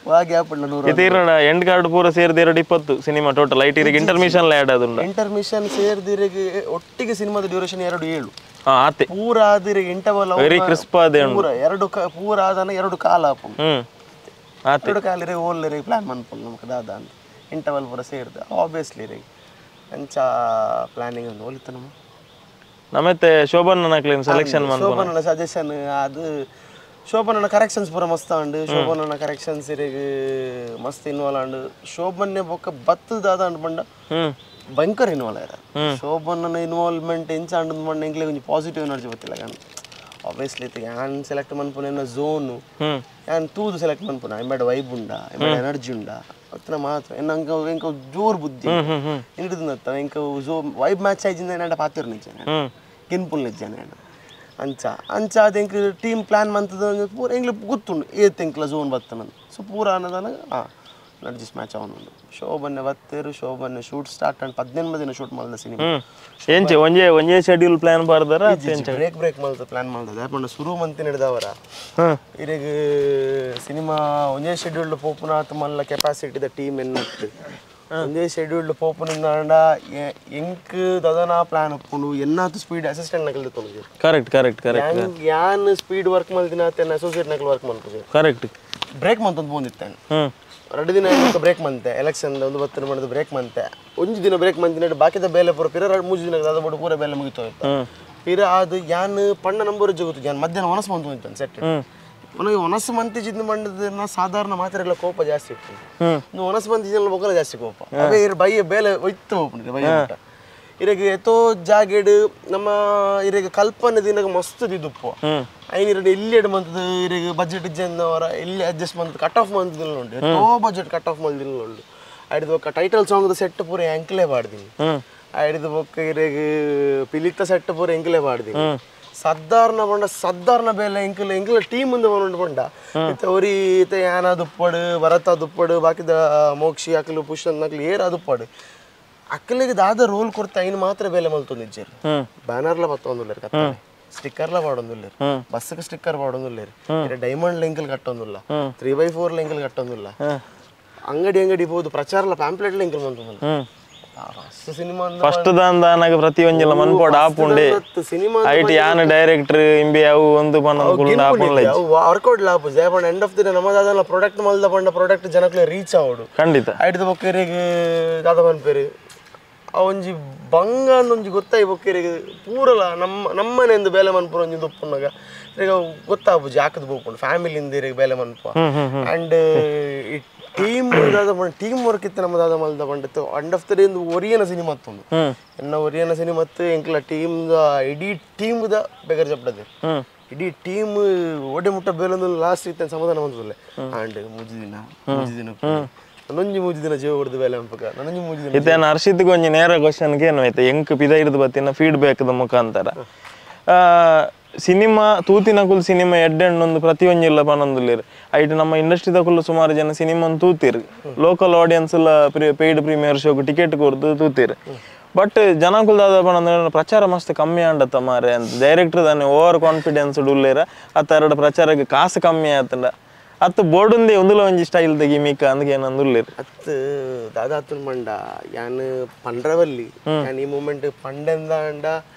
ವಾ ಗ್ಯಾಪ್ ಉಳ್ಳ 100 ಇದೇರಣ ಎಂಡ್ ಕಾರ್ಡ್ ಪೂರ ಸೇರಿದ 2:20 cinema total IT ಇರಿಗೆ intermission add ಆದುಂಡ intermission ಸೇರಿದಿರಿಗೆ ಒಟ್ಟಿಗೆ ಸಿನಿಮಾದ ಡ್ಯೂರೇಷನ್ 2:07 ಹಾ ಆತೆ ಪೂರ ಆದಿರಿಗೆ interval very crisp ಆದೆ ಪೂರ ಎರಡು ಪೂರ ಆದನ 2 ಕಾಲ ಆಪು ಆತೆ 2 ಕಾಲ ಇರೆ ಓಲ್ ಇರೆ ಪ್ಲಾನ್ ಮನ್ಪುಲ್ ನಮಕ್ ದಾದ ಅಂತ ಇಂಟರ್ವಲ್ ಪೂರ ಸೇರಿದ ಆಬ್ವಿಯಸ್ಲಿ ಇರೆ ಅಂಚ ಪ್ಲಾನಿಂಗ್ ಒಂದು ಓಲಿತ್ತು ನಮ್ಮ ನಮ್ಮತ್ತೆ ಶೋಭನ್ ನಕ್ಲಿನ ಸೆಲೆಕ್ಷನ್ ಮನ್ಪುನ ಶೋಭನ್ನ ಸಜೆಷನ್ ಅದು ಶೋಭನ್ನ ಕರೆಕ್ಷನ್ಸ್ ಪೂರ ಮಸ್ತ್ ಆಂಡ್ ಶೋಭನ್ನ ಕರೆಕ್ಷನ್ಸ್ ಇರೆಗ್ ಮಸ್ತ್ ಇನ್ವಾಲ್ವ್ ಆಂಡ್ ಶೋಭನ್ನೆ ಬೊಕ್ಕ ಬತ್ತು ದಾದ ಅಂಡ್ ಪಂಡ ಭಯಂಕರ ಇನ್ವಾಲ್ವ್ ಆಯ್ರ ಶೋಭನ್ನ ಇನ್ವಾಲ್ವ್ಮೆಂಟ್ ಎಂಚ ಅಂಡ್ ಪಂಡ ಎಂಕ್ಲೆ ಒಂಜಿ ಪಾಸಿಟಿವ್ ಎನರ್ಜಿ ಬತ್ತಿಲ್ಲ ಆಬ್ವಿಯಸ್ಲಿ ಯಾನ್ ಸೆಲೆಕ್ಟ್ ಮನ್ಪುನ ಝೋನು ಯಾನ್ ತೂದು ಸೆಲೆಕ್ಟ್ ಮನ್ಪುನ ಎಂಬೆಡ್ ವೈಬ್ ಉಂಡ ಎಂಬೆಡ್ ಎನರ್ಜಿ ಉಂಡ ಅತ್ರ ಮಾತ್ರ ಎಂಕ ಎಂಕ ಜೋರ್ ಬುದ್ಧಿ ಇಂಡಿದ ಎಂಕ ಜೋ ವೈಬ್ ಮ್ಯಾಚ್ ಆಯ್ಜಿಂದ ಏನಾಡ ಪಾತಿರ್ ನಿಜ ಗಿನ್ಪುಲ್ ನಿಜ ಅಂಚ ಅಂಚ ಅದು ಎಂಕ್ ಟೀಮ್ ಪ್ಲಾನ್ ಮಂತದ ಪೂರ ಎಂಗ್ಲ ಗೊತ್ತುಂಡು ಏತ್ ಎಂಕ್ಲ ಝೋನ್ ಬತ್ತನಂದು ಸೊ ಪೂರ ಅನ್ನದಾನ ನಡ್ಜಿಸ್ ಮ್ಯಾಚ್ ಅವನುಂಡು ಶೋಭನ್ನೆ ಬತ್ತೇರು ಶೋಭನ್ನೆ shoot start and 18 ದಿನ ಶೂಟ್ ಮಲ್ದ ಸಿನಿಮಾ ಎಂಚೆ ಒಂಜೆ ಒಂಜೆ ಶೆಡ್ಯೂಲ್ ಪ್ಲಾನ್ ಬಾರ್ದಾರ ಬ್ರೇಕ್ ಬ್ರೇಕ್ ಮಲ್ದ ಪ್ಲಾನ್ ಮಲ್ದದ ಪಂಡ ಶುರು ಮಂತಿ ನಡೆದವರ ಇರೆಗ್ ಸಿನಿಮಾ ಒಂಜೆ ಶೆಡ್ಯೂಲ್ಡ್ ಪೋಪುನಾತ್ ಮಲ್ಲ ಕೆಪಾಸಿಟಿದ ಟೀಮ್ ಎನ್ನತ್ತು ಒಂದೇ ಶೆಡ್ಯೂಲ್ಡ್ ಪೋಪುನಿಂದ ಎಂಕ್ ದದನಾ ಪ್ಲಾನ್ ಉಪ್ಪುಂಡು ಎನ್ನಾತು ಸ್ಪೀಡ್ ಅಸಿಸ್ಟೆಂಟ್ ನಕಲ್ ತೊಂದು correct correct correct ಯಾನ್ ಸ್ಪೀಡ್ ವರ್ಕ್ ಮಲ್ದಿನಾತೆ ಅಸೋಸಿಯೇಟ್ ನಕಲ್ ವರ್ಕ್ ಮಲ್ಪುಜೆ ಕರೆಕ್ಟ್ ಬ್ರೇಕ್ ಮಂತೊಂದು ಪೋಂದಿತ್ತಾನೆ 2 ದಿನ ಬ್ರೇಕ್ ಮಂತೆ ಎಲೆಕ್ಷನ್ ಒಂದು ಬತ್ತನ ಮಾಡಿದ ಬ್ರೇಕ್ ಮಂತೆ ಒಂಜಿ ದಿನ ಬ್ರೇಕ್ ಮಂತಿನ ಬಾಕಿದ ಬೇಲೆ ಪೂರ ಪಿರ 3 ದಿನ ದಾದ ಬೋಡು ಪೂರ ಬೇಲೆ ಮುಗಿತು ಪಿರ ಅದು ಯಾನ್ ಪಣ್ಣ ನಂಬರ್ ಜೊತೆ ಯಾನ್ ಮಧ್ಯಾಹ್ನ ಒನಸ್ ಮಂತು ಹೋಯ್ತಾನೆ ಸೆಟ್ ನನಗೆ ಒನಸ್ ಮಂತಿಜಿಂದ ಮಂಡದ ಸಾಧಾರಣ ಮಾತ್ರ ಎಲ್ಲ ಕೋಪ ಜಾಸ್ತಿ ಇತ್ತು ಒನಸ್ ಮಂತಿಜಿನ ಬೊಕ್ಕಲ ಜಾಸ್ತಿ ಕೋಪ ಅವೇ ಬೈಯ ಬೇಲೆ ಒಯ್ತು ಹೋಗ್ಬಿಟ್ಟಿದೆ ಬೈಯ ಇರಗೆ ಎತೋ ಜಾಗೆಡ್ ನಮ್ಮ ಇರಗೆ ಕಲ್ಪನೆ ದಿನಕ್ಕೆ ಮಸ್ತ್ ದಿದುಪ್ಪು ಐನ ಇರಡು ಎಲ್ಲಿ ಎಡು ಮಂತದ ಇರಗೆ ಬಜೆಟ್ ಇಜ್ಜಂದವರ ಎಲ್ಲಿ ಅಡ್ಜಸ್ಟ್ ಮಂತ್ ಕಟ್ ಆಫ್ ಮಂತದಿಲ್ಲ ಉಂಟು ಎತೋ budget cut off ಮಲ್ದಿಲ್ಲ ಉಂಟು ಐಡಿದ ಬೊಕ್ಕ title song set ಪೂರ ಎಂಕ್ಲೇ ಪಾಡ್ದೀನಿ ಐಡಿದ ಬೊಕ್ಕ ಇರಗೆ ಪಿಲಿತ ಸೆಟ್ ಪೂರ ಎಂಕ್ಲೇ ಪಾಡ್ದೀನಿ ಸಾಧಾರಣ ಪಂಡ ಸಾಧಾರಣ ಬೇಲೆ ಎಂಕಲ್ ಎಂಕಲ ಟೀಮ್ ಮುಂದೆ ಉಂಟು ಪಂಡ ಇತ್ತೆ ಒರಿ ಇತ್ತೆ ಯಾನ ದುಪ್ಪಡು ಭರತ ದುಪ್ಪಡು ಬಾಕಿದ ಮೋಕ್ಷಿ ಅಕ್ಲು ಪುಷನ್ ಅಕ್ಲು ಏರ ದುಪ್ಪಡು ಅಕ್ಕಲಿಗೆ ದಾದ ರೋಲ್ ಕೊಡ್ತ ಐನು ಮಾತ್ರ ಬೇಲೆ ಮಲ್ತೊಂದಿಜ್ಜೆರ್ ಬ್ಯಾನರ್ಲ ಬತ್ತೊಂದುಲ್ಲೆರ್ ಕತ್ತಲೆ ಸ್ಟಿಕ್ಕರ್ಲ ಪಾಡೊಂದುಲ್ಲೆರ್ ಬಸ್ಗೆ ಸ್ಟಿಕ್ಕರ್ ಪಾಡೊಂದುಲ್ಲೆರ್ ಡೈಮಂಡ್ ಲಿಂಕಲ್ ಕಟ್ಟೊಂದುಲ್ಲ 3x4 ಲಿಂಕಲ್ ಕಟ್ಟೊಂದುಲ್ಲ ಅಂಗಡಿ ಅಂಗಡಿ ಪೋದು ಪ್ರಚಾರಲ ಪ್ಯಾಂಪ್ಲೆಟ್ ಲಿಂಕಲ್ ಮಂತೊಂದುಲ್ಲ ಸಿನಿಮಾ ಫಸ್ಟ್ ದಾನಾಗ ಪ್ರತಿಯೊಂಜಿಲ ಮನ್ಪೋಡ್ ಆಪುಂಡೆ ಸಿನಿಮಾ IT ಯಾನ್ ಡೈರೆಕ್ಟರ್ ಇಂಬೆ ಅವು ಒಂದು ಪನ ಕುಲ್ಲ ಆಪುಂಡ್ಲ ವರ್ಕೌಟ್ ಲಾಪು ಜಯ ಪಂಡ end of the day ನಮ್ಮ ದಾದನ ಪ್ರಾಡಕ್ಟ್ ಮಲ್ದ ಪಂಡ ಪ್ರಾಡಕ್ಟ್ ಜನಕ್ಲೆ ರೀಚ್ ಆವಡು ಖಂಡಿತ ಐಟಿದ ಬೊಕ್ಕರಿಗೆ ದಾದ ಪನ್ಪೇರು ಆ ಒಂಜಿ ಬಂಗ ಒಂಜಿ ಗೊತ್ತಾಯಿ ಬೊಕ್ಕರಿಗೆ ಪೂರಲ ನಮ್ಮ ನಮ್ಮನೆಂದು ಬೇಲೆ ಮನ್ಪುರ ಒಂಜಿ ದುಪ್ಪುನಾಗ ಈಗ ಗೊತ್ತಾಪುಜಿ ಹಾಕದ್ ಬೋಪುಂಡು ಫ್ಯಾಮಿಲಿಂದ ಇರೆಗ್ ಬೇಲೆ ಮನ್ಪ ಅಂಡ್ ಈ ಟೀಮ್ ದಾದ ಪಂಡ ಟೀಮ್ ವರ್ಕ್ ಇತ್ತು ನಮ್ಮ ದಾದ ಮಲ್ದ ಪಂಡಿತ್ತು end of the day ಇಂದು ಒರಿಯನ ಸಿನಿಮಾ ತೊಂದು ಎನ್ನ ಒರಿಯನ ಸಿನಿಮಾ ಎಂಕ್ಲ ಟೀಮ್ ಇಡೀ ಟೀಮ್ the ಬೇಗರ್ ಜಪ್ಡದೆ ಇಡೀ ಟೀಮ್ ಒಡೆ ಮುಟ್ಟ ಬೇಲೊಂದು ಲಾಸ್ಟ್ ಇತ್ತು ಸಮಾಧಾನ ಬಂದಿಲ್ಲ ಅಂಡ್ ಮೂಜಿ ದಿನ 3 ದಿನ ನನ್ನೊಂಜಿ 3 ದಿನ ಜೀವ ಹೊಡೆದು ಬೇಲೆ ಅಂಪಕ ನನ್ನೊಂಜಿ 3 ದಿನ ಇತ್ತೆ ಹರ್ಷಿತ್ಗೆ ಒಂಜಿ ನೇರ ಕ್ವಶನ್ ಏನು ಆಯ್ತು ಎಂಕ್ ಪಿದ ಹಿಡಿದು ಬತ್ತಿನ ಫೀಡ್ಬ್ಯಾಕ್ the ಮುಖಾಂತರ ಸಿನಿಮಾ ತೂತಿನಕುಲು ಸಿನಿಮಾ ಎಡ್ಡೆಣ್ಣೊಂದು ಪ್ರತಿಯೊಂಜಿಲ್ಲ ಪನೊಂದುಲ್ಲೆರ್ ಐಟ್ ನಮ್ಮ ಇಂಡಸ್ಟ್ರಿದಕುಲು ಸುಮಾರು ಜನ ಸಿನಿಮಾ ತೂತಿರ್ ಲೋಕಲ್ ಆಡಿಯನ್ಸ್ ಎಲ್ಲ ಪೇಯ್ಡ್ ಪ್ರೀಮಿಯರ್ ಶೋಗೆ ಟಿಕೆಟ್ ಕೊರ್ದು ತೂತಿರ್ ಬಟ್ ಜನಕುಲ್ ದಾದ ಪನಂದ್ರೆ ಪ್ರಚಾರ ಮಸ್ತ್ ಕಮ್ಮಿ ಆಂಡತ್ತ ಮಾರೆ ಅಂತ ಡೈರೆಕ್ಟರ್ ದಾನೆ ಓವರ್ ಕಾನ್ಫಿಡೆನ್ಸ್ ಉಲ್ಲೇರ ಅತ್ತ ಎರಡು ಪ್ರಚಾರಕ್ಕೆ ಕಾಸು ಕಮ್ಮಿ ಆತಂಡ ಅತ್ತ ಬೋರ್ಡುಂದೆ ಒಂದುಲ ಒಂಜಿ ಸ್ಟೈಲ್ ದ ಗಿಮಿಕ್ ಅಂದ್ ಏನಂದು ಉಲ್ಲೇರ್ ಅತ್ ದಾದಾ ಅತ್ತುನ್ ಪಂಡ ಯಾನ್ ಪಂಡ್ರವಲ್ಲಿ ಯಾನ್ ಈ ಮೂಮೆಂಟ್ ಪಂಡೆಂದ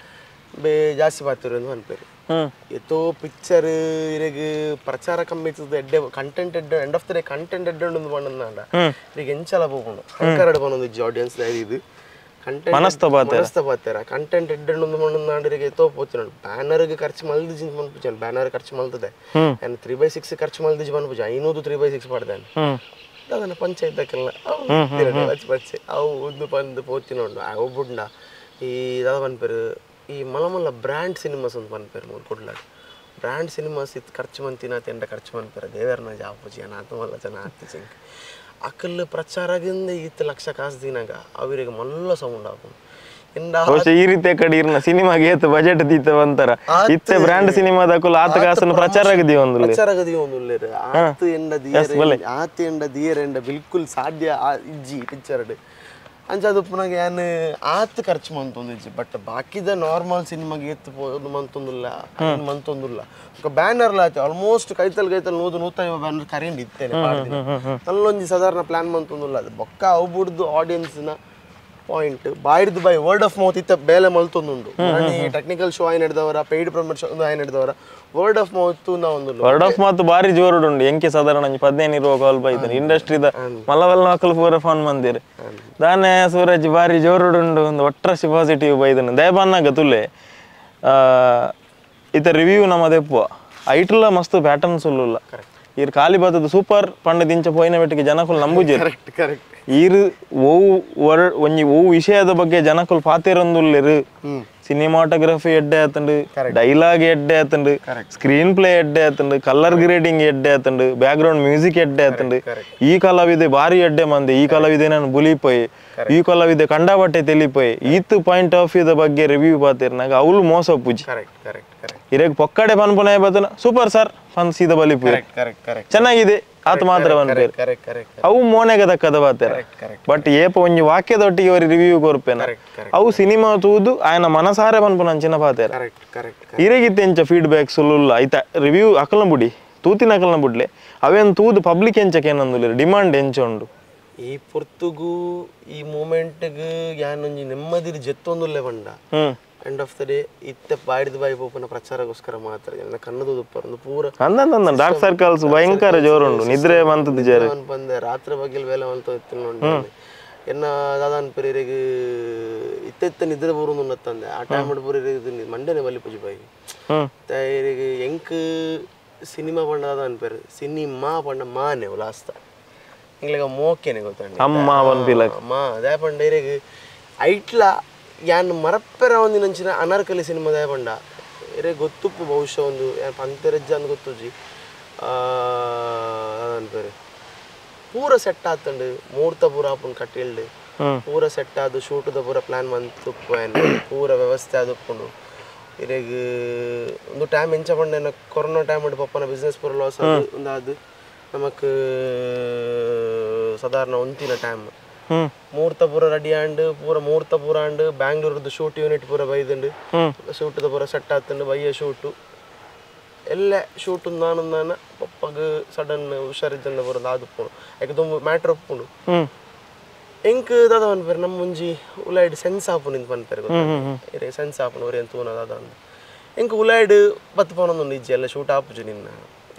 ಬೇ ಜಾಸ್ತಿ ಪಾತಿರು ಅಂದ್ ಪನ್ಪೆರ್ ಎತ್ತೋ ಪಿಕ್ಚರ್ ಇರೆಗ್ ಪ್ರಚಾರ ಕಮ್ಮಿ ಇತ್ತದ ಎಡ್ಡೆ ಕಂಟೆಂಟ್ ಎಡ್ಡೆ end of the day content ಎಡ್ಡೆ ಉಂಡು ಪಂಡಂದಾಂಡ ಇರೆಗ್ ಎಂಚಲ ಪೋಪುಂಡು ಹಂಕರಡ್ ಪನೊಂದು ಇಜ್ಜಿ ಆಡಿಯನ್ಸ್ ದ ಇದು ಕಂಟೆಂಟ್ ಮನಸ್ತ ಪಾತೆರ ಕಂಟೆಂಟ್ ಎಡ್ಡೆಂಡು ಮಣ್ಣಾಂಡರಿಗೆ ಎತ್ತೋ ಪೋತಿನ ಬ್ಯಾನರ್ಗೆ ಖರ್ಚು ಮಲ್ದಿಜಿ ಮನ್ಪುಜಿ ಬ್ಯಾನರ್ ಖರ್ಚು ಮಲ್ತದೆ ನಾನು 3x6 ಖರ್ಚು ಮಲ್ದಿಜಿ ಮನ್ಪುಜಿ 500 3x6 ಪಾಡ್ದಾನೆ ಅದನ್ನ ಪಂಚಾಯತ್ ದಕ್ಕೆಲ್ಲ ಪಚ್ಚೆ ಅವು ಒಂದು ಬಂದು ಪೋತಿನ ಉಂಡು ಒಬ್ಬುಂಡ ಈ ದಾದ ಪನ್ಪೇರು ಈ ಮಲ್ಲ ಮಲ್ಲ ಬ್ರ್ಯಾಂಡ್ ಸಿನಿಮಾಸ್ ಒಂದು ಪನ್ಪೇರು ಮೂರು ಕೊಡ್ಲಾಡು ಬ್ರ್ಯಾಂಡ್ ಸಿನಿಮಾಸ್ ಇತ್ತು ಖರ್ಚು ಮಂತಿನ ತೆಂಡ ಖರ್ಚು ಮನ್ಪೇರ ದೇವರನ್ನ ಜಾಪುಜಿ ಅನಾಥ ಮಲ್ಲ ಜನ ಆತು ಜಿಂಕ್ ಅಕಲ್ ಪ್ರಚಾರದಿಂದ ಇತ್ತು ಲಕ್ಷ ಕಾಸು ದಿನಾಗ ಅವರಿಗೆ ಮಲ್ಲ ಸೌಂಡ್ ಆಪುಂಡು. ಈ ರೀತಿಯ ಕಡೆ ಇರ್ನ ಸಿನಿಮಾಗೆ ಏತ್ ಬಜೆಟ್ ದೀತ ಅಂತಾರ ಇತ್ತೆ ಬ್ರ್ಯಾಂಡ್ ಸಿನಿಮಾದಕುಲು ಆತ ಕಾಸನ್ನು ಪ್ರಚಾರಕ್ಕೆ ದೀವೊಂದುಲ್ಲೆರ್ ಪ್ರಚಾರಕ್ಕೆ ದೀವೊಂದುಲ್ಲೆರ್ ಆತ್ ಎಂಡ ದಿಯರ್ ಆತ್ ಎಂಡ ದಿಯರ್ ಎಂಡ ಬಿಲ್ಕುಲ್ ಸಾಧ್ಯ ಇಜ್ಜಿ ಪಿಕ್ಚರ್ ಅಂಚಾದ್ ಉಪ್ಪುನಗ ಯಾನ್ ಆತ್ ಖರ್ಚು ಮಂತೊಂದಿಜ್ಜಿ ಬಟ್ ಬಾಕಿದ ನಾರ್ಮಲ್ ಸಿನಿಮಾಗೆ ಏತ್ ಪೋದು ಮಂತೊಂದುಲ್ಲ ಮಂತೊಂದುಲ್ಲ ಬೊಕ ಬ್ಯಾನರ್ ಲ ಆತೆ ಆಲ್ಮೋಸ್ಟ್ ಕೈತಲ್ ಕೈತಲ್ 100 150 ಬ್ಯಾನರ್ ಕರೆಂಡ್ ಇತ್ತೇನೆ ಪಾಡ್ದಿನ ಅಲ್ಲೊಂಜಿ ಸಾಧಾರಣ ಪ್ಲಾನ್ ಮಂತೊಂದುಲ್ಲ ಅದು ಬೊಕ್ಕ ಅವು ಬುಡ್ದು ಆಡಿಯನ್ಸ್ ನ ಪಾಯಿಂಟ್ ಬಾಯ್ದು ಬೈ ವರ್ಡ್ ಆಫ್ ಮೌತ್ ಇತ್ತ ಬೇಲೆ ಮಲ್ತೊಂದುಂಡು ಟೆಕ್ನಿಕಲ್ ಶೋ ಆಯ್ ನಡೆದವರ ಪೇಯ್ಡ್ ಪ್ರಮೋಷನ್ ಆಯ್ ನಡೆದವರ ವರ್ಡ್ ಆಫ್ ಮೌತ್ ಒಂದು ವರ್ಡ್ ಆಫ್ ಮೌತ್ ಬಾರಿ ಜೋರುಡುಂಡು ಎಂಕೆ ಸಾಧಾರಣ 15 ಇರುವ ಕಾಲ್ ಬೈತಾನೆ ಇಂಡಸ್ಟ್ರಿದ ಮಲ್ಲವಲ್ಲ ಮಕ್ಕಳು ಪೂರ ಫೋನ್ ಮಂದಿರ್ ದಾನೆ ಸೂರಜ್ ಬಾರಿ ಜೋರುಡುಂಡು ಒಂದು ಒಟ್ರಸಿ ಪಾಸಿಟಿವ್ ಬೈದನು ದಯಬನ್ನಾಗ ತುಲೆ ಇತ್ತ ರಿವ್ಯೂ ನಮ್ಮ ದೆಪ್ಪುವ ಐಟ್ಲ ಮಸ್ತ್ ಪ್ಯಾಟರ್ನ್ಸ್ ಉಲ್ಲುಲ್ಲ ಈರ್ ಖಾಲಿ ಬತ್ತದ ಸೂಪರ್ ಪಂಡ ದಿಂಚ ಪೋಯಿನ ಬೆಟ್ಟಿಗೆ ಜನಕುಲು ನಂಬುಜೆರ್ ಕರೆಕ್ಟ್ ಕರೆಕ್ಟ್ ಈರ್ ಓವು ವರ್ಡ್ ಒಂಜಿ ಓವು ವಿಷಯದ ಬಗ್ಗೆ ಜನಕುಲು ಪಾತೆರೊಂದುಲ್ಲೆರ್ ಸಿನಿಮಾಟೋಗ್ರಫಿ ಎಡ್ಡೆ ಆತುಂಡು ಡೈಲಾಗ್ ಎಡ್ಡೆ ಆತುಂಡು ಸ್ಕ್ರೀನ್ ಪ್ಲೇ ಎಡ್ಡೆ ಆತುಂಡು ಕಲರ್ ಗ್ರೇಡಿಂಗ್ ಎಡ್ಡೆ ಆತುಂಡು ಬ್ಯಾಕ್ ಗ್ರೌಂಡ್ ಮ್ಯೂಸಿಕ್ ಎಡ್ಡೆ ಆತುಂಡು ಈ ಕಲಾವಿದೆ ಬಾರಿ ಎಡ್ಡೆ ಮಂದಿ ಈ ಕಲಾವಿದೆ ನಾನು ಬುಲಿಪೋಯ್ ಈ ಕಲಾವಿದೆ ಕಂಡಾಬಟ್ಟೆ ತೆಲಿಪೋಯ್ ಈತ್ ಪಾಯಿಂಟ್ ಆಫ್ ವ್ಯೂ the ಬಗ್ಗೆ ರಿವ್ಯೂ ಪಾತೆರ್ನಾಗ ಅವ್ಲು ಮೋಸ ಪೂಜಿ ಕರೆಕ್ಟ್ ಕರೆಕ್ಟ್ ಕರೆಕ್ಟ್ ಇರೆಗ್ ಪೊಕ್ಕಡೆ ಪನ್ಪುನಾಯ ಬತ್ತನ ಸೂಪರ್ ಸರ್ ಪನ್ ಸೀದಾ ಬಲಿಪೋಯ್ ಕರೆಕ್ಟ್ ಕರೆಕ್ಟ್ ಕರೆಕ್ಟ್ ಚೆನ್ನಾಗಿದೆ ಆತ ಮಾತ್ರ ಪನ್ಪೇರು ಕರೆಕ್ಟ್ ಕರೆಕ್ಟ್ ಅವು ಮೋನೆಗೆ ತಕ್ಕದ ಪಾತೆರ ಬಟ್ ಏಪ ಒಂಜಿ ವಾಕ್ಯದೊಟ್ಟಿಗೆ ಅವರಿ ರಿವ್ಯೂ ಕೊರ್ಪೇನ ಅವು ಸಿನಿಮಾ ತೂದು ಆಯನ ಮನಸಾರೆ ಪನ್ಪುನಂಚಿನ ಪಾತೆರ ಕರೆಕ್ಟ್ ಕರೆಕ್ಟ್ ಇರೆಗಿತ್ತೆ ಎಂಚ ಫೀಡ್ಬ್ಯಾಕ್ ಸುಲ್ಲುಲ್ಲ ಐತ ರಿವ್ಯೂ ಅಕಲ್ನ ಬುಡಿ ತೂತಿನ ಅಕಲ್ನ ಬುಡ್ಲೆ ಅವೇನ್ ತೂದು ಪಬ್ಲಿಕ್ ಎಂಚಕ್ಕೆ ಏನಂದುಲ್ಲೆರ್ ಡಿಮಾಂಡ್ ಎಂಚ ಉಂಡು ಈ ಪೊರ್ತುಗು ಈ ಮೂಮೆಂಟ್ಗ್ ಯಾನೊಂಜಿ ನೆಮ್ಮದಿಡ್ ಜೆತ್ತೊಂದುಲ್ಲೆ ಪಂಡ ಎಂಡ್ ಆಫ್ the day ಇತ್ತೆ ಬಾಯ್ದು ಬಾಯಿ ಪೋಪುನ ಪ್ರಚಾರಗೋಸ್ಕರ ಮಾತ್ರ ಜನ ಕಣ್ಣು ತುಪ್ಪರ ಪೂರ ಅಂದಂದ ಡಾರ್ಕ್ ಸರ್ಕಲ್ಸ್ ಭಯಂಕರ ಜೋರುಂಡು ನಿದ್ರೆ ಮಂತದ ಜೇರು ಬಂದೆ ರಾತ್ರಿ ಬಗ್ಗೆಲ್ ಬೇಲೆ ಮಂತ ಇತ್ತಿನ ಎನ್ನ ದಾದಾನ್ ಪೆರಿಯರಿಗೆ ಇತ್ತೆ ಇತ್ತೆ ನಿದ್ರೆ ಬರುಂದು ಆ ಟೈಮ್ ಪೂರ ಮಂಡೆನೆ ಬಲಿ ಪೂಜಿ ಬಾಯಿ ಇರೆಗ್ ಎಂಕ್ ಸಿನಿಮಾ ಪಂಡ ದಾದಾನ್ ಪೇರು ಸಿನಿಮಾ ಪಂಡ ಮಾನೆ ಲಾಸ್ತ ಎಂಗ್ಲೆಗ ಮೋಕೆನೆ ಗೊತ್ತಂడి ಅಮ್ಮ ಪನ್ಪಿಲ ಮಾ ಅದೇ ಪಂಡ ಇರೆಗ್ ಐಟ್ಲ ಯಾನ್ ಮರಪ್ಪೆರ ಒಂದಿನಂಚಿನ ಅನಾರ್ಕಲಿ ಸಿನಿಮಾ ದಾಯ ಪಂಡ ಇರೆ ಗೊತ್ತುಪ್ಪು ಬಹುಶಃ ಒಂದು ಯಾನ್ ಪಂತೆರಜ್ಜ ಅಂದ್ ಗೊತ್ತುಜಿ ಅನ್ಪೇರು ಪೂರ ಸೆಟ್ ಆತಂಡು ಮೂರ್ತ ಪೂರ ಆಪುಂಡು ಕಟ್ಟಿಲ್ಡು ಪೂರ ಸೆಟ್ ಆದು ಶೂಟದ ಪೂರ ಪ್ಲಾನ್ ಮಂತುಪ್ಪು ಯಾನ್ ಪೂರ ವ್ಯವಸ್ಥೆ ಆದುಪ್ಪುಂಡು ಇರೆಗ್ ಒಂದು ಟೈಮ್ ಎಂಚ ಪಂಡ ಕೊರೋನಾ ಟೈಮ್ ಉಂಡು ಪಪ್ಪನ ಬಿಸ್ನೆಸ್ ಪೂರ ಲಾಸ್ ಆದು ಒಂದಾದು ನಮಕ್ ಸಾಧಾರಣ ಒಂತಿನ ಟೈಮ್ ಮೂರ್ತ ಪೂರ ರೆಡಿ ಆಂಡ್ ಪೂರ ಮೂರ್ತ ಪೂರ ಆಂಡ್ ಬ್ಯಾಂಗ್ಳೂರ್ದು ಶೂಟ್ ಯೂನಿಟ್ ಪೂರ ಬೈದುಂಡು ಶೂಟ್ದ ಪೂರ ಸೆಟ್ ಆತಂಡು ಬಯ್ಯ ಶೂಟು ಎಲ್ಲ ಶೂಟ್ ನಾನು ನಾನು ಪಪ್ಪಗ್ ಸಡನ್ ಹುಷಾರಿದ್ದಂಡ ಪೂರ ಆದುಪ್ಪುಂಡು ಯಾಕೆ ತುಂಬ ಮ್ಯಾಟ್ರ್ ಒಪ್ಪುಂಡು ಎಂಕ್ ದಾದ ಪನ್ಪೇರು ನಮ್ಮ ಒಂಜಿ ಉಲಾಯ್ಡ್ ಸೆನ್ಸ್ ಆಪುಂಡು ಇಂದ್ ಪನ್ಪೇರು ಇರೆ ಸೆನ್ಸ್ ಆಪುಂಡು ಒರಿ ತೂನ ದಾದ ಅಂದ್ ಎಂಕ್ ಉಲಾಯ್ಡ್ ಬತ್ತು ಪೋನೊಂದುಂಡು ಇಜ್ಜಿ ಎಲ್ಲ ಶೂಟ್ ಆಪುಜಿ ನಿನ್ನ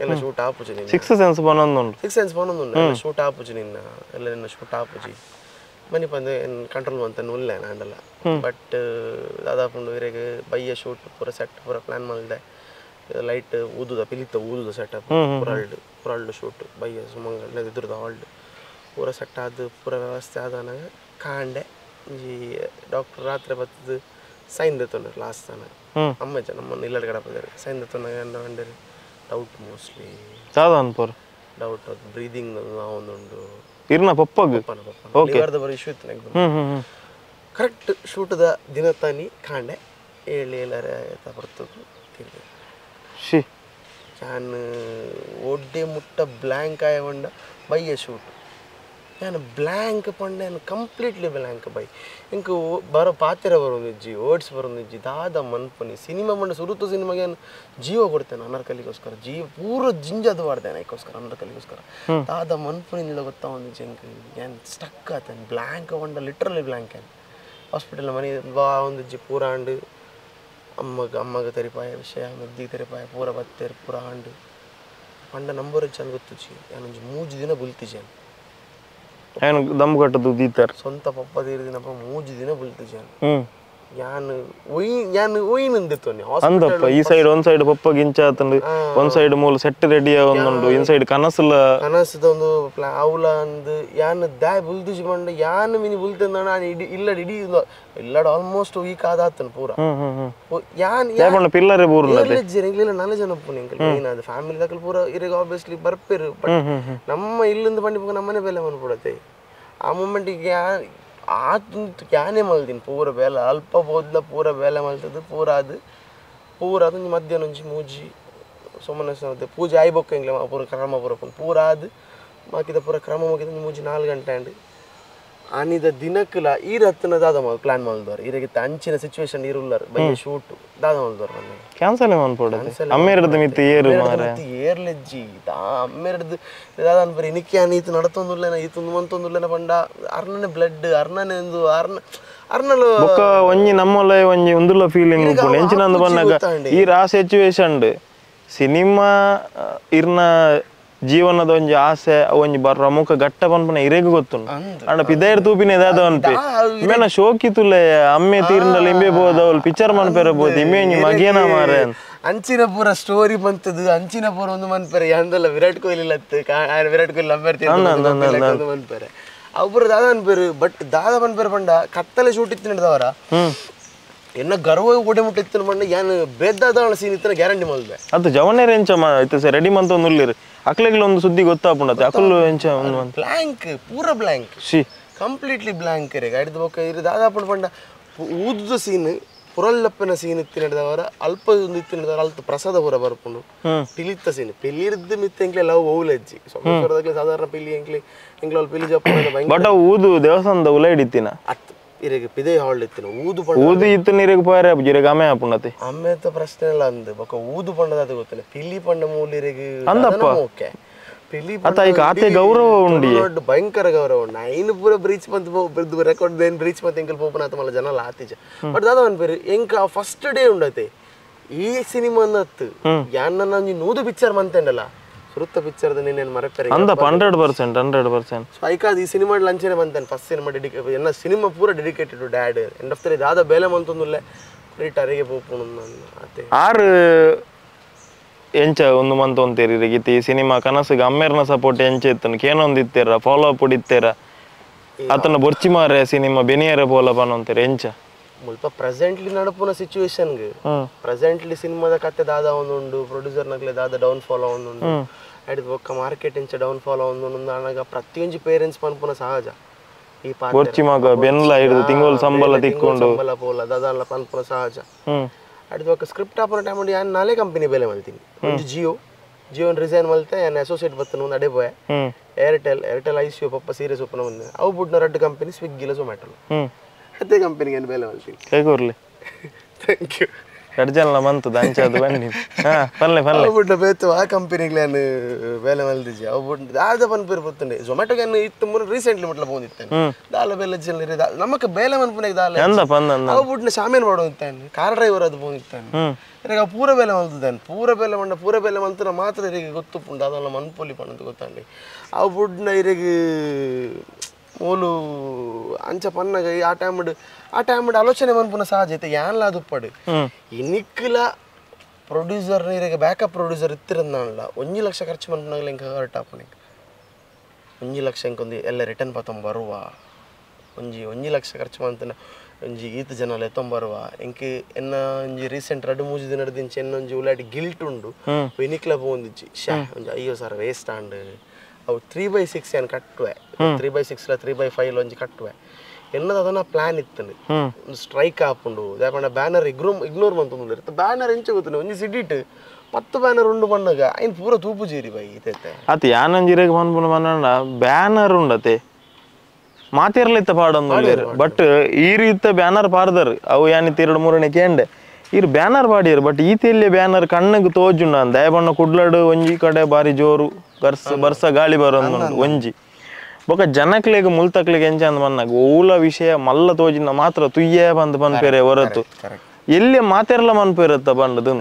ಎಲ್ಲ ಶೂಟ್ ಆಪುಜಿ ನಿನ್ನ ಸಿಕ್ಸ್ ಸೆನ್ಸ್ ಪೋನೊಂದುಂಡು ಸಿಕ್ಸ್ ಸೆನ್ಸ್ ಪೋನೊಂದುಂಡು ಎಲ್ಲ ಶೂಟ್ ಆಪುಜಿ ನಿನ್ನ ಎಲ್ಲ ನಿನ್ನ ಶೂಟ್ ಆಪುಜಿ ಮನಿ ಪಂದೆ ಕಂಟ್ರೋಲ್ ಮಂತ ಉಲ್ಲೆ ನಾಂಡಲ ಬಟ್ ದಾದಾಪುಂಡು ಇರೆಗ್ ಬಯ್ಯ ಶೂಟ್ ಪೂರ ಸೆಟ್ ಪೂರ ಪ್ಲಾನ್ ಮಲ್ದೆ ಲೈಟ್ ಊದುದ ಪಿಲಿತ ಊದುದ ಸೆಟಪ್ ಪುರಲ್ಡ್ ಪುರಲ್ಡ್ ಶೂಟ್ ಬಯ್ಯ ಸುಮಂಗಲ್ ಎದುರುದ ಹಾಲ್ಡ್ ಪೂರ ಸೆಟ್ ಆದ್ ಪೂರ ವ್ಯವಸ್ಥೆ ಆದನಾಗ ಕಾಂಡೆ ಈ ಡಾಕ್ಟರ್ ರಾತ್ರಿ ಬತ್ತದು ಸೈನ್ ದೆತ್ತೊಂಡರು ಲಾಸ್ಟ್ ತಾನ ಅಮ್ಮಜ್ಜ ನಮ್ಮನ್ನು ಇಲ್ಲಡ್ ಕಡಪದೇರು ಸೈನ್ ದೆತ್ತೊಂಡಾಗ ಅಂಡೇರು ಡೌಟ್ ಮೋಸ್ಟ್ಲಿ ದಾದ ಅನ್ಪೋರು ಡೌಟ್ ಅದು ಬ್ರೀದಿಂಗ್ ಒಂದುಂಡು ಇರ್ನ ಪಪ್ಪಗ್ ಪಪ್ಪನ ಲಿವರ್ದ ಬರೋ ಇಶ್ಯೂ ಇತ್ತು ನಂಗೆ ಕರೆಕ್ಟ್ ಶೂಟದ ದಿನ ತಾನಿ ಕಾಂಡೆ ಏಳು ಏಳರೆ ಬರ್ತದೆ ತಿರ್ಗಿ she ಯಾನ್ ಒಡ್ಡೆ ಮುಟ್ಟ ಬ್ಲ್ಯಾಂಕ್ ಆಯ ಪಂಡ ಬಯ್ಯ ಶೂಟ್ ಯಾನ್ ಬ್ಲ್ಯಾಂಕ್ ಪಂಡ ಯಾನ್ ಕಂಪ್ಲೀಟ್ಲಿ ಬ್ಲ್ಯಾಂಕ್ ಬೈ ಎಂಕ್ ಬರೋ ಪಾತೆರ ಬರೋದಿಜ್ಜಿ ವರ್ಡ್ಸ್ ಬರೋದಿಜ್ಜಿ ದಾದ ಮನ್ಪುನಿ ಸಿನಿಮಾ ಪಂಡ ಸುರುತ ಸಿನಿಮಾಗೆ ಯಾನ್ ಜೀವ ಕೊಡ್ತೇನೆ ಅನಾರ್ಕಲಿಗೋಸ್ಕರ ಜೀವ ಪೂರ ಜಿಂಜದು ಮಾಡ್ತೇನೆ ಅದಕ್ಕೋಸ್ಕರ ಅನಾರ್ಕಲಿಗೋಸ್ಕರ ದಾದ ಮನ್ಪುನಿಂದ ಗೊತ್ತಾವೊಂದಿಜ್ಜಿ ಎಂಕ್ ಯಾನ್ ಸ್ಟಕ್ ಆತೇನೆ ಬ್ಲ್ಯಾಂಕ್ ಪಂಡ ಲಿಟ್ರಲಿ ಬ್ಲ್ಯಾಂಕ್ ಯಾನ್ ಹಾಸ್ಪಿಟಲ್ ಮನೆ ಬಾ ಒಂದಿಜ್ಜಿ ಪೂರ ಆಂಡ್ ಅಮ್ಮಗ ಅಮ್ಮಗ ತೆರಿಪಾಯ ವಿಷಯ ಮೆದ್ದಿಗೆ ತೆರಿಪಾಯ ಪೂರ ಬತ್ತೇರು ಪೂರ ಆಂಡ್ ಪಂಡ ನಂಬರ್ ಚಂದ ಗೊತ್ತುಜಿ ಯಾನೊಂಜಿ 3 ದಿನ ಬುಲ್ತಿಜಿ ಯಾನ್ ಏನು ದಮ್ ಕಟ್ಟದು ದೀತಾರ್ ಸ್ವಂತ ಪಪ್ಪ ತೀರಿದಿನಪ್ಪ 3 ದಿನ ಬುಲ್ತು ಜನ ಯಾನ್ ಒಯ್ ಯಾನ್ ಒಯ್ನಂದಿತ್ತೋನಿ ಅಂದಪ್ಪ ಈ ಸೈಡ್ ಒಂದ್ ಸೈಡ್ ಪಪ್ಪ ಗಿಂಚ ಆತಂದು ಒಂದ್ ಸೈಡ್ ಮೂಲ ಸೆಟ್ ರೆಡಿ ಒಂದುಂಡು ಇನ್ ಸೈಡ್ ಕನಸುಲ ಕನಸುದ ಒಂದು ಅವಲ ಅಂದ್ ಯಾನ್ ದಾಯ್ ಬುಲ್ದುಜಿ ಬಂಡ ಯಾನ್ ಮಿನಿ ಬುಲ್ತಂದ ನಾನು ಇಡೀ ಇಲ್ಲಡ ಇಡೀ ಇಲ್ಲಡ ಆಲ್ಮೋಸ್ಟ್ ವೀಕ್ ಆದಾತನ್ ಪೂರ ಯಾನ್ ಯಾಪಣ್ಣ ಪಿಲ್ಲರೆ ಬೂರ್ಲ ಎಂಗ್ಲಿಲ್ಲ ನಾಲ್ಕು ಜನ ಪುನ ಎಂಕಲ್ ಮೇನ್ ಫ್ಯಾಮಿಲಿ ದಕಲ್ ಪೂರ ಇರೆಗ್ ಆಬ್ವಿಯಸ್ಲಿ ಬರ್ಪೇರು ಬಟ್ ನಮ್ಮ ಇಲ್ಲಿಂದ ಬಂಡಿ ನಮ್ಮನೆ ಬೆಲೆ ಮನ್ಪುಡತೆ ಆ ಮೂಮೆಂಟಿಗೆ ಆತಂತು ಕ್ಯಾನೆ ಮಲ್ದಿನ ಪೂರ ಬೇಲೆ ಅಲ್ಪ ಬೋದ್ಲ ಪೂರ ಬೇಲೆ ಮಲ್ತದ್ದು ಪೂರ ಅದು ಪೂರ ಅದು ಮಧ್ಯಾಹ್ನ ಒಂಜಿ ಮೂಜಿ ಸೋಮನ ಪೂಜೆ ಆಯ್ಬೊಕ್ಕ ಎಂಗ್ಲೆ ಪೂರ ಕ್ರಮ ಪೂರ ಪೂರ ಅದು ಮಾಕಿದ ಪೂರ ಕ್ರಮ ಮುಗಿದ ಮೂಜಿ 4 ಗಂಟೆ ಅಂಡ್ ಆನಿದ ದಿನಕ್ಕಲ ಈ ರತ್ನ ದಾದ ಪ್ಲಾನ್ ಮಲ್ದವ್ರು ಇರಗಿತ್ತ ಅಂಚಿನ ಸಿಚುವೇಶನ್ ಇರುಲ್ಲರ್ ಬೈ ಶೂಟ್ ದಾದ ಮಲ್ದವ್ರು ಮೊನ್ನೆ ಕ್ಯಾನ್ಸಲ್ ಮನ್ಪೊಡತೆ ಅಮ್ಮೇರಡ್ದು ಮಿತ್ತು ಏರು ಮಾರೆ ಏರ್ಲೆಜ್ಜಿ ದಾ ಅಮ್ಮೇರಡ್ದು ದಾದ ಅನ್ಪರಿ ಇನಿಕ್ಕೆ ಆನಿ ಈತು ನಡತೊಂದುಲ್ಲೇನ ಈತೊಂದು ಮಂತೊಂದುಲ್ಲೇನ ಪಂಡ ಅರ್ನನೆ ಬ್ಲಡ್ ಅರ್ನನೆ ಎಂದು ಅರ್ನ ಅರ್ನಲು ಬೊಕ್ಕ ಒಂಜಿ ನಮ್ಮೊಲ ಒಂಜಿ ಉಂದುಲ ಫೀಲಿಂಗ್ ಉಪ್ಪುಂಡು ಎಂಚಿನಂದು ಬನ್ನಗ ಈ ರಾ ಸಿಚುವೇಶನ್ ಸಿನಿಮಾ ಇರ್ನ ಜೀವನದ ಒಂಜಿ ಆಸೆ ಒಂಜಿ ಪ್ರಮುಖ ಘಟ್ಟ ಪನ್ಪುನ ಇರೆಗ್ ಗೊತ್ತುಂಡು ಅಂಡ ಪಿದಾಯರ್ ತೂಪಿನ ದಾದ ಅನ್ಪೆ ಇಮೇನ ಶೋಕಿ ತುಲೆ ಅಮ್ಮೆ ತೀರ್ಂಡಲ ಇಂಬೆ ಬೋದವಲ್ ಪಿಕ್ಚರ್ ಮನ್ಪೆರ ಬೋದು ಇಮೆ ಒಂಜಿ ಮಗಿಯನ ಮಾರೆ ಅಂಚಿನ ಪೂರ ಸ್ಟೋರಿ ಬಂತದು ಅಂಚಿನ ಪೂರ ಒಂದು ಮನ್ಪೆರೆ ಯಾಂದಲ್ಲ ವಿರಾಟ್ ಕೊಹ್ಲಿ ಲತ್ತು ವಿರಾಟ್ ಕೊಹ್ಲಿ ಅಮ್ಮೆ ಮನ್ಪೆರೆ ಅವು ಪೂರ ದಾದ ಅನ್ಪೇರು ಬಟ್ ದಾದ ಮನ್ಪೆರೆ ಪಂಡ ಕತ್ತಲೆ ಶೂಟ್ ಇತ್ತು ನಡೆದವರ ಎನ್ನ ಗರ್ವ ಓಡೆ ಮುಟ್ಟಿತ್ತು ಪಂಡ ಯಾನ್ ಬೇದಾದ ಸೀನ್ ಇತ್ತಿನ ಗ್ಯಾರಂಟಿ ಮಲ್ದೆ ಅದು ಜವನೇರ್ ಎಂಚ ಇತ್ತೆ ರೆಡಿ ಮಂತ ಉಲ್ಲೇರು ಅಕ್ಲೆಗ್ಲ ಒಂದು ಸುದ್ದಿ ಗೊತ್ತಾಪುಂಡತೆ ಅಕುಲು ಎಂಚ ಬ್ಲ್ಯಾಂಕ್ ಪೂರ blank she completely blank ಇರೆಗ್ ಅಡ್ದು ಬೊಕ್ಕ ಇರು ದಾದಾಪುಂಡು ಪಂಡ ಊದುದ ಸೀನ್ ಪುರಲ್ಲಪ್ಪನ ಸೀನ್ ಇತ್ತಿ ನಡೆದವರ ಅಲ್ಪ ಒಂದು ಇತ್ತಿ ನಡೆದವರ ಅಲ್ಪ ಪ್ರಸಾದ ಪೂರ ಬರ್ಪುಂಡು ಪಿಲಿತ್ತ ಸೀನ್ ಪಿಲಿರ್ದು ಮಿತ್ತ ಎಂಕ್ಲೆ ಲವ್ ಓವ್ಲೆಜ್ಜಿ ಸೋಮೇಶ್ವರದಾಗ್ಲೆ ಸಾಧಾರಣ ಪಿಲಿ ಎಂಕ್ಲೆ ಎಂಕ್ಲೆ ಅಲ್ಲಿ ಪಿಲಿ ಜಪ್ಪ ಬಟ್ ಊದು ದೇವಸ್ಥಾನದ ಉಲ ಹಿಡಿತಿನ ಅತ್ ಇರೆಗ್ ಪಿದೆ ಹಾಳ್ ಇತ್ತಿನ ಊದು ಪಂಡ ಊದು ಇತ್ತಿನ ಇರೆಗ್ ಪೋಯರೆ ಇರೆಗ್ ಅಮೆ ಆಪುಂಡತೆ ಅಮ್ಮೆತ ಪ್ರಶ್ನೆ ಇಲ್ಲ ಅಂದ್ ಬೊಕ್ಕ ಊದು ಪಂಡದ ಅದು ಗೊತ್ತಿಲ್ಲ ಪಿಲಿ ಪಂಡ ಮೂಲಿರೆಗ್ ಅಂದಪ್ಪ ಓಕೆ ಪಿಲಿ ಅತ್ತ ಈಗ ಆತೆ ಗೌರವ ಉಂಡಿ ಭಯಂಕರ ಗೌರವ ಉಂಡು ಐನು ಪೂರ ಬ್ರೀಚ್ ಬಂತು ರೆಕಾರ್ಡ್ ಏನ್ ಬ್ರೀಚ್ ಬಂತು ಎಂಕಲ್ ಪೋಪನ ಆತ ಮಲ್ಲ ಜನ ಆತಿಜ ಬಟ್ ದಾದ ಅನ್ಪೇರು ಎಂಕ ಫಸ್ಟ್ ಡೇ ಉಂಡತೆ ಈ ಸಿನಿಮಾ ಅನ್ನತ್ತು ಯಾನ್ ಒಂಜಿ ನೂದು ಪಿಕ್ಚರ್ ಮಂತೆಂಡಲ್ಲ ಸುರುತ್ತ ಪಿಕ್ಚರ್ದ ನಿನ್ನೇನು ಮರೆಪೆರೆ ಅಂದಪ್ಪ 100% 100% ಸೊ ಐಕಾದ ಈ ಸಿನಿಮಾ ಲಂಚನೆ ಬಂತಾನೆ ಫಸ್ಟ್ ಸಿನಿಮಾ ಡೆಡಿಕೇ ಎನ್ನ ಸಿನಿಮಾ ಪೂರ dedicated to dad end of the ದಾದ ಬೇಲೆ ಮಂತೊಂದುಲ್ಲೆ ಕ್ರೆಡಿಟ್ ಅರೆಗೆ ಪೋಪುಂಡು ಆತೆ ಆರು ಎಂಚ ಒಂದು ಮಂತ್ ಒಂತೇರಿ ಇರೆಗಿತ್ತಿ ಈ ಸಿನಿಮಾ ಕನಸುಗೆ ಅಮ್ಮೇರ್ನ ಸಪೋರ್ಟ್ ಎಂಚ ಇತ್ತನು ಕೇನೊಂದು ಇತ್ತೇರ ಫಾಲೋ ಅಪ್ ಇತ್ತೇರ ಆತನ ಬೊರ್ಚಿ ಮಾರೆ ಸಿನಿಮಾ ಬೆನಿಯರ ಪೋಲ ಪನೊಂತೇರ ಎಂಚ ಮುಲ್ಪ ಪ್ರೆಸೆಂಟ್ಲಿ ನಡಪುನ ಸಿಚುವೇಶನ್ಗೆ ಪ್ರೆಸೆಂಟ್ಲಿ ಸಿನಿಮಾದ ಕತೆ ದಾದ ಒಂದುಂಡು ಪ್ರೊಡ್ಯೂಸರ್ ನಗ್ಲೆ ದಾದ ಡೌನ್ ಫಾಲೋ ಒಂದುಂಡು ಅಡ್ದು ಬೊಕ್ಕ ಮಾರ್ಕೆಟ್ ಇಂಚ ಡೌನ್ ಫಾಲೋ ಒಂದುಂಡು ಆನಗ ಪ್ರತಿಯೊಂಜಿ ಪೇರೆಂಟ್ಸ್ ಪನ್ಪುನ ಸಹಜ ಈ ಬೊರ್ಚಿ ಮಗ ಬೆನ್ಲ ಹಿಡಿದು ತಿಂಗಳು ಸಂಬಳ ತಿಕ್ಕೊಂಡು ಸಂಬಳ ಪೋಲ ದಾದಾಲ ಪನ್ಪುನ ಸಹಜ ಅಡ್ದು ಬೊಕ್ಕ ಸ್ಕ್ರಿಪ್ಟ್ ಆಪುನ ಟೈಮ್ ಯಾನ್ ನಾಲೆ ಕಂಪನಿ ಬೇಲೆ ಮಲ್ತೀನಿ ಒಂಜಿ ಜಿಯೋ ಜಿಯೋನ್ ರಿಸೈನ್ ಮಲ್ತೆ ಯಾನ್ ಅಸೋಸಿಯೇಟ್ ಬತ್ತನ ಒಂದು ಅಡೆ ಪೋಯೆ Airtel Airtel ICU papa serious open ಬಂದೆ ಅವು ಬುಡ್ನ ರಡ್ಡು ಕಂಪನಿ ಸ್ವಿಗ್ಗಿಲ ಝೊಮ್ಯಾಟೊ ಅದೇ ಕಂಪನಿಗೆ ಏನು ಬೇಲೆ ಮಲ್ತೀನಿ ಕೈಗೂರ್ಲಿ thank you ಎರಡು ಜನ ಮಂತದ ಅಂಚಾದು ಬನ್ನಿ ಪಲ್ಲೆ ಪಲ್ಲೆ ಅವು ಬುಡ್ನ ಬೇತು ಆ ಕಂಪನಿಗೆ ನಾನು ಬೇಲೆ ಮಲ್ದಿಜಿ ಅವು ಬುಡ್ನ ದಾದ ಪನ್ಪೇರು ಬತ್ತಂಡೆ ಝೊಮ್ಯಾಟೊಗೆ ಇತ್ತು ಮೂರು ರೀಸೆಂಟ್ಲಿ ಮುಟ್ಲ ಬಂದಿತ್ತೇನೆ ದಾಲ ಬೇಲೆ ಜನ ನಮಕ್ ಬೇಲೆ ಮನ್ಪುನೆಗೆ ದಾಲ ಅಂದಪ್ಪ ಅಂದ ಅವು ಬುಡ್ನ ಶಾಮೇನ್ ಮಾಡೋಂತಾನೆ ಕಾರ್ ಡ್ರೈವರ್ ಅದು ಬಂದಿತ್ತಾನೆ ಇರೆಗ್ ಪೂರ ಬೇಲೆ ಮಲ್ತದಾನೆ ಪೂರ ಬೇಲೆ ಮಂಡ ಪೂರ ಬೇಲೆ ಮಂತನ ಮಾತ್ರ ಇರೆಗೆ ಗೊತ್ತುಪುಂಡು ಅದೆಲ್ಲ ಮನ್ಪೊಲಿ ಪಂಡಂತ ಗೊತ್ತಂడి ಅವು ಬುಡ್ನ ಇರೆಗೆ ಮೂಲು ಅಂಚ ಪನ್ನಗ ಆ ಟೈಮ್ ಆಲೋಚನೆ ಮನ್ಪುನ ಸಹಜ ಐತೆ ಯಾನ್ಲ ಅದು ಇನಿಕ್ಲ ಪ್ರೊಡ್ಯೂಸರ್ ಇರೆಗೆ ಬ್ಯಾಕಪ್ ಪ್ರೊಡ್ಯೂಸರ್ ಇತ್ತಿರಂದಾನ್ಲ 1 ಲಕ್ಷ ಖರ್ಚು ಮನ್ಪುನಾಗಲ ಇಂಕ ಹರ್ಟ್ ಆಪುನಿಕ್ 1 ಲಕ್ಷ ಇಂಕೊಂದು ಎಲ್ಲ ರಿಟರ್ನ್ ಪತ್ತೊಂಬರುವ ಒಂಜಿ 1 ಲಕ್ಷ ಖರ್ಚು ಮಂತನ ಒಂಜಿ ಈತ ಜನ ಎತ್ತೊಂಬರುವ ಇಂಕ್ ಎನ್ನ ಒಂಜಿ ರೀಸೆಂಟ್ 2-3 ದಿನದಿಂಚ ಎನ್ನೊಂಜಿ ಉಲಾಟಿ ಗಿಲ್ಟ್ ಉಂಡು ಇನಿಕ್ಲ ಪೋಂದಿಜ್ಜಿ ಶಾ ಒಂಜಿ 50,000 ವೇಸ್ಟ್ ಆಂಡ್ ಅವು 3x6 ಏನು ಕಟ್ಟುವೆ 3x6 3x5 ಒಂಜಿ ಕಟ್ಟುವೆ ಎನ್ನದ ಅದನ್ನ ಪ್ಲಾನ್ ಇತ್ತಂಡು ಸ್ಟ್ರೈಕ್ ಆಪುಂಡು ದಾಪಂಡ ಬ್ಯಾನರ್ ಇಗ್ನೋರ್ ಮಂತೊಂದು ಇರುತ್ತೆ ಬ್ಯಾನರ್ ಎಂಚ ಗೊತ್ತುಂಡು ಒಂಜಿ ಸಿಡಿಟ್ 10 ಬ್ಯಾನರ್ ಉಂಡು ಬಣ್ಣಗ ಐನ್ ಪೂರ ತೂಪು ಜೀರಿ ಬೈ ಇತೈತೆ ಅತ್ ಯಾನಂಜಿರೆಗ್ ಪನ್ಪುನ ಪನ್ನಂಡ ಬ್ಯಾನರ್ ಉಂಡತೆ ಮಾತಿರ್ಲಿತ್ತ ಪಾಡೊಂದು ಬಟ್ ಈ ರೀತ ಬ್ಯಾನರ್ ಪಾರ್ದರ್ ಅವು ಯಾನಿತ್ತು 2-3 ಕೇಂಡೆ ಇರು ಬ್ಯಾನರ್ ಪಾಡಿಯರು ಬಟ್ ಈ ತೆಲ್ಲಿಯ ಬ್ಯಾನರ್ ಕಣ್ಣಗೆ ತೋಜುಂಡ ದಯಬಣ್ಣ ಕುಡ್ಲಡು ಒಂಜಿ ಕಡೆ ಬಾರಿ ಜೋರು ಬರ್ಸ ಬರ್ಸ ಗಾಳಿ ಬರೋದು ಒಂಜಿ ಬೊಕ ಜನಕ್ಲೆಗ್ ಮುಲ್ತಕ್ಲೆಗ್ ಎಂಚ ಅಂದ್ ಮನ್ನಾಗ ಓಲ ವಿಷಯ ಮಲ್ಲ ತೋಜಿನ ಮಾತ್ರ ತುಯ್ಯೇ ಬಂದ್ ಪನ್ಪೆರೆ ಹೊರತು ಎಲ್ಲಿ ಮಾತೆರ್ಲ ಮನ್ಪು ಇರತ್ತ ಬಂಡದು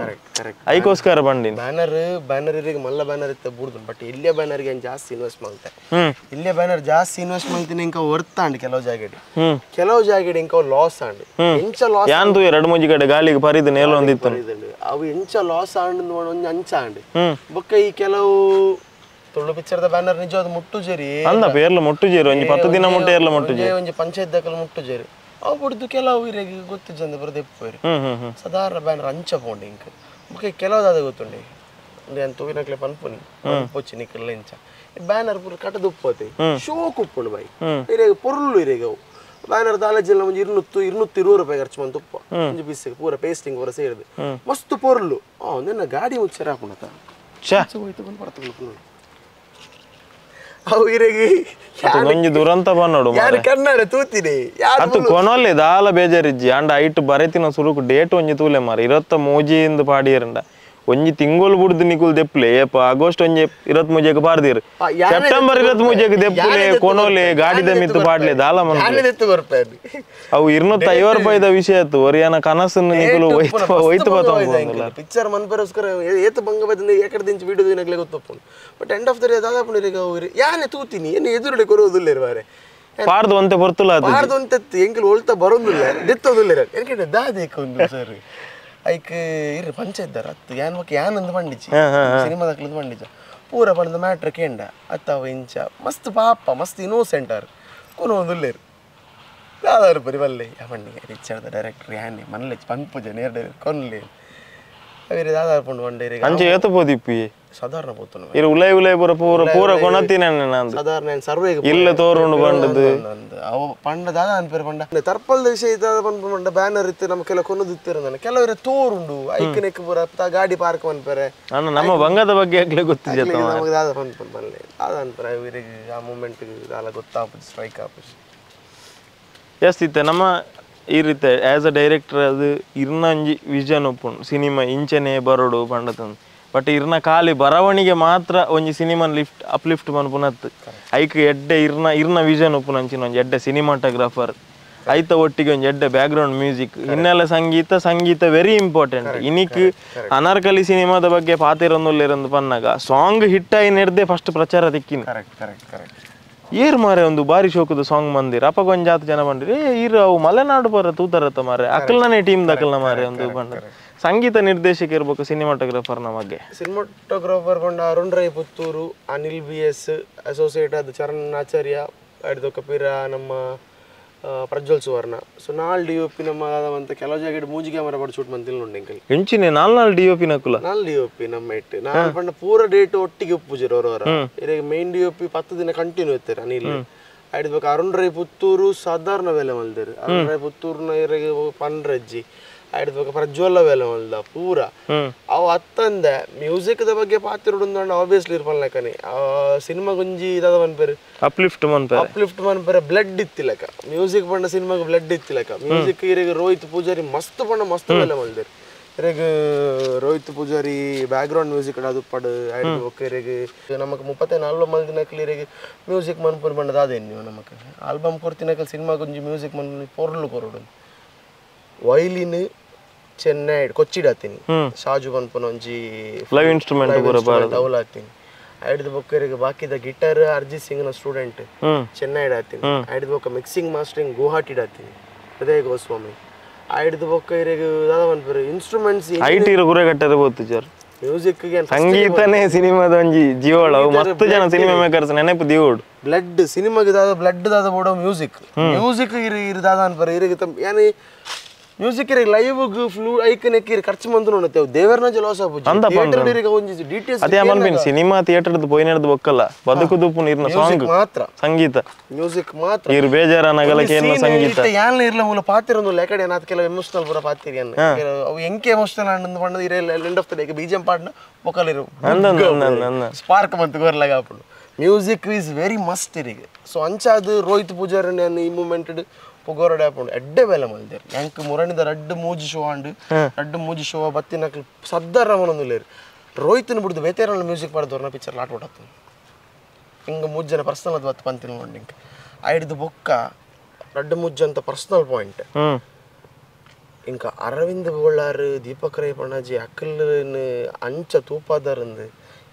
ಐಕೋಸ್ಕರ ಬಂಡಿನ ಬ್ಯಾನರ್ ಬ್ಯಾನರ್ ಇರಿಗೆ ಮಲ್ಲ ಬ್ಯಾನರ್ ಇತ್ತ ಬುಡ್ದು ಬಟ್ ಇಲ್ಲೇ ಬ್ಯಾನರ್ಗೆ ಏನು ಜಾಸ್ತಿ ಇನ್ವೆಸ್ಟ್ ಮಾಡ್ತೆ ಇಲ್ಲೇ ಬ್ಯಾನರ್ ಜಾಸ್ತಿ ಇನ್ವೆಸ್ಟ್ ಮಾಡ್ತೀನಿ ಇಂಕ ವರ್ತಾಂಡ್ ಕೆಲವು ಜಾಗಡಿ ಕೆಲವು ಜಾಗಡಿ ಇಂಕ ಲಾಸ್ ಆಂಡ್ ಎಂಚ ಲಾಸ್ ಯಾಂದು ಎರಡು ಮೂಜಿ ಕಡೆ ಗಾಳಿಗೆ ಪರಿದು ನೇಲ ಒಂದಿತ್ತು ಅವು ಎಂಚ ಲಾಸ್ ಆಂಡ್ ಒಂಜಿ ಅಂಚ ಆಂಡ್ ಬೊಕ್ಕ ಈ ಕೆಲವು ತುಳು ಪಿಕ್ಚರ್ದ ಬ್ಯಾನರ್ ನಿಜವಾದ ಮುಟ್ಟು ಜೇರಿ ಅಂದ ಪೇರ್ಲ ಮುಟ್ಟು ಜೇರಿ ಒಂಜಿ 10 ದಿನ ಮುಟ್ಟೆ ಏರ್ಲ ಮುಟ್ಟು ಜೇರಿ ಒಂಜಿ ಪಂಚಾಯತ್ ದಕಲ್ ಮುಟ್ಟು ಜೇರಿ ಅವು ಬುಡ್ದು ಕೆಲವು ಇರೆಗೆ ಗೊತ್ತಿಜ್ಜಂದ ಬರದೆಪ್ಪು ಸಾಧಾರಣ ಬ್ಯಾನರ್ ಅಂಚ ಪೋಂಡು ಇಂಕ್ ಬೊಕ್ಕ ಕೆಲವು ಗೊತ್ತುಂಡೆ ನಾನು ತೂವಿನಕ್ಲೆ ಪನ್ಪುನಿ ಪೊಚ್ಚಿ ನಿಕ್ಕಲ್ಲ ಇಂಚ ಬ್ಯಾನರ್ ಪೂರ ಕಟದು ಉಪ್ಪೋತೆ ಶೋಕ್ ಉಪ್ಪುಂಡು ಬಾಯಿ ಇರೆಗೆ ಪೊರ್ಲು ಇರೆಗೆ ಅವು ಬ್ಯಾನರ್ ದಾಲಜಿಲ್ಲ ಒಂಜಿ 200 ರೂಪಾಯಿ ಖರ್ಚು ಮಂತು ಉಪ್ಪ ಒಂಜಿ ಪೀಸ್ ಪೂರ ಪೇಸ್ಟಿಂಗ್ ಪೂರ ಸೇರಿದು ಮಸ್ತ್ ಪೊರ್ಲು ನಿನ್ನ ಗಾಡಿ ಮುಚ್ಚರ ಹಾಪುಣತ ಹೋಯ್ತು ಬಂದು ಪಡ್ತುಕೊಂಡು ಅವು ಇರೆಗೆ ಒಂಜಿ ದುರಂತ ಬನ್ನೋಡು ಯಾರು ಕನ್ನಡ ತೂತಿನಿ ಅದು ಕೊನೊಲ್ಲೆ ದಾಲ ಬೇಜಾರಿಜ್ಜಿ ಅಂಡ ಐಟ್ ಬರೆತಿನ ಸುರುಕು ಡೇಟ್ ಒಂಜಿ ತೂಲೆ ಮಾರ 23 ಇಂದ ಪಾಡಿಯರಂಡ ಒಂಜಿ ತಿಂಗೋಲು ಬುಡ್ದು ನಿಕುಲ್ ದೆಪ್ಲೆ ಏಪ ಆಗಸ್ಟ್ ಒಂಜಿ 23ಕ್ಕೆ ಪಾರ್ದಿರು ಸೆಪ್ಟೆಂಬರ್ 23ಕ್ಕೆ ದೆಪ್ಪುಲೆ ಕೊನೊಲೆ ಗಾಡಿದ ಮಿತ್ತು ಪಾಡ್ಲೆ ದಾಲ ಮನ ಅವು 250 ರೂಪಾಯಿದ ವಿಷಯ ಆತು ಒರಿಯನ ಕನಸನ್ನು ನಿಕುಲು ಹೋಯ್ತು ಬತ್ತೊಂದು ಪಿಕ್ಚರ್ ಮನ್ಪೆರೋಸ್ಕರ ಏತು ಬಂಗ ಬೈತಂದೆ ಏಕಡೆ ದಿಂಚಿ ವಿಡಿಯೋ ದಿನಕ್ಲೆ ಗೊತ್ತಪ್ಪುಂಡು but end of the day ದಾದಾಪುಂಡು ಇರೆಗೆ ಅವ್ರು ಯಾನೆ ತೂತಿನಿ ಏನು ಎದುರುಡೆ ಕೊರೋದಿಲ್ಲ ಬಾರೆ ಪಾರ್ದು ಒಂತೆ ಪೊರ್ತುಲ ಪಾರ್ದು ಒಂತೆ ಎಂಕಲ್ ಒಳ್ತಾ ಬರೋದಿಲ್ಲ ದೆತ್ತೋದಿಲ್ಲ ಎಂಕಡೆ ದಾದೇಕ ಒಂದು ಸರ್ ಐಕ್ ಇರ್ರಿ ಪಂಚಾಯತ್ ಅತ್ತು ಯಾನ್ ಬೊಕ್ಕ ಯಾನ್ ಅಂದ್ ಪಂಡಿಚಿ ಸಿನಿಮಾದಕ್ಲಂದು ಪಂಡಿಚ ಪೂರ ಪಂಡದ ಮ್ಯಾಟ್ರ್ ಕೇಂಡ ಅತ್ತವ ಇಂಚ ಮಸ್ತ್ ಪಾಪ ಮಸ್ತ್ ಇನ್ನೋಸೆಂಟ್ ಆರ್ ಕೊನೊಂದುಲ್ಲೇರು ದಾದಾರು ಬರಿ ಬಲ್ಲೆ ಯಾ ಪಂಡಿ ರಿಚರ್ದ ಡೈರೆಕ್ಟರ್ ಯಾನೆ ಮನ್ಲೆ ಪನ್ಪುಜ ನೇರ ಕೊನ್ಲೆ ಅವೇರೆ ದಾದಾರು ಪಂಡು ಪಂಡೇರಿ ಅಂಚ ಏತ ಪೋದಿಪ್ಪಿ ಸಾಧಾರಣ ಪೋತುನ ಇರು ಉಲೈ ಉಲೈ ಪೂರ ಪೂರ ಪೂರ ಕೊನತಿನ ನಾನು ಸಾಧಾರಣ ನಾನು ಸರ್ವೆ ಇಲ್ಲ ತೋರುಂಡು ಪಂಡದು ಅವ ಪಂಡ ದಾದಾ ಅನ್ಪೇರು ಪಂಡ ತರ್ಪಲ್ದ ವಿಷಯ ಇದ್ದಾದ ಪಂಡ ಪಂಡ ಬ್ಯಾನರ್ ಇತ್ತು ನಮ್ಮ ಕೆಲ ಕೊನದಿತ್ತಿರ ನಾನು ಕೆಲವರ ತೋರುಂಡು ಐಕನೆಕ್ ಪೂರ ಗಾಡಿ ಪಾರ್ಕ್ ಅನ್ಪೇರೆ ಅಣ್ಣ ನಮ್ಮ ಬಂಗದ ಬಗ್ಗೆ ಆಗ್ಲೇ ಗೊತ್ತಿದೆ ನಮಗೆ ದಾದಾ ಪಂಪ ಪನ್ಲೆ ದಾದಾ ಅನ್ಪೇರೆ ಇವರಿಗೆ ಆ ಮೂಮೆಂಟ್ ದಾಲ ಗೊತ್ತಾಪುಜಿ ಸ್ಟ್ರೈಕ್ ಆಪುಜಿ ಎಸ್ ಇತ್ತೆ ನಮ್ಮ ಈ ರೀತಿ as a director ಅದು ಇರ್ನಂಜಿ ವಿಷನ್ ಒಪ್ಪುಂಡು ಸಿನಿಮಾ ಇಂಚನೆ ಬರೋಡು ಪಂಡತಂದು ಬಟ್ ಇರ್ನ ಖಾಲಿ ಬರವಣಿಗೆ ಮಾತ್ರ ಒಂಜಿ cinema lift uplift ಮನ್ಪುನತ್ತು ಐಕ್ ಎಡ್ಡೆ ಇರ್ನ ಇರ್ನ ವಿಷನ್ ಒಪ್ಪುನಂಚಿನ ಒಂಜಿ ಎಡ್ಡೆ ಸಿನಿಮಾಟೋಗ್ರಾಫರ್ ಐತ ಒಟ್ಟಿಗೆ ಒಂಜಿ ಎಡ್ಡೆ ಬ್ಯಾಕ್ಗ್ರೌಂಡ್ ಮ್ಯೂಸಿಕ್ ಹಿನ್ನೆಲೆ ಸಂಗೀತ ಸಂಗೀತ ವೆರಿ ಇಂಪಾರ್ಟೆಂಟ್ ಇನಿಕ್ ಅನಾರ್ಕಲಿ ಸಿನಿಮಾದ ಬಗ್ಗೆ ಪಾತಿರೊಂದುಲ್ಲೇರಂದು ಪನ್ನಾಗ ಸಾಂಗ್ ಹಿಟ್ ಆಯಿ ನೆಡ್ದೆ ಫಸ್ಟ್ ಪ್ರಚಾರ ತಿಕ್ಕಿನ correct correct correct ಏರ್ ಮಾರೆ ಒಂದು ಬಾರಿ ಶೋಕದ ಸಾಂಗ್ ಮಂದಿರ ಅಪ್ಪ ಕೊಂಜಾತ ಜನ ಬಂದಿರಿ ಏ ಇರು ಅವು ಮಲೆನಾಡು ಬರ ತೂತರತ್ತ ಮಾರೆ ಅಕಲ್ನೇ ಟೀಮ್ ದಕಲ್ನ ಮಾರೆ ಒಂದು ಬಂಡ ಸಂಗೀತ ನಿರ್ದೇಶಕ ಇರ್ಬೇಕು ಸಿನಿಮಾಟೋಗ್ರಾಫರ್ನ ಬಗ್ಗೆ ಸಿನಿಮಾಟೋಗ್ರಾಫರ್ ಬಂಡ Arun Rai Puttur Anil B S associate ಆದ ಚರಣ್ ಆಚಾರ್ಯ ಅಡ್ದು ಕಪೀರ ನಮ್ಮ ಪ್ರಜ್ವಲ್ ಸುವರ್ಣ ಸೊ ನಾಲ್ D O P ನಮ್ಮ ಆದವಂತ ಕೆಲವು ಜಾಗ ಮೂಜಿ ಕ್ಯಾಮರಾ ಪಡ ಶೂಟ್ ಮಂತಿಲ್ಲ ನೋಡಿ ಅಂಕಲ್ ಎಂಚಿನೆ ನಾಲ್ ನಾಲ್ D O P ನಕುಲ ನಾಲ್ D O P ನಮ್ಮ ಇಟ್ಟು ನಾಲ್ ಪಂಡ ಪೂರ ಡೇಟ್ ಒಟ್ಟಿಗೆ ಉಪ್ಪುಜಿರ ಅವರವರ ಇವಾಗ main D O P 10 ದಿನ ಕಂಟಿನ್ಯೂ ಇರ್ತಾರೆ ಅನಿಲ್ ಆಯ್ತು ಅರುಣ್ ರೈ ಪುತ್ತೂರು ಸಾಧಾರಣ ವೇಲೆ ಮಲ್ದೇರು ಅರುಣ್ ರೈ ಪುತ್ತೂರ್ನ ಇರಗೆ ಪನ್ರಜ್ಜಿ ಆಯ್ತು ಪ್ರಜ್ವಲ ವೇಲೆ ಮಲ್ದ ಪೂರ ಅವು ಅತ್ತಂದೆ ಮ್ಯೂಸಿಕ್ the ಬಗ್ಗೆ ಪಾತಿರುಡು ಆಬ್ವಿಯಸ್ಲಿ ಇರ್ಪಲ್ನಕನೆ ಸಿನಿಮಾ ಗುಂಜಿ ಇದಾದ ಮನ್ಪೇರು ಅಪ್ಲಿಫ್ಟ್ ಮನ್ಪೇರೆ ಅಪ್ಲಿಫ್ಟ್ ಮನ್ಪೇರೆ ಬ್ಲಡ್ ಇತ್ತಿಲಕ ಮ್ಯೂಸಿಕ್ ಪಂಡ ಸಿನಿಮಾಗ ಬ್ಲಡ್ ಇತ್ತಿಲಕ ಮ್ಯೂಸಿಕ್ ಇರಗೆ ರೋಹಿತ್ ಪೂಜಾರಿ ಮಸ್ತ್ ಪಂಡ ಮಸ್ತ್ ವೇಲೆ ಮಲ್ದೇರು ಇರಗೆ ರೋಹಿತ್ ಪೂಜಾರಿ ಬ್ಯಾಕ್ಗ್ರೌಂಡ್ ಮ್ಯೂಸಿಕ್ ಅದು ಪಡು ಆಯ್ತು ಓಕೆ ಇರಗೆ ನಮಕ್ 34 ಮಲ್ದಿನಕಲ್ ಇರಗೆ ಮ್ಯೂಸಿಕ್ ಮನ್ಪುರ್ ಪಂಡದ ಅದೇನು ನೀವು ನಮಕ್ ಆಲ್ಬಮ್ ಕೊರ್ತಿನಕಲ್ ಸಿನಿಮಾ ಗುಂಜಿ ಮ್ಯೂಸಿಕ್ ಮನ್ ಪೊರ್ಲು ಕೊರಡು ವೈಲಿನ್ ಚೆನ್ನೈ ಕೊಚ್ಚಿಡಾತೀನಿ ಶಾಜು ಪನ್ಪುನ ಒಂಜಿ ಲೈವ್ ಇನ್ಸ್ಟ್ರೂಮೆಂಟ್ ಅವಲ್ ಹಾಕ್ತೀನಿ ಐಡ್ದು ಬೊಕ್ಕರಿಗೆ ಬಾಕಿದ ಗಿಟಾರ್ ಅರ್ಜಿತ್ ಸಿಂಗ್ನ ಸ್ಟೂಡೆಂಟ್ ಚೆನ್ನೈ ಆಡ್ತೀನಿ ಐಡ್ದು ಬೊಕ್ಕ ಮಿಕ್ಸಿಂಗ್ ಮಾಸ್ಟರಿಂಗ್ ಗುವಾಹಟಿ ಆಡ್ತೀನಿ ಹೃದಯ ಗೋಸ್ವಾಮಿ ಐಡ್ದು ಬೊಕ್ಕ ಇರಿಗೆ ದಾದ ಪನ್ಪೆರು ಇನ್ಸ್ಟ್ರೂಮೆಂಟ್ಸ್ IT ಗುರೆ ಕಟ್ಟರೆ ಬೋತು ಸರ್ ಮ್ಯೂಸಿಕ್ ಸಂಗೀತನೇ ಸಿನಿಮಾದ ಒಂಜಿ ಜೀವಳ ಮಸ್ತ್ ಜನ ಸಿನಿಮಾ ಮೇಕರ್ಸ್ ನೆನಪು ದಿವೋಡು ಬ್ಲಡ್ ಸಿನಿಮಾಗೆ ದಾದ ಬ್ಲಡ್ ದಾದ ಬೋಡೋ ಮ್ಯೂಸಿಕ್ ಮ್ಯೂಸಿಕ್ ಇರು ಇರು ದಾದ ಅನ್ಪರೆ ಇರಿಗೆ ತಮ್ಮ ಯಾನಿ ಮ್ಯೂಸಿಕ್ ಇರಗೆ ಲೈವ್ ಫ್ಲೂ ಐಕನೆಕ್ ಇರು ಖರ್ಚು ಮಂತು ನೋಡುತ್ತೆ ದೇವರನ ಜಲೋಸ ಆಪುಜಿ ಥಿಯೇಟರ್ ಇರಿಗೆ ಒಂಜಿ ಡೀಟೇಲ್ಸ್ ಅದೇ ಮನ್ಪಿನ್ ಸಿನಿಮಾ ಥಿಯೇಟರ್ ದ ಪೋಯಿನರ್ದ ಬೊಕ್ಕಲ್ಲ ಬದುಕುದುಪ್ಪು ನೀರ್ನ ಸಾಂಗ್ ಮಾತ್ರ ಸಂಗೀತ ಮ್ಯೂಸಿಕ್ ಮಾತ್ರ ಇರು ಬೇಜಾರನಗಲ ಕೇನ ಸಂಗೀತ ಯಾನ್ಲ ಇರ್ಲ ಮೂಲ ಪಾತಿರೊಂದು ಲೇಕಡೆ ಏನಾತ್ ಕೆಲವು ಎಮೋಷನಲ್ ಪೂರ ಪಾತಿರಿ ಅನ್ನ ಅವು ಎಂಕೆ ಎಮೋಷನಲ್ ಅಂಡ್ ಪಂಡದ ಇರೆ end of the day BGM ಪಾಡ್ನ vocal ಇರು ಸ್ಪಾರ್ಕ್ ಮಂತು ಗೊರ್ಲಾಗ ಆಪುಂಡು music is very must ಇರಿಗೆ so ಅಂಚಾದ Rohit Poojary ನಾನು ಈ ಮೂಮೆಂಟ್ ಪೊಗೋರಡೆ ಆಪುಂಡು ಎಡ್ಡೆ ಬೇಲೆ ಮಲ್ದೇರು ಎಂಕ್ ಮುರಣಿದ ರಡ್ಡು ಮೂಜಿ ಶೋ ಅಂಡ್ ರಡ್ಡು ಮೂಜಿ ಶೋ ಬತ್ತಿನಕ್ಲು ಸದ್ದಾರ ಮನೊಂದುಲ್ಲೇರು ರೋಹಿತ್ನ ಬಿಡ್ದು ಬೇತೇರಲ್ಲ ಮ್ಯೂಸಿಕ್ ಪಾಡ್ದವ್ರನ್ನ ಪಿಕ್ಚರ್ ಲಾಟ್ ಓಡಾತು ಹಿಂಗೆ ಮೂರು ಜನ ಪರ್ಸನಲ್ ಅದು ಬತ್ತು ಪಂತಿನ ನೋಡಿ ಹಿಂಗೆ ಐಡ್ದು ಬೊಕ್ಕ ರಡ್ಡು ಮೂಜ್ ಅಂತ ಪರ್ಸನಲ್ ಪಾಯಿಂಟ್ ಇಂಕ ಅರವಿಂದ್ ಬೋಳಾರು ದೀಪಕ್ ರೈ ಪಣಾಜಿ ಅಕ್ಕಲ್ನ ಅಂಚ ತೂಪಾದಾರಂದು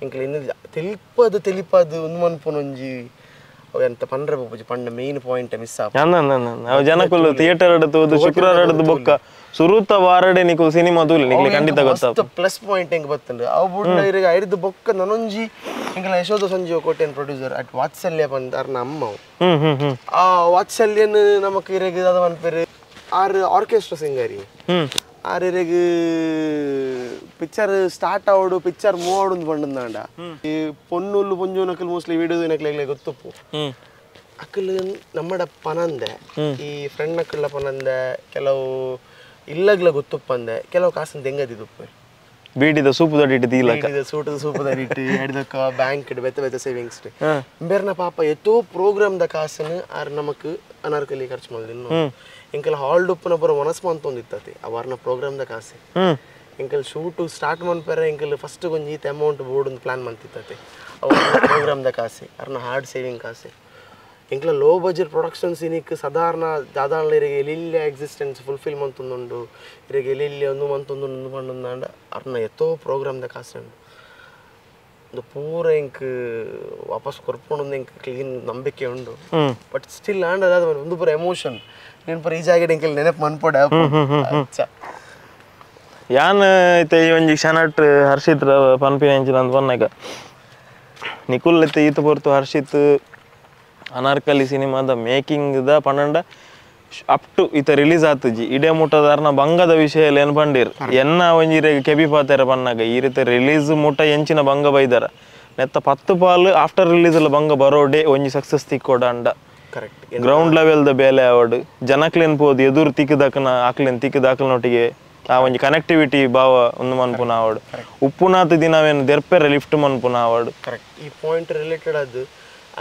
ಇಂಕಲ್ ಇನ್ನು ತೆಲಿಪಾದು ತೆಲಿಪಾದು ಒಂದು ಮನ್ಪುನೊಂಜಿ ಅವು ಎಂತ ಪಂಡ್ರೆ ಪೂಜೆ ಪಂಡ main point miss ಆಪ ಅವು ಜನಕುಲು ಥಿಯೇಟರ್ ಎಡ್ದು ಶುಕ್ರವಾರ ಎಡ್ದು ಬೊಕ್ಕ ಸುರುತ ವಾರಡೆ ನಿಕುಲು ಸಿನಿಮಾ ತೂಲೆ ನಿಕ್ಲೆ ಖಂಡಿತ ಗೊತ್ತಾಪ ಪ್ಲಸ್ ಪಾಯಿಂಟ್ ಹೆಂಗೆ ಬತ್ತಂಡು ಅವು ಬುಡ್ಡ ಇರಿಗೆ ಐದು ಬೊಕ್ಕ ನನೊಂಜಿ ಎಂಕಲ ಯಶೋಧ ಸಂಜೀವ ಕೋಟೆನ್ ಪ್ರೊಡ್ಯೂಸರ್ ಅಟ್ ವಾತ್ಸಲ್ಯ ಪಂದ್ ಅರ್ನ ಅಮ್ಮ ಆ ವಾತ್ಸಲ್ಯನ್ ನಮಕ್ ಇರೆಗ್ ದಾದ ಪನ್ಪೆರ್ ಆರ್ ಆರ್ಕೆಸ್ಟ್ರಾ ಸಿಂಗರಿ ಆರ್ ಇರೆಗ್ ಪಿಕ್ಚರ್ ಸ್ಟಾರ್ಟ್ ಆವಡು ಪಿಕ್ಚರ್ ಮೂವ್ ಆವಡು ಪಂಡಂದಾಂಡ ಈ ಪೊನ್ನುಲ್ಲು ಪೊಂಜೋನಕಲ್ ಮೋಸ್ಟ್ಲಿ ವಿಡಿಯೋ ನಕ್ಲೆಗ್ಲೆ ಗೊತ್ತುಪ್ಪು ಅಕ್ಕಲು ನಮ್ಮಡ ಪನಂದೆ ಈ ಫ್ರೆಂಡ್ ನಕ್ಕಲ್ಲ ಪನಂದೆ ಕೆಲವು ಇಲ್ಲಗ್ಲ ಗೊತ್ತುಪ್ಪಂದೆ ಕೆಲವು ಕಾಸನ್ ದೆಂಗದಿದುಪ್ಪು ಬೀಡಿದ ಸೂಪು ದಡಿಟ್ಟು ದೀಲಕ ಸೂಟದ ಸೂಪು ದಡಿಟ್ಟು ಎಡ್ದಕ್ಕ ಬ್ಯಾಂಕ್ ಬೆತ್ತ ಬೆತ್ತ ಸೇವಿಂಗ್ಸ್ ಬೇರ್ನ ಪಾಪ ಎತ್ತೋ ಪ್ರೋಗ್ರಾಮ್ the ಕಾಸನ್ನು ಆರ್ ನಮಕ್ ಅನಾರ್ಕಲಿ ಖರ್ಚು ಮಾಡಿದ್ರು ಎಂಕಲ್ ಹಾಲ್ ಡುಪ್ಪುನ ಪೂರ ಮನಸ್ಸು ಮಂತೊಂದಿತ್ತತೆ ಅವಾರ್ನ ಪ್ರೋಗ್ರಾಮ್ the ಕಾಸೆ ಎಂಕಲ್ ಶೂಟು ಸ್ಟಾರ್ಟ್ ಮನ್ಪೆರೆ ಎಂಕಲ್ ಫಸ್ಟ್ ಒಂಜಿ ಈತ ಅಮೌಂಟ್ ಬೋರ್ಡ್ ಒಂದು ಪ್ಲಾನ್ ಮಂತಿತ್ತತೆ ಅವಾರ್ನ ಪ್ರೋಗ್ರಾಮ್ the ಕಾಸೆ ಅರ್ನ ಹಾರ್ಡ್ ಸೇವಿಂಗ್ ಕಾಸೆ ಎಂಕಲ low budget productions ಇನಿಕ್ ಸಾಧಾರಣ ದಾದಾನ್ಲ ಇರೆಗೆ ಎಲ್ಲಿಲ್ಲ ಎಕ್ಸಿಸ್ಟೆನ್ಸ್ ಫುಲ್ಫಿಲ್ ಮಂತೊಂದುಂಡು ಇರೆಗೆ ಎಲ್ಲಿಲ್ಲ ಒಂದು ಮಂತೊಂದುಂಡು ಪಂಡೊಂದಾಂಡ ಅರ್ನ ಎತ್ತೋ ಪ್ರೋಗ್ರಾಮ್ the ಕಾಸೆ ಉಂಡು ಒಂದು ಪೂರ ಎಂಕ್ ವಾಪಸ್ ಕೊರ್ಪೊಂಡು ಎಂಕ್ ಕ್ಲೀನ್ ನಂಬಿಕೆ ಉಂಡು ಬಟ್ ಸ್ಟಿಲ್ ಆಂಡ ಅದಾದ ಒಂದು ಪೂರ ಎಮೋಷನ್ ನೆನಪು ಈ ಜಾಗೆಡ್ ಎಂಕಲ್ ನೆನಪು ಮನ್ಪೊಡೆ ಅಚ್ಚ ಯಾನ್ ಇತ್ತೆ ಈ ಒಂಜಿ ಕ್ಷಣಟ್ ಹರ್ಷಿತ್ ಪನ್ಪಿನ ಎಂಚಿನ ಅಂದ್ ಪನ್ನಗ ನಿಕುಲ್ ಇತ್ತೆ ಈತ ಪೊರ್ತು ಹರ್ಷಿತ್ ಅನಾರ್ಕಲಿ ಸಿನಿಮಾದ ಮೇಕಿಂಗ್ the ಪನ್ನಂಡ up to ಈತ ರಿಲೀಸ್ ಆತುಜಿ ಇಡೇ ಮುಟ್ಟದಾರ್ನ ಬಂಗದ ವಿಷಯ ಏನ್ ಪಂಡಿರ್ ಎನ್ನ ಒಂಜಿ ಕೆಬಿ ಪಾತೆರ ಪನ್ನಾಗ ಈ ರೀತಿ ರಿಲೀಸ್ ಮುಟ್ಟ ಎಂಚಿನ ಬಂಗ ಬೈದಾರ ನೆತ್ತ 10 ಪಾಲು ಆಫ್ಟರ್ ರಿಲೀಸ್ ಎಲ್ಲ ಬಂಗ ಬರೋಡೆ ಒಂಜಿ ಸಕ್ಸಸ್ ತಿಕ್ಕೋಡ ಅಂಡ correct ground level the ಬೇಲೆ ಅವಡು ಜನಕ್ಲೇನ್ ಪೋದು ಎದುರು ತಿಕ್ಕದಕ್ಕನ ಆಕ್ಲೇನ್ ತಿಕ್ಕದಾಕಲ್ನೊಟ್ಟಿಗೆ ಆ ಒಂಜಿ ಕನೆಕ್ಟಿವಿಟಿ ಭಾವ ಒಂದು ಮನ್ಪುನ ಅವಡು ಉಪ್ಪುನಾಥ ದಿನವೇನು ದೆರ್ಪೆರೆ ಲಿಫ್ಟ್ ಮನ್ಪುನ ಅವಡು ಕರೆಕ್ಟ್ ಈ ಪಾಯಿಂಟ್ ರಿಲೇಟೆಡ್ ಅದು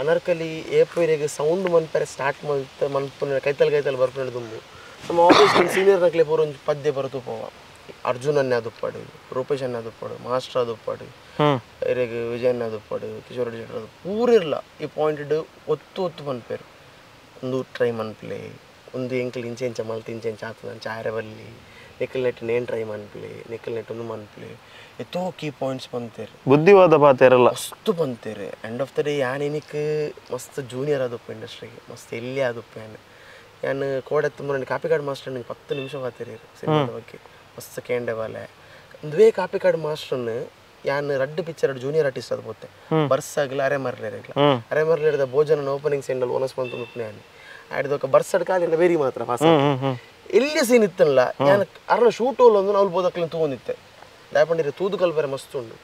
ಅನಾರ್ಕಲಿ ಏಪೈರೆಗ್ ಸೌಂಡ್ ಮನ್ಪೆರೆ ಸ್ಟಾರ್ಟ್ ಮಲ್ತ ಮನ್ಪುನ ಕೈತಲ್ ಕೈತಲ್ ಬರ್ಪುನ ದುಂಬು ನಮ್ಮ ಆಫೀಸ್ ಸೀನಿಯರ್ ನಕ್ಲೆ ಪೂರ ಒಂಜಿ ಪದ್ಯ ಬರತು ಪೋವ ಅರ್ಜುನನ್ನೇ ಅದುಪ್ಪಾಡು ರೂಪೇಶ್ ಅನ್ನ ಅದುಪ್ಪಾಡು ಮಾಸ್ಟರ್ ಅದುಪ್ಪಾಡು ಇರೆಗ್ ವಿಜಯಣ್ಣ ಅದುಪ್ಪಾಡು ಕಿಶೋರ್ ರೆಡ್ಡಿ ಪೂರ ಇರ್ಲ ಈ ಪಾಯಿಂಟ್ ಒತ್ತು ಒತ್ತು ಮನ್ಪೆರು ಒಂದು ಟ್ರೈ ಮನ್ಪ್ಲೆ ಒಂದು ಎಂಕಲ್ ಇಂಚೆ ಇಂಚ ಮಲ್ತು ಇಂಚೆ ಇಂಚ ಆತದ ಅಂಚ ಆರೆ ಬಲ್ಲಿ ನಿಕ್ಕಲ್ ನೆಟ್ ನೇನ್ ಟ್ರೈ ಮನ್ಪ್ಲೆ ನಿಕ್ಕಲ್ ನೆಟ್ ಒಂದು ಮನ್ಪ್ಲೆ ಎತ್ತೋ ಕೀ ಪಾಯಿಂಟ್ಸ್ ಬಂತೇರು ಬುದ್ಧಿವಾದ ಪಾತೇರಲ್ಲ ಮಸ್ತು ಬಂತೇರು end of the day ಯಾನ್ ಇನಿಕ್ ಮಸ್ತ್ ಜೂನಿಯರ್ ಆದಪ್ಪ ಇಂಡಸ್ಟ್ರಿಗೆ ಮಸ್ತ್ ಎಲ್ಲಿ ಆದಪ್ಪ ಯಾನ್ ಯಾನ್ ಕೋಡೆತ್ತು ಮುರನಿ ಕಾಪಿಕಾಡ್ ಮಾಸ್ಟರ್ 10 ನಿಮಿಷ ಪಾತೇರಿ ಸಿನಿಮಾದ ಬಗ್ಗೆ ಮಸ್ತ್ ಕೇಂಡೆ ಬಾಲೆ ಒಂದುವೇ ಕಾಪಿಕಾಡ್ ಮಾಸ್ಟರ್ನ ಯಾನ್ ರಡ್ಡು picture junior artist ಅದು ಪೋತೆ ಬರ್ಸಾಗ್ಲ ಅರೆ ಮರ್ಲೇರಿಗ್ಲ ಅರೆ ಮರ್ಲೇರದ ಭೋಜನ ಓಪನಿಂಗ್ ಸೀನಲ್ಲಿ ಒನಸ್ ಬಂತು ಯಾನ್ ಆಯ್ದೊಕ್ಕ ಬರ್ಸಡ್ ಕಾಲಿಂದ ಬೇರೆ ಮಾತ್ರ ಪಾಸ್ ಎಲ್ಲಿ ಸೀನ್ ಇತ್ತಲ್ಲ ಯಾನ್ ಅರ್ನ ಶೂಟ್ ಹೋಲ್ ಒಂದು ನಾವು ಬೋದಕ್ಲಿನ ತಗೊಂಡಿತ್ತೆ ದಾಯಪಂಡಿರ ತೂದು ಕಲ್ಪರೆ ಮಸ್ತ್ ಉಂಡು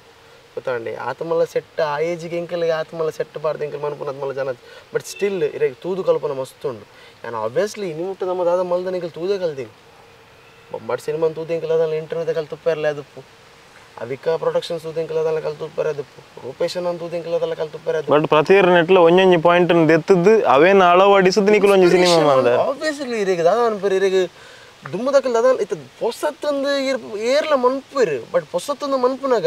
ಗೊತ್ತಾಂಡೆ ಆತಮಲ್ಲ ಸೆಟ್ ಆ ಏಜಿಗೆ ಎಂಕಲ್ಗೆ ಆತಮಲ್ಲ ಸೆಟ್ ಬಾರ್ದು ಎಂಕಲ್ ಮನ್ಪುನ ಆತ್ಮಲ್ಲ ಜನ ಬಟ್ ಸ್ಟಿಲ್ ಇರೆಗ್ ತೂದು ಕಲ್ಪನ ಮಸ್ತ್ ಉಂಡು ನಾನು ಆಬ್ವಿಯಸ್ಲಿ ಇನ್ನು ಮುಟ್ಟ ನಮ್ಮ ದಾದ ಮಲ್ದನ ಎಂಕಲ್ ತೂದೇ ಕಲ್ತೀನಿ ಬೊಂಬಾಟ್ ಸಿನಿಮಾ ತೂದು ಎಂಕಲ್ ಅದಲ್ಲ ಇಂಟರ್ವ್ಯೂದ ಕಲ್ತುಪ್ಪೆರಲ್ಲ ಅದಪ್ಪು ಅವಿಕಾ ಪ್ರೊಡಕ್ಷನ್ಸ್ ತೂದು ಎಂಕಲ್ ಅದಲ್ಲ ಕಲ್ತುಪ್ಪೆರೆ ಅದಪ್ಪು ರೂಪೇಶನ್ ಅಂತ ತೂದು ಎಂಕಲ್ ಅದಲ್ಲ ಕಲ್ತುಪ್ಪೆರೆ ಅದು ಬಟ್ ಪ್ರತಿಯೊರ ನೆಟ್ಲ ಒಂಜೊಂಜಿ ಪಾಯಿಂಟ್ ದೆತ್ತದ್ದು ಅವೇನ ಅಳವಡಿಸದು ನಿಕುಲ್ ಒಂಜಿ ಸಿನಿಮಾ ಮಂದ ಆಬ್ವಿಯಸ್ಲಿ ಇರೆಗ್ ದಾದ ಅನ್ಪೆರ್ ಇರೆಗ್ ದುಮ್ಮದಕ್ಕಲ್ ದಾದ ಇತ್ತ ಪೊಸತ್ತೊಂದು ಏರ್ಲ ಮನ್ಪುರು ಬಟ್ ಪೊಸತ್ತೊಂದು ಮನ್ಪುನಾಗ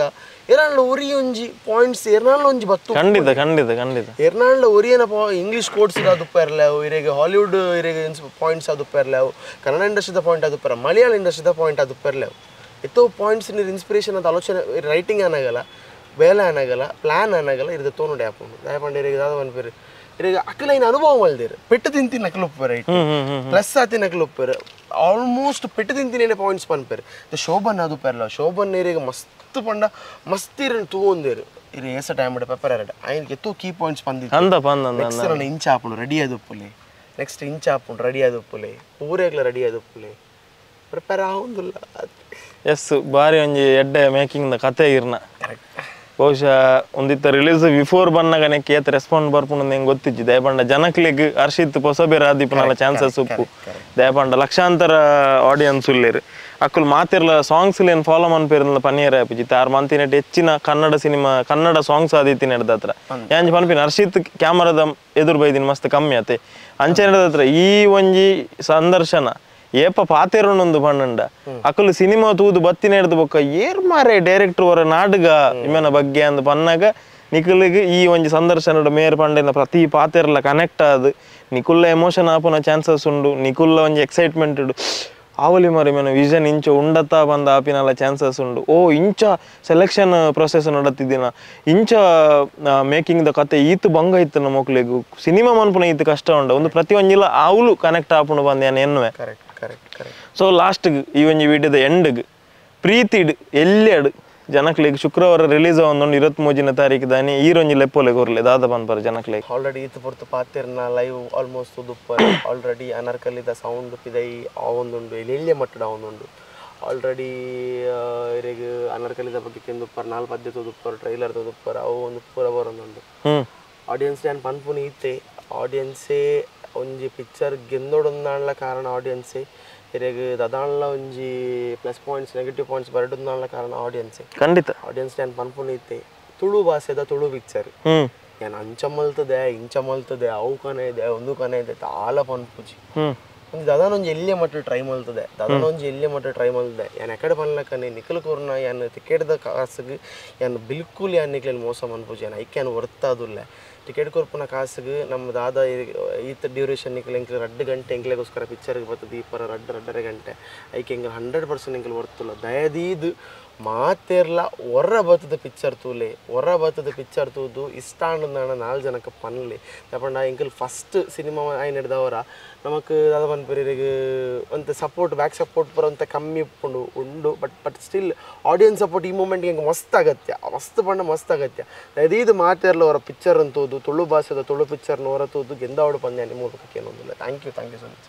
ಏರಾಂಡ್ಲ ಒರಿ ಒಂಜಿ ಪಾಯಿಂಟ್ಸ್ ಏರ್ನಾಳ್ಲ ಒಂಜಿ ಬತ್ತು ಖಂಡಿತ ಖಂಡಿತ ಖಂಡಿತ ಏರ್ನಾಳ್ಲ ಒರಿಯನ ಇಂಗ್ಲೀಷ್ ಕೋಡ್ಸ್ ಅದುಪ್ಪ ಇರಲ್ಲ ಇರೆಗ್ ಹಾಲಿವುಡ್ ಇರೆಗ್ ಪಾಯಿಂಟ್ಸ್ ಅದುಪ್ಪ ಇರಲ್ಲ ಕನ್ನಡ ಇಂಡಸ್ಟ್ರಿದ ಪಾಯಿಂಟ್ ಅದುಪ್ಪ ಮಲಯಾಳ ಇಂಡಸ್ಟ್ರಿದ ಪಾಯಿಂಟ್ ಅದುಪ್ಪ ಇರಲ್ಲ ಎತ್ತೋ ಪಾಯಿಂಟ್ಸ್ ನೀರು ಇನ್ಸ್ಪಿರೇಷನ್ ಅಂತ ಆಲೋಚನೆ ರೈಟಿಂಗ್ ಅನಾಗಲ್ಲ ಬೇಲೆ ಅನಾಗಲ್ಲ ಪ್ಲಾನ್ ಅನಾಗಲ್ಲ ಇರದ ತೋನುಡೆ ಆಪುಂಡು ದಯಪಂಡ ಇರೆಗ್ ದಾದ ಮನ್ಪೆರು ಇರೆಗ್ ಅಕಲೈನ ಅನುಭವ ಮಲ್ದೇರು ಪೆಟ್ಟು ತಿಂತೀನಿ ನಕಲು ರೈಟ್ ಪ್ಲಸ್ ಆತಿ ನಕಲು ಉಪ್ಪೇರು ಆಲ್ಮೋಸ್ಟ್ ಪೆಟ್ಟು ತಿಂತೀನಿ ಪಾಯಿಂಟ್ಸ್ ಪನ್ಪೇರು ಶೋಭನ್ ಅದು ಪೆರಲ್ಲ ಶೋಭನ್ ಇರೆಗ್ ಮಸ್ತ್ ಪಂಡ ಮಸ್ತ್ ಇರನ್ ತೂವೊಂದೇರು ಇರೆ ಏಸ ಟೈಮ್ ಪೆಪ್ಪರ್ ಎರಡು ಆಯ್ಕೆ ಎತ್ತೋ ಕೀ ಪಾಯಿಂಟ್ಸ್ ಬಂದಿತ್ತು ನೆಕ್ಸ್ಟ್ ನಾನು ಇಂಚ ಆಪುಂಡು ರೆಡಿ ಆದುಪ್ಪುಲೆ ನೆಕ್ಸ್ಟ್ ಇಂಚ ಆಪುಂಡು ರೆಡಿ ಆದುಪ್ಪುಲೆ ಪೂರೇಗ್ಲ ರೆಡಿ ಆದುಪ್ಪುಲೆ ಪ್ರಿಪೇರ್ ಆವೊಂದುಲ್ಲ ಎಸ್ ಬಾರಿ ಒಂಜಿ ಎಡ್ಡೆ ಮೇಕಿಂಗ್ the ಕತೆ ಇರ್ನ ಬಹುಶಃ ಒಂದಿತ್ತ ರಿಲೀಸ್ ಬಿಫೋರ್ ಬನ್ನಾಗ ನೆಕ್ ಏತ್ ರೆಸ್ಪಾಂಡ್ ಬರ್ಪುಂಡು ಹೆಂಗೆ ಗೊತ್ತಿಜ್ಜಿ ದಯಪಂಡ ಜನಕ್ಲೆಗ್ ಹರ್ಷಿತ್ ಪೊಸಬೇರ ಆದಿಪ್ಪುನಲ ಚಾನ್ಸಸ್ ಉಪ್ಪು ದಯಪಂಡ ಲಕ್ಷಾಂತರ ಆಡಿಯನ್ಸ್ ಉಲ್ಲೇರು ಅಕ್ಕುಲು ಮಾತಿರ್ಲ ಸಾಂಗ್ಸ್ ಏನು ಫಾಲೋ ಮನ್ಪೇರ್ಲ ಪನಿಯರ್ ಆಪುಜಿ ತಾರ್ ಮಂತಿನೆಟ್ ಹೆಚ್ಚಿನ ಕನ್ನಡ ಸಿನಿಮಾ ಕನ್ನಡ ಸಾಂಗ್ಸ್ ಆದಿತ್ತಿ ನಡೆದ ಹತ್ರ ಯಾಂಜಿ ಪನ್ಪಿನ ಹರ್ಷಿತ್ ಕ್ಯಾಮರಾದ ಎದುರು ಬೈದಿನ ಮಸ್ತ್ ಕಮ್ಮಿ ಆತೆ ಅಂಚೆ ನಡೆದ ಹತ್ರ ಈ ಒಂಜಿ ಸಂದರ್ಶನ ಏಪ ಪಾತೆರೊಂದು ಪಣ್ಣಂಡ ಅಕಲು ಸಿನಿಮಾ ತೂದು ಬತ್ತಿನ ಹಿಡ್ದು ಬೊಕ್ಕ ಏರ್ ಮಾರೆ ಡೈರೆಕ್ಟರ್ ವರ ನಾಟಕ ಇಮ್ಮನ ಬಗ್ಗೆ ಅಂದ್ ಪನ್ನಾಗ ನಿಕುಲಿಗೆ ಈ ಒಂಜಿ ಸಂದರ್ಶನದ ಮೇರ್ ಪಂಡಿನ ಪ್ರತಿ ಪಾತೆರ್ಲ ಕನೆಕ್ಟ್ ಆದ್ ನಿಕುಲ್ಲ ಎಮೋಷನ್ ಆಪುನ ಚಾನ್ಸಸ್ ಉಂಡು ನಿಕುಲ್ಲ ಒಂಜಿ ಎಕ್ಸೈಟ್ಮೆಂಟ್ ಉಂಡು ಆವಲಿ ಮರಿ ಮೇನ ವಿಷನ್ ಇಂಚ ಉಂಡತ್ತ ಬಂದ ಆಪಿನಲ್ಲ ಚಾನ್ಸಸ್ ಉಂಡು ಓ ಇಂಚ ಸೆಲೆಕ್ಷನ್ ಪ್ರೊಸೆಸ್ ನಡತಿದ್ದಿನ ಇಂಚ ಮೇಕಿಂಗ್ the ಕತೆ ಈತ್ ಬಂಗ ಇತ್ತು ನಮ್ಮ ಮಕ್ಳಿಗೆ ಸಿನಿಮಾ ಮನ್ಪುನ ಈತ್ ಕಷ್ಟ ಉಂಡು ಒಂದು ಪ್ರತಿಯೊಂಜಿಲ ಆವುಲು ಕನೆಕ್ಟ್ ಆಪುಂಡು ಬಂದು ನಾನು ಎನ್ನುವೆ correct correct correct so ಲಾಸ್ಟ್ಗೆ ಈ ಒಂಜಿ ವಿಡಿಯೋದ ಎಂಡ್ಗ್ ಪ್ರೀತಿಡ್ ಎಲ್ಲೆಡು ಜನಕ್ಲೆಗ್ ಶುಕ್ರವಾರ ರಿಲೀಸ್ ಆವೊಂದುಂಡು 23ನೇ ತಾರೀಕು ದಾನಿ ಈರೊಂಜಿ ಲೆಪ್ಪೋಲೆ ಕೊರ್ಲೆ ದಾದ ಪನ್ಪರ್ ಜನಕ್ಲೆಗ್ ಆಲ್ರೆಡಿ ಈತ್ ಪೊರ್ತು ಪಾತೆರ್ನ ಲೈವ್ ಆಲ್ಮೋಸ್ಟ್ ಉದುಪ್ಪರ್ ಆಲ್ರೆಡಿ ಅನಾರ್ಕಲಿದ ಸೌಂಡ್ ಪಿದೈ ಆವೊಂದುಂಡು ಎಲ್ಯ ಮಟ್ಟದ ಆವೊಂದುಂಡು ಆಲ್ರೆಡಿ ಇರೆಗ್ ಅನಾರ್ಕಲಿದ ಬಗ್ಗೆ ಕೆಂದುಪ್ಪರ್ 4 ಪದ್ಯ ತೋದುಪ್ಪರ್ ಟ್ರೈಲರ್ ತೋದುಪ್ಪರ್ ಅವು ಒಂದು ಪೂರ ಬರೊಂದುಂಡು ಆಡಿಯನ್ಸ್ ಯಾನ್ ಪನ್ಪುನಿ ಈತೆ ಆಡಿಯನ್ಸೇ ಒಂಜಿ ಪಿಕ್ಚರ್ ಗೆಂದೊಡೊಂದಾಂಡ್ಲ ಕಾರಣ ಆಡಿಯನ್ಸೇ ಇರೆಗ್ ದದಾಂಡ್ಲ ಒಂಜಿ plus points negative points ಬರಡುಂದಾಂಡ್ಲ ಕಾರಣ ಆಡಿಯನ್ಸೇ ಖಂಡಿತ ಆಡಿಯನ್ಸ್ ಯಾನ್ ಪನ್ಪುನಿ ಇತ್ತೆ ತುಳು ಭಾಷೆದ ತುಳು ಪಿಕ್ಚರ್ ಯಾನ್ ಅಂಚ ಮಲ್ತದೆ ಇಂಚ ಮಲ್ತದೆ ಅವು ಕನೆ ಇದೆ ಒಂದು ಕನೆ ಇದೆ ತಾಲ ಪನ್ಪುಜಿ ಒಂದು ದದಾನೊಂಜಿ ಎಲ್ಲಿಯ ಮಟ್ಟ ಟ್ರೈ ಮಲ್ತದೆ ದದಾನೊಂಜಿ ಎಲ್ಲಿಯ ಮಟ್ಟ ಟ್ರೈ ಮಲ್ತದೆ ಯಾನ್ ಎಕಡೆ ಪನ್ಲಕನೆ ನಿಖಲ್ ಕೊರ್ನ ಯಾನ್ ಟಿಕೆಟ್ದ ಕಾಸುಗ್ ಯಾನ್ ಬಿಲ್ಕುಲ್ ಯಾನ್ ನಿಕ್ಲೆನ್ ಮೋಸ ಮನ್ಪುಜಿ ಯಾನ್ ಐಕ್ ಯಾನ್ ವರ್ತಾದುಲ್ಲೆ ಟಿಕೆಟ್ ಕೊರ್ಪುನ ಕಾಸುಗ್ ನಮ್ಮ ದಾದ ಈತ ಡ್ಯೂರೇಷನ್ ನಿಕ್ಲೆ ಎಂಕ್ಲೆ 2 ಗಂಟೆ ಎಂಕ್ಲೆಗೋಸ್ಕರ ಪಿಕ್ಚರ್ಗೆ ಬರ್ತದೆ ಈ ಪರ 2.5 ಗಂಟೆ ಐಕೆ ಎಂಕಲ್ 100% ಎಂಕಲ್ ವರ್ತುಲ್ಲ ದಯದೀದು ಮಾತೇರ್ಲ ಹೊರ ಬತ್ತದ ಪಿಕ್ಚರ್ ತೂಲೆ ಹೊರ ಬತ್ತದ ಪಿಕ್ಚರ್ ತೂದು ಇಷ್ಟ ಆಂಡ 4 ಜನಕ್ಕೆ ಪನ್ಲೆ ತಪಂಡ ಎಂಕಲ್ ಫಸ್ಟ್ ಸಿನಿಮಾ ಆಯ್ನ ಹಿಡ್ದವರ ನಮಕ್ ದಾದ ಪನ್ಪೆರಿಗೆ ಒಂತೆ support back support ಬರೋಂಥ ಕಮ್ಮಿ ಉಪ್ಪುಂಡು ಉಂಡು but but still audience support ಈ ಮೂಮೆಂಟ್ಗೆ ಎಂಕ್ ಮಸ್ತ್ ಅಗತ್ಯ ಮಸ್ತ್ ಪಂಡ ಮಸ್ತ್ ಅಗತ್ಯ ದಯದೀದು ಮಾತೇರ್ಲ ಅವರ ಪಿಕ್ಚರ್ ಅಂತೋದು ತುಳು ಭಾಷೆದ ತುಳು ಪಿಕ್ಚರ್ನ ಹೊರ ತೂದು ಗೆಂದಾವಡು ಪಂದ್ಯ ನಿಮ್ಮ ಏನೊಂದಿಲ್ಲ thank you thank you so much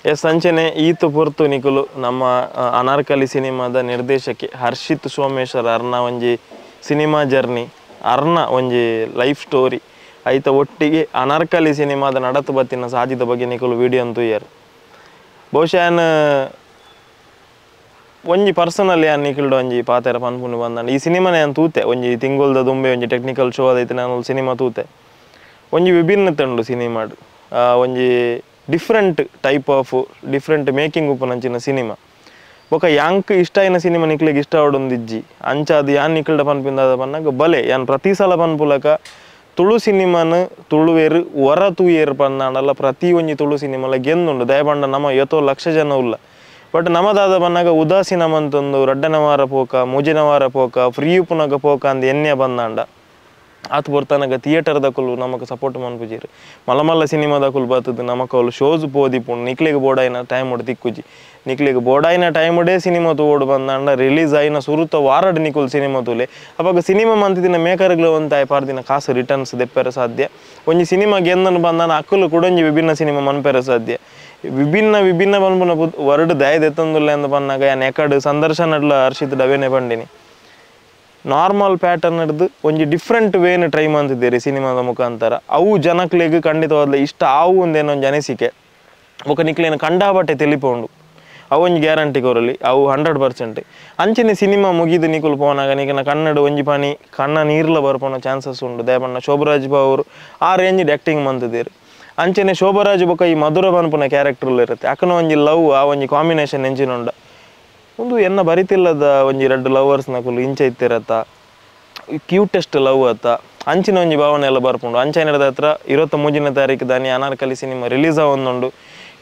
yes ಅಂಚನೆ ಈತ ಪೊರ್ತು ನಿಕುಲು ನಮ್ಮ ಅನಾರ್ಕಲಿ ಸಿನಿಮಾದ ನಿರ್ದೇಶಕಿ ಹರ್ಷಿತ್ ಸೋಮೇಶ್ವರ್ ಅರ್ನ ಒಂಜಿ ಸಿನಿಮಾ ಜರ್ನಿ ಅರ್ನ ಒಂಜಿ ಲೈಫ್ ಸ್ಟೋರಿ ಐತ ಒಟ್ಟಿಗೆ ಅನಾರ್ಕಲಿ ಸಿನಿಮಾದ ನಡತು ಬತ್ತಿನ ಸಾಜಿದ ಬಗ್ಗೆ ನಿಕುಲು ವಿಡಿಯೋ ಅಂತೂ ಬಹುಶಃ ಒಂಜಿ ಪರ್ಸನಲ್ ಯಾನ್ ನಿಕುಲ್ಡು ಒಂಜಿ ಪಾತೆರ ಪನ್ಪುಂಡು ಬಂದಾಂಡ ಈ ಸಿನಿಮಾನೇ ಯಾನ್ ತೂತೆ ಒಂಜಿ ತಿಂಗೊಲ್ದ ದುಂಬೆ ಒಂಜಿ ಟೆಕ್ನಿಕಲ್ ಶೋ ಅದೈತೆ ನಾನು ಸಿನಿಮಾ ತೂತೆ ಒಂಜಿ ವಿಭಿನ್ನತೆ ಉಂಡು ಸಿನಿಮಾಡು ಒಂಜಿ different type of different making ಉಪ್ಪುನಂಚಿನ cinema ಬೊಕ ಯಾಂಕ್ ಇಷ್ಟ ಆಯಿನ ಸಿನಿಮಾ ನಿಕ್ಲೆಗ್ ಇಷ್ಟ ಆವೊಡೊಂದಿಜ್ಜಿ ಅಂಚ ಅದು ಯಾನ್ ನಿಕಲ್ಡ ಪನ್ಪಿಂದಾದ ಪನ್ನಗ ಬಲೆ ಯಾನ್ ಪ್ರತಿ ಸಲ ಪನ್ಪುಲಕ ತುಳು ಸಿನಿಮಾನ್ ತುಳುವೇರು ಒರ ತೂಯೇರು ಪನ್ನಾಂಡಲ ಪ್ರತಿ ಒಂಜಿ ತುಳು ಸಿನಿಮಾಲ ಗೆಂದುಂಡು ದಯಪಂಡ ನಮ ಏತೋ ಲಕ್ಷ ಜನ ಉಲ್ಲ ಬಟ್ ನಮದಾದ ಪನ್ನಗ ಉದಾಸೀನ ಮಂತೊಂದು ರಡ್ಡನ ವಾರ ಪೋಕ ಮೂಜಿನ ವಾರ ಪೋಕ ಫ್ರೀ ಉಪ್ಪುನಗ ಪೋಕ ಅಂದ್ ಎನ್ನೆ ಬಂದಾಂಡ ಆತ್ ಬರ್ತನಗ ಥಿಯೇಟರ್ ದಕುಲು ನಮಕ್ ಸಪೋರ್ಟ್ ಮನ್ಪುಜೆರ್ ಮಲ್ಲ ಮಲ್ಲ ಸಿನಿಮಾ ದಕುಲು ಬತ್ತದು ನಮಕ್ ಅವ್ಲು ಶೋಸ್ ಪೋದಿಪ್ಪುಂಡು ನಿಕ್ಲೆಗ್ ಬೋಡಾಯಿನ ಟೈಮ್ ಉಡು ತಿಕ್ಕುಜಿ ನಿಕ್ಲೆಗ್ ಬೋಡಾಯಿನ ಟೈಮ್ ಉಡೇ ಸಿನಿಮಾ ತೂವೊಡು ಬಂದಾಂಡ ರಿಲೀಸ್ ಆಯಿನ ಸುರುತ ವಾರಡ್ ನಿಕುಲು ಸಿನಿಮಾ ತೂಲೆ ಅಪಗ ಸಿನಿಮಾ ಮಂತಿದಿನ ಮೇಕರ್ಗ್ಲ ಒಂತಾಯ್ ಪಾರ್ದಿನ ಕಾಸು ರಿಟರ್ನ್ಸ್ ದೆಪ್ಪೆರೆ ಸಾಧ್ಯ ಒಂಜಿ ಸಿನಿಮಾ ಗೆಂದನು ಬಂದಾನ ಅಕುಲು ಕುಡೊಂಜಿ ವಿಭಿನ್ನ ಸಿನಿಮಾ ಮನ್ಪೆರೆ ಸಾಧ್ಯ ವಿಭಿನ್ನ ವಿಭಿನ್ನ ಪನ್ಪುನ ವರ್ಡ್ ದಯ ದೆತ್ತೊಂದುಲ್ಲೆ ಅಂದ್ ಪನ್ನಗ ಯಾನ್ ಎಕಡ್ ಸಂದರ್ಶನಡ್ಲ ಹರ್ಷಿತ್ ಡವೇನೆ ಪಂಡಿನಿ ನಾರ್ಮಲ್ ಪ್ಯಾಟರ್ನ್ ಹಿಡ್ದು ಒಂಜಿ ಡಿಫ್ರೆಂಟ್ ವೇನ್ ಟ್ರೈ ಮಂತಿದ್ದೀರಿ ಸಿನಿಮಾದ ಮುಖಾಂತರ ಅವು ಜನಕ್ಲೆಗ್ ಖಂಡಿತವಾದ್ಲ ಇಷ್ಟ ಆವು ಒಂದೇನೋ ಒಂಜಿ ಅನಿಸಿಕೆ ಬೊಕ ನಿಕ್ಲೇನ ಕಂಡಾಬಟ್ಟೆ ತೆಲಿಪೋಂಡು ಅವು ಒಂಜಿ ಗ್ಯಾರಂಟಿ ಕೊರಲಿ ಅವು 100% ಅಂಚನೆ ಸಿನಿಮಾ ಮುಗಿದು ನಿಕುಲು ಪೋನಾಗ ನಿಕನ ಕನ್ನಡ ಒಂಜಿ ಪಾನಿ ಕಣ್ಣ ನೀರ್ಲ ಬರ್ಪೋನ ಚಾನ್ಸಸ್ ಉಂಡು ದಯಪಣ್ಣ ಶೋಭರಾಜ್ ಬಾವು ಅವರು ಆ ರೇಂಜ್ ಆ್ಯಕ್ಟಿಂಗ್ ಮಂತಿದ್ದೀರಿ ಅಂಚನೆ ಶೋಭರಾಜ್ ಬೊಕ ಈ ಮಧುರ ಪನ್ಪುನ ಕ್ಯಾರೆಕ್ಟರ್ ಇರುತ್ತೆ ಅಕ್ಕನ ಒಂಜಿ ಲವ್ ಆ ಒಂಜಿ ಕಾಂಬಿನೇಷನ್ ಎಂಚಿನ ಉಂಡ ಒಂದು ಎನ್ನ ಬರಿತಿಲ್ಲದ ಒಂಜಿ ರಡ್ಡು ಲವರ್ಸ್ ನಕುಲು ಇಂಚ ಇತ್ತಿರತ್ತ ಕ್ಯೂಟೆಸ್ಟ್ ಲವ್ ಅತ್ತ ಅಂಚಿನ ಒಂಜಿ ಭಾವನೆ ಎಲ್ಲ ಬರ್ಪುಂಡು ಅಂಚನೆ ಹತ್ರ 23ನೇ ತಾರೀಕು ದಾನಿ ಅನಾರ್ಕಲಿ ಸಿನಿಮಾ ರಿಲೀಸ್ ಆವೊಂದುಂಡು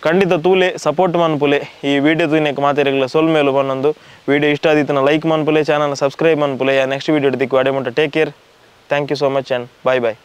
ಖಂಡಿತ ತೂಲೆ ಸಪೋರ್ಟ್ ಮನ್ಪುಲೆ ಈ ವಿಡಿಯೋ ತೂನೆಕ್ ಮಾತೆರೆಗ್ಲ ಸೊಲ್ಮೇಲು ಪನ್ನೊಂದು ವಿಡಿಯೋ ಇಷ್ಟ ಆದಿತ್ತನ ಲೈಕ್ ಮನ್ಪುಲೆ ಚಾನಲ್ ಸಬ್ಸ್ಕ್ರೈಬ್ ಮನ್ಪುಲೆ ನೆಕ್ಸ್ಟ್ ವಿಡಿಯೋ ದಿಕ್ಕು ಅಡೆ ಮುಟ್ಟ take care thank you so much and bye bye.